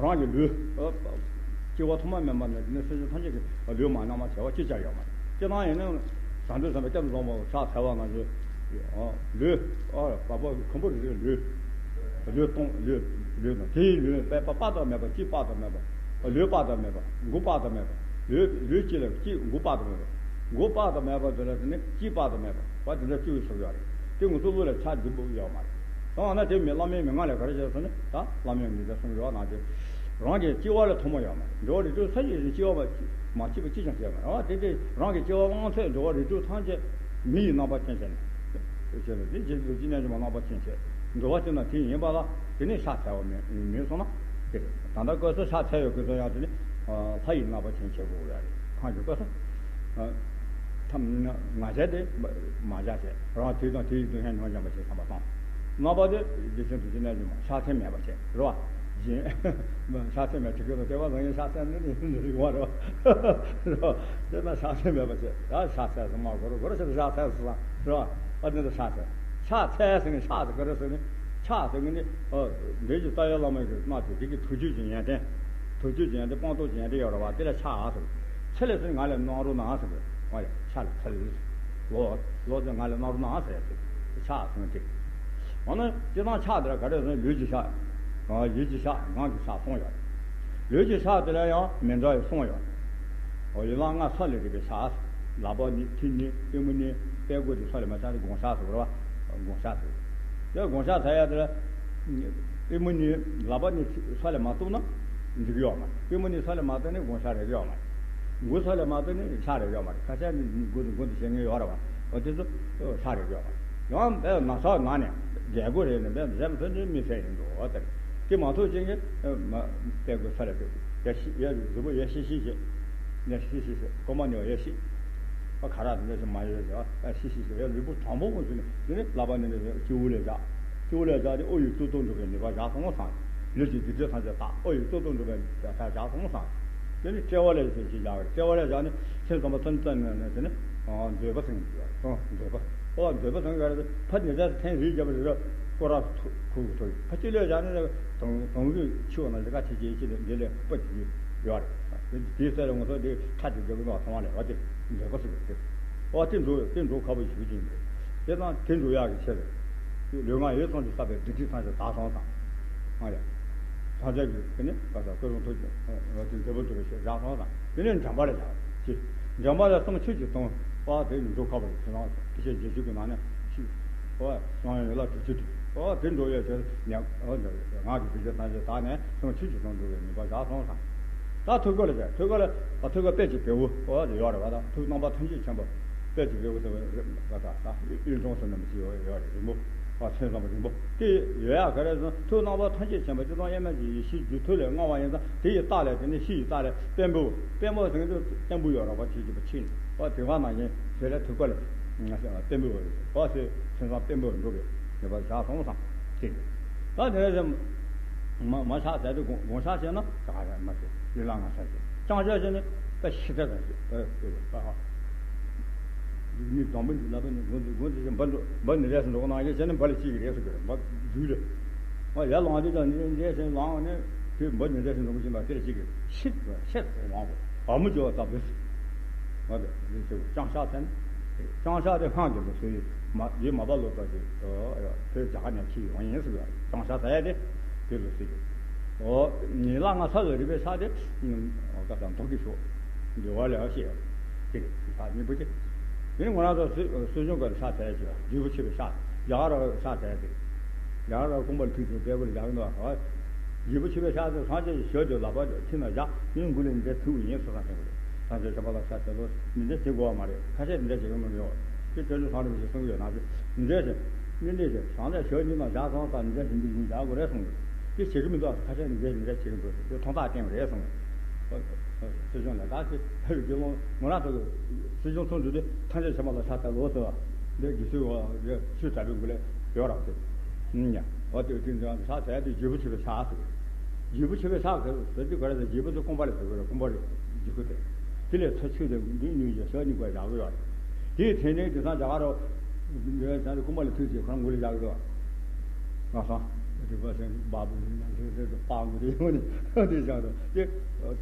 རང་གི་ལུས། ཨ། སྐྱེ་བ་ཐོག་མ་མེད་པ་ནས་དེ་ནས་སེམས་ཅན་ཐམས་ཅད་ཀྱི་ལུས་མ་ན་མ་བྱ་བ་ཅི་བྱ་ཡོད་མ་རེད། སྤྱིར་བཏང་ཡིན་ན་བཟང་པོའི་བསམ་པ་སྐྱབས་འཛོམས་པ་ཕྱག་འཚལ་བ་ནང་བཞིན། ལུས། ཨ། བ་སྤུ་གུ་ཁམ་བུ་རེ་རེ་ལུས། ལུས་སྟོང་ལུས། ལུས་དང་དེའི་ལུས་པ་དཔག་ཏུ་མེད་པ། གཅིག་དཔག་ཏུ་མེད་པ། ལུས་དཔག་ཏུ་མེད་པ། མགོ་དཔག་ཏུ་མེད་པ། ལུས་ལུས་གཅིག་ལ་གཅིག་མགོ་དཔག་ཏུ་མེད་པ། མགོ་དཔག་ཏུ་མེད་པ་དེ་ལ་དེ་ནི་གཅིག་དཔག་ཏུ་མེད་པ། བ་དེ་འདྲ་བཅུ་ཡི་ཚོགས་ཡོད་རེད། དེ་ང་ཚོ་བློ་ལ་ཆགས་འདི་འབུབ་ཡོད་མ་རེད། སོང་བ་ན་དེ་མི་བླ་མའི་མན་ངག་ལས་ག་རེ་བྱས་སོང་ནི་ད་བླ་མའི་མི་ཚེ་གསུམ་ཡོད་ན་དེ། རང་གི་སྐྱེ་བ་ལ་ཐོག་མ་ཡོད་མ་རེད། འགྲོ་བ་རིགས་དྲུག་ས་ཡི་རིགས་སྐྱེ་བ་མ་མ་སྐྱེས་པ་གཅིག་ཀྱང་སྐྱེས་མ་རེད། ཨ། དེ་དེ་རང་གི་སྐྱེ་བ་དབང་མཚོན་འགྲོ་བ་རིགས་དྲུག་ཐམས་ཅད་མི་ཡི་རྣམ་པ་ཅན་བྱས་ནས། བྱས་ནས་དེ་རྗེ་རྗེ་རྣལ་འབྱོར་མ་རྣམ་པ་ཅན་བྱས། འགྲོ་བ་དེ་ན་དེ་ཡིན་པ་ལ་དེ་ནས་ཕྱག་འཚལ་བ་མེད་མེད་སོང་ན་དེ་རེད། ད་ལྟ་སྐབས་སུ་ཕྱག་འཚལ་བའི་སྐབས་སུ་ཡང་དེ་ནི་ལྷ་ཡི་རྣམ་པ་ཅན་བྱེད་དགོས་ཡ་རེད། གང་གི་སྐབས་སུ། ཐམས་ང་བྱས་ཏེ་མ་བྱས་ཏེ་རང་དུས་དང་དུས་ཡི་དུས་ཧན་ཉོན་སྦྱངས་པ་ཞེས་བསམ་པ་དང་། རྣམ་པ་དེ་རྗེ་བཙུན་རྡོ་རྗེ་རྣལ་འབྱོར་མ་ཕྱག་མཚན་མེད་པ་བྱས་རེད་བ། སྦྱིན། ཕྱག་མཚན་མེད་དེ་སྐད་དུ་བདེ་བ་བཟང་ངན་ཕྱག་མཚན་ནི་ནི་རིག་པ་རེད་བ། རེད་བ། དེ་ན་ཕྱག་མཚན་མེད་པ་བྱས། ཡ་ཕྱག་འཚལ་སོང་མ་གོ་རུ་གོ་རུ་ཕྱག་འཚལ་སོང་རེད་བ། ཨ་དེ་ཚོ་ཕྱག་འཚལ། ཕྱག་འཚལ་ཟེར་ནས་ཕྱག་ཟེར་ག་རེ་ཟེར་ནས། ཕྱག་ཟེར་ནས་ནི། འདི་ཀྱི་རྩ་བའི་བླ་མ་གི་སྨྲ་བྱེད་འདི་གི་ཐུགས་རྒྱུད་ཀྱི་ཡོན་ཏན། ཐུགས་རྒྱུད་ཀྱི་ཡོན་ཏན་སྤངས་རྟོགས་ཀྱི་ཡོན་ཏན་ཡོད་རེད་བ། དེ་ལ་ཕྱག་ཟེར། ཚེ་ལས་ཚེ་ང་ལ་གནང་རོགས་གནང་ཟེར། ང་ལ་ཕྱག་ལ་ཚལ། ལོ། ལོ་ཚེ་ང་ལ་གནང་རོགས་གནང་ཟེར་ཏེ། ཕྱག་ཟེར་ཏེ། འོ་ན་སྤྱིར་བཏང་ཕྱག་དེ་ལ་ག་རེ་ཟེར། ལུས་ཀྱི་ཕྱག་ཡིད་ཀྱི་ཕྱག་ངག་གི་ཕྱག་གསུམ་ཡོད་རེད། ལུས་ཀྱི་ཕྱག་དེ་ལ་ཡང་མི་འདྲ་བའི་གསུམ་ཡོད་རེད། འོ་ཡན་ལག་ལྔ་ས་ལས་རིགས་པའི་ཕྱག་ལག་པ་གཉིས། མཐིལ་གཉིས། པུས་མོ་གཉིས། དཔྲལ་མགོ་དེ་ས་ལས་མ་ཆགས་ཏེ་དགུང་ཕྱག་ཟེར་བ་རེད་བ། དགུང་ཕྱག་ཟེར། དེ་དགུང་ཕྱག་ཟེར་ཡ་དེ་ལ། པུས་མོ་གཉིས། ལག་པ་གཉིས་ས་ལས་མ་གཏུགས་ན་འགྲིག་གི་ཡོད་མ་རེད། པུས་མོ་གཉིས་ས་ལས་མ་གཏུགས་ན་དགུང་ཕྱག་རེག་གི་ཡོད་མ་རེད། མགོ་ས་ལས་མ་གཏུགས་ན་ཕྱག་རེག་གི་ཡོད་མ་རེད། ཁ་ཤས་ནི་མགོ་དང་མགོ་དང་བཤད་མཁན་ཡོད་རེད་བ། འོ་དེ་ཚོ་ཕྱག་རེག་གི་ཡོད་མ་རེད། ཡང་དཔེ་ན་ཚ་ན་ནས་རྒྱལ་སྒོ་རེད་ནས་དཔེ་འཛེམ་ཐོན་ནས་མི་ཟེར་ཡིན་འགྲོ་བ་དེ་རེད། དེ་མ་ཐུབ་ཅན་གྱི་མ་དཔེ་དགོས་ས་རེད་དེ། ཡ་ཤི་ཡ་གཟུགས་པོ་ཡ་ཤི་ཤི་ཞེས། ཡ་ཤི་ཤི་ཞེས་ཀོ་མ་ནི་ཡ་ཤི། ཨ་ཁ་རག་དེ་འདྲ་ཞིག་མ་ཡོད་ཟེར། ཨ་ཤི་ཤི་ཞེས་ཡ་ལུས་པོ་དྲང་པོ་ངོས་ཟིན་ནས་དེ་ནི་ལག་པ་ནི་ནི་སྤྱི་བོ་ལས་བཞག་སྤྱི་བོ་ལས་བཞག་སྟེ་ཨོ་ཡི་ཏོག་ཏོག་འགྲོ་བའི་ནུས་པ་བཞག་སོང་ངོ་ཚང་། ལུས་ཀྱི་སྡིག་སྒྲིབ་ཐམས་ཅད་དག་ཨོ་ཡི་ཏོག་ཏོག་འགྲོ་བའི་ནུས་པ་བཞག་སོང་ངོ་ཚང་། དེ་ནི་དཔྲལ་བ་ལས་ཞེས་བཞག་དཔྲལ་བ་ལས་བཞག་ནས་སེམས་ཙམ་པ་ཙམ་ཙམ་ནས་དེ་ནི་འདོད་པ་སེང་གེ་ཡོད་རེད། འདོད་པ། ཨོ་འདོད་པ་སེང་གེ་རེད། ཕ་ནི་ཟས་ཐེངས་རེ་བརྒྱབ་པ་རེད། སྐོར་ར་ཐུག་ཐུག་ཐུག་ཕ་གཅིག་ལས་བཞག་ནས་དང་དང་གི་ཆུ་བ་ན་ལི་ཀ་ཆེ་ཆེ་ཆེ་ལས་འདི་ལས་པ་ཅིག་ཡོད་རེད། དེ་ཟས་ལ་ང་ཚོ་འདི་ཁྲ་ཅིག་རྒྱབ་ཀྱི་ནོ་ཐོང་བ་ལས་བ་དེ་འདོད་པ་སེང་གེ་རེད། ཨོ་དེ་འགྲོ་དེ་འགྲོ་ཁག་པོ་ཞིག་ཅིག་རེད། དེ་དང་དེ་འགྲོ་ཡག་གི་ཆེད་དུ། ལུས་ངག་ཡིད་གསུམ་གྱི་བསགས་པའི་སྡིག་སྒྲིབ་ཐམས་ཅད་དག་སོང་ཙང་། ཨ་ཡ། ཐམས་ཅད་ཀྱི་དེ་ནི་བཀའ་ཟབ་སྐུ་གསུང་ཐུགས་ཀྱི་འོ་དེ་འབྲས་བུ་སྒྲུབ་པའི་ཕྱིར་བཞག་སོང་ཙང་། དེ་ནས་འདྲེན་པ་ལ་བཞག་ཅི། འདྲེན་པ་ལ་གསུང་ཆོས་ཀྱི་གསུང་བ་དེ་ནི་འགྲོ་ཁག་པོ་ཡིན་ཟེར་ན། དེ་ཕྱིར་རྗེས་འཇུག་གི་ནང་ནས་ཤིག་ཨོ་གསུང་ཡོན་ལ་གྲུབ་ཆེན་དུ་ཨོ་དེ་འགྲོ་ཡོད་ཕྱིར་ཉ་ཨོ་ངག་གི་སྒྲུབ་བྱེད་ཐམས་ཅད་དག་ནས་གསུང་ཆོས་ཀྱི་གསུང་འགྲོ་བའི་ནུས་པ་བཞག་སོང་ཙང་། ད་ཐུགས་ཀར་ལ་བྱས། ཐུགས་ཀར་ལ་ད་ཐུགས་ཀར་དཔལ་གྱི་བེའུ་འོ་དེ་ཡོད་རེད་བ། ད་ཐུགས་རྣམ་པ་ཐམས་ཅད་མཁྱེན་པ་དཔལ་གྱི་བེའུ་ཟེར་བ་ད་ད་གཡུ་སྒྲོན་ཟེར་ནམ་ཞིག་ཡོད་རེད། རིང་པོ་བ་མཚན་བཟང་པོ་རིང་པོ་དེ་ཡོད་ཡ། ག་རེ་ཟེར་ན་ཐུགས་རྣམ་པ་ཐམས་ཅད་མཁྱེན་པ་སྤྱིར་བཏང་དབྱེར་མེད་ཀྱི་ཡེ་ཤེས་རྒྱུད་ཐུགས་ལས་མངའ་བ་ཡིན་ཙང་དེ་ཡི་རྟགས་ལས་དེ་ནི་ཕྱི་ཡི་རྟགས་ལས་བེམ་པོ། བེམ་པོ་ཟེར་མཁན་དེ་བེམ་པོ་ཡོད་རེད་བ། དེ་ཀྱི་བ་ཕྱི་ནས་བ་དེ་བ་ན་ཡིན་ཞེས་ལས་ཐུགས་ཀར་ལ་བེམ་པོ་ཡོད་རེད་བ། ཞེས་མཚན་བཟང་བེམ་པོ་འགྲུབ་པའི་ངེས་པར་བཞག་སོང་ཙང་དེ་རེད། ད་དེ་ནས་མ་མ་ཕྱག་འཚལ་ཏེ་དགོངས་དགོངས་ཕྱག་བྱས་ན་ག་རེ་མ་ཟད་ཡིད་ལ་ང་ས་ཞེས། ཅང་ཤ་བྱས་ནས་ད་ཤི་ད་ད་ཞེས་ཨ་ཨ་ཨ། མི་དང་པོ་འདི་ལ་པ་ནི་དགོངས་ཏེ་དགོངས་ཏེ་འབའ་འབའ་ནི་རས་སུ་འགྲོ་གི་ནང་བཞིན་བྱས་ནས་འབའ་ལ་ཤི་གི་རེད་ཟེར་གི་རེད། འབའ་རྫུས་རེད། ཨ་ཡར་ལངས་དུས་ཀྱང་ནི་འདྲས་ཟེར་ལངས་ནས་དེ་འབའ་ནི་རས་སུ་འགྲོ་གི་བཞིན་པ་དེར་ཤི་གི་ཤི་ཤི་ལངས་གོ་བ་མོ་འཇོག་ལྟ་བུ། ང་དེ་ཅང་ཤ་ཚན། ཅང་ཤ་དེ་སྔགས་ཀྱི་ལུགས་སྲོལ་ཡིན། མ་ཡིན་མ་པ་ལོ་ཙཱ་གི་བོད་རྒྱ་གར་ནས་ཁྱེར་ཡོང་ཡིན་ཟེར་བ། ཅང་ཤ་ཟེར་ཡ་དེ་དེ་ལུགས་སྲོལ་གྱི། ཨོ་ཉིན་ལ་ང་ས་ལ་རི་བའི་ཤ་དེ་ཨོ་ཀ་ས་མདོ་གི་ཤོག་འདི་བ་ལས་ཤེས་ཡོད། དེ་རེད་ཤ་གཉིས་པོ་དེ། དེ་ནི་ང་རང་ཚོ་སྲོལ་སྲོལ་གཞུང་གི་ཤ་ཟེར་ཡ་ཅིག་རྒྱུད་པ་ཆེ་བའི་ཤ། རྒྱ་གར་ཤ་ཟེར་ཡ་དེ། རྒྱ་གར་ཁང་པ་ལ་ཐུག་ཅིང་དཔལ་བོ་ལ་བཞག་གི་འདུག་ཨ། རྒྱུད་པ་ཆེ་བའི་ཤ་དེ་སངས་རྒྱས་ཀྱི་ཞབས་ཀྱི་ལག་པ་མཐིལ་ན་བཞག་ཡུན་དགུ་ལས་འདས་ཐུབ་ཡིན་སོ་སོ་ཐེངས་པ་རེད། ཐམས་ཅད་མཁྱེན་པ་ལ་ཕྱག་འཚལ་ལོ། འདི་འདྲ་བྱེད་དགོས་པ་མ་རེད། ཁ་ཤས་འདི་འདྲ་བྱེད་ཀྱི་མི་འདུག་དེ་བསྟན་འཛིན་ཚང་རིན་པོ་ཆེས་གསུང་གི་ཡོད་ན། འདི་འདྲ་བྱེད། འདི་འདྲ་བྱེད། བྱང་ལས་ཞོལ་གཉིས་ལ་བཞག་སོང་ཙང་འདི་འདྲ་བྱེད་འདི་འདི་བཞག་དགོས་རེད་གསུངས། དེ་བྱེད་ཀྱི་མི་འདུག་ཁ་ཤས་འདི་འདྲ་འདི་འདྲ་བྱེད་ཀྱི་འདུག་དེ་ཐོག་མཐའ་བསྟན་པ་རེད་གསུངས། སྲིད་སྐྱོང་ལས་ཀ་ཅིག་ཕེབས་ཀྱི་ལོ་ངོ་རང་ཚོ་གི་སྲིད་སྐྱོང་ཚོགས་འདུ་དེ་ཐམས་ཅད་མཁྱེན་པ་ལ་ཕྱག་འཚལ་ལོ་ཟེར་བ། འདི་དགེ་ཚུལ་བ་འདི་ཆོས་གྲགས་པའི་མགུལ་ལས་ཡོད་རེད་དེ། ཨུམ་ཡ། འོ་དེ་དེ་འདྲ་ཕྱག་འཚལ་དེ་བརྒྱུད་པ་ཆེ་བའི་ཕྱག་ཟེར། བརྒྱུད་པ་ཆེ་བའི་ཕྱག་ཟེར་ཟེར་དུས་ག་རེ་ཟེར། བརྒྱུད་པ་ཚོ་རྐང་པ་ལ་ཟེར་དགོས་རེད། རྐང་པ་རེད་བརྒྱུད་པ་དེ། དེ་ལས་ཚ་ཆུ་དེ་འདི་གཉིས་ཀྱི་ཞག་གཉིས་པ་བཞག་གི་ཡོད་རེད། དེའི་དེ་ནས་དེང་སང་རྒྱ་གར་རོ་འདི་ཚང་རྐང་པ་ལ་ཐུག་ཅིག་ཁོ་རང་མགུལ་ལ་བཞག་གི་འདུག་ང་ཚང་རིག་པ་སེང་སྦ་བུ་ནི་ཡང་དེ་དེ་དེ་པགས་མི་དེ་ཡོང་ནས་དེ་བཞག་འདུག་དེ་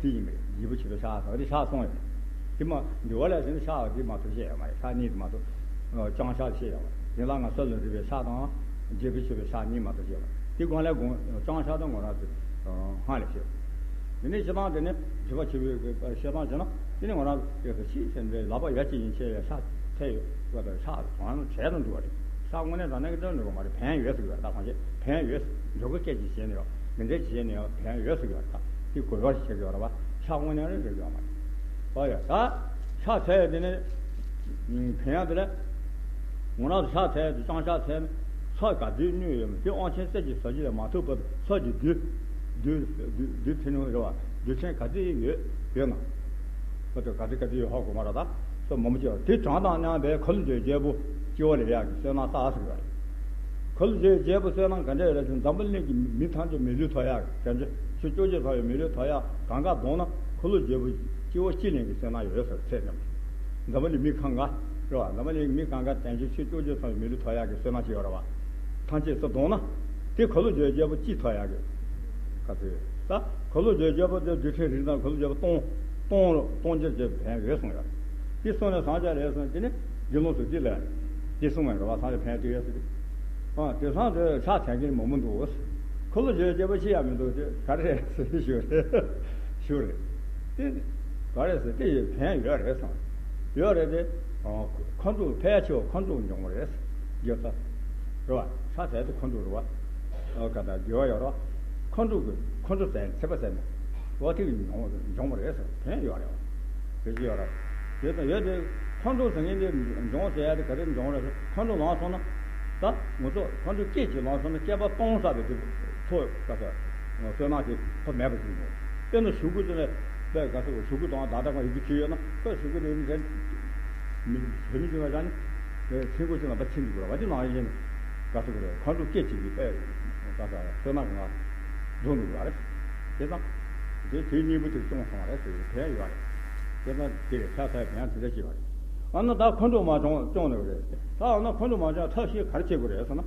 དེ་ཡིན་པས་བརྒྱུད་པ་ཆེ་བའི་ཕྱག་ཟེར་བ་དེ་ཕྱག་སོང་ཡོད། དེ་མ་འདི་བ་ལ་ཟེར་ན་ཕྱག་དེ་མ་གཏོགས་བཤད་ཡོད་མ་རེད། ཕྱག་གཉིས་དེ་མ་གཏོགས། ཨ་ལྕང་ཕྱག་བཤད་ཡོད་པ། དེ་ལ་ང་ས་ལ་རི་བའི་ཕྱག་དང་། བརྒྱུད་པ་ཆེ་བའི་ཕྱག་གཉིས་མ་གཏོགས་བཤད་པ། དེ་སྒང་ལ་དགོངས་ལྕང་ཕྱག་དང་དགོངས་རབ་ཏུ་སྔགས་ལས་བཤད། དེ་ནས་བཤད་སྟངས་དེ་ནི་བརྒྱུད་པ་ཆེ་བའི་བཤད་སྟངས་བྱས་ན་དེ་ནི་དགོངས་རབ་ཏུ་ཤེས་ཟེར་འདྲའི་ལག་པ་ཡ་གཅིག་ཡིན་ཆེ་བའི་ཕྱག་འཚལ་ཡོད་པ་དང་ཕྱག་གང་ཡང་བྱས་དང་འདུག་པ་རེད། ཕྱག་དངོས་གནས་དྲང་གནས་ཀྱི་དོན་འགྲུབ་པ་མ་རེད། ཕན་ཡོད་ཟེར་གྱི་ཡོད་རེད། ད་གང་བྱས་ཕན་ཡོད་ཟེར། འགྲོ་ཀུན་སྐད་ཅིག་བྱས་ནས་ཡོད་མི་འདྲ་ཅིག་བྱས་ནས་ཡོད་ཕན་ཡོད་ཟེར་གྱི་ཡོད་རེད། ད་དེ་གོ་བ་ཞིག་བྱེད་ཀྱི་ཡོད་རེད་པ། ཕྱག་དངོས་གནས་རེད་འགྲིག་ཡོད་མ་རེད། ཨོ་ཡ། ད་ཕྱག་འཚལ་ཡ་དེ་ནི་ཕན་ཡ་དེ་ལས་ངོ་རང་ཕྱག་འཚལ་ཡ་དེ་ལྕང་ཕྱག་འཚལ་ནི་ཕྱག་ག་དུས་མནོས་ཡོད་མེད་དེ་དབང་ཆེན་གསེར་གྱི་ཟ་ཆས་ལས་མ་ཐུབ་བར་ཕྱག་གི་དུས་དུས་དུས་དུས་ཕན་ཡོན་རེད་བ། དུས་ཆེན་ག་དུས་ཡོད་ཡོད་ན། ཨོ་དེ་ག་དུས་ག་དུས་ཡོད་ཧ་གོ་མ་རེད། ད་སོ་མང་པོ་ཅིག་དེ་གྲངས་དང་མཉམ་པའི་འཁོར་ལོས་སྒྱུར་རྒྱལ་པོ་སྤྱི་བོ་ལ་ཡར་གྱི་བསོད་ནམས་བསགས་ཟེར་བ་རེད། འཁོར་ལོས་སྒྱུར་རྒྱལ་པོ་བསོད་ནམས་ག་འདྲ་ཡོད་རེད་ཟེར་ན། འཛམ་བུ་གླིང་གི་མི་ཐམས་ཅད་མི་ལུས་ཐོབ་ཡག་གི་བྱང་ཆུབ་ཆོས་སྐྱོབ་རྒྱལ་ཐོབ་ཡག་མི་ལུས་ཐོབ་ཡག་གང་ག་བསྡོམས་ན་འཁོར་ལོས་སྒྱུར་རྒྱལ་པོ་སྤྱི་བོ་གཅིག་ལེན་གྱི་བསོད་ནམས་ཡོད་ཟེར་ཚད་ཙམ། འཛམ་བུ་གླིང་མི་གང་ག་རེད་བ། འཛམ་བུ་གླིང་མི་གང་ག་བྱང་ཆུབ་ཆོས་སྐྱོབ་རྒྱལ་ཐོབ་ཡག་མི་ལུས་ཐོབ་ཡག་གི་བསོད་ནམས་ཅིག་ཡོད་རེད་བ། ཐམས་ཅད་སུ་བསྡོམས་ན་དེ་འཁོར་ལོས་སྒྱུར་རྒྱལ་པོ་གཅིག་ཐོབ་ཡག་གི་ག་ཚོད་ཡོད། ད་འཁོར་ལོས་སྒྱུར་རྒྱལ་པོ་དེ་རྡུལ་ཕྲན་རིགས་དང་འཁོར་ལོས་སྒྱུར་རྒྱལ་པོ་སྟོང་སྟོང་སྟོང་རྒྱལ་གྱི་ཕན་ཡོད་གསུངས་ཡོད། དེ་གསུངས་ནས་ཟངས་ལྕགས་ལས་གསུངས། དེ་ནི་དགེ་སློང་ཚོས་དེ་ལ་དེ་གསུངས་པའི་རེད་བ། ཟངས་ལྕགས་ཕན་ཡོན་ཡོད་ཟེར་ཏེ། ཨ་དེང་སང་དེ་ཕྱག་འཚལ་མཁན་མང་པོ་འདུག་འཁོར་ལོས་སྒྱུར་རྒྱལ་པོ་ཅི་ཡང་མི་འདུག་དེ་ག་རེ་རེད་ཟེར་ཞུ་རེད། ཞུ་རེད། དེ་ག་རེ་ཟེར་དེ་ཕན་ཡོད་རེད་བསམ། ཡོད་རེད་དེ། ཁོང་ཚོ་ཕལ་ཆེ་བ་ཁོང་ཚོ་འབྱུང་བ་རེད། རྒྱལ་ས་རེད་བ། ཕྱག་འཚལ་དེ་ཁོང་ཚོ་རེད་བ། ཨོ་ག་ད་དགེ་བ་ཡོད་རོགས། ཁོང་ཚོ་གི་ཁོང་ཚོ་ཟེར་ཚེ་པ་ཟེར་ནས་འོ་དེ་གི་འབྱུང་འབྱུང་བ་རེད་ཟེར་ཕན་ཡོད་རེད་བ། དེ་ཅི་ཡོད་རེད། དེ་ད་ཡོད་དེ་ཁོང་ཚོ་ཟེར་མཁན་དེ་འབྱུང་ཟེར་ཡ་དེ་ག་རེ་འབྱུང་རེད་ཟེར། ཁོང་ཚོ་ལངས་སོང་ན་ད་ང་ཚོ་ཁོང་ཚོ་སྐད་ཅིག་ལངས་སོང་ན་བསྐལ་པ་སྟོང་བསགས་པའི་དེ་ཚོ་ག་ས་བསོད་ནམས་ཀྱི་ཐོབ་མེད་པ་ཞིག་འབྱུང་། དཔེར་ན་གཞུག་གུ་དེ་ལ་དཔེ་ག་ས་གཞུག་གུ་དང་ད་ལྟ་གང་ཡི་གེ་བྲིས་ཡོད་ན་དཔེ་གཞུག་གུ་དེ་ནི་དེ་མི་དེ་མི་འབྱུང་བ་ཡང་ནི་ཚིག་གོ་ཅི་ལ་ད་ཕྱིན་འདུག་ར་བ། དེ་ནང་བཞིན་ག་ས་ག་རེ་ཁོང་ཚོ་སྐད་ཅིག་གིས་དཔེ་ད་ལྟ་བསོད་ནམས་ང་འདུག་འདུག་ར་རེད། དེ་དང་དེ་དུས་གཉིས་པོ་དེ་སྐྱོང་སོང་བ་རེད་ཟེར་བའི་དེ་ཡོད་རེད། དེ་དང་དེ་རེད། ཕྱག་འཚལ་བ་ཡང་དེ་འདྲ་ཅིག་ཡོད་རེད། ཨ་ན་ད་ཁོང་ཚོ་མ་སྐྱོང་སྐྱོང་ནས་རེད། ད་ཨ་ན་ཁོང་ཚོ་མ་སྐྱོང་ཐབས་ཤེས་ག་རེ་བྱེད་དགོས་རེད་ཟེར་ན།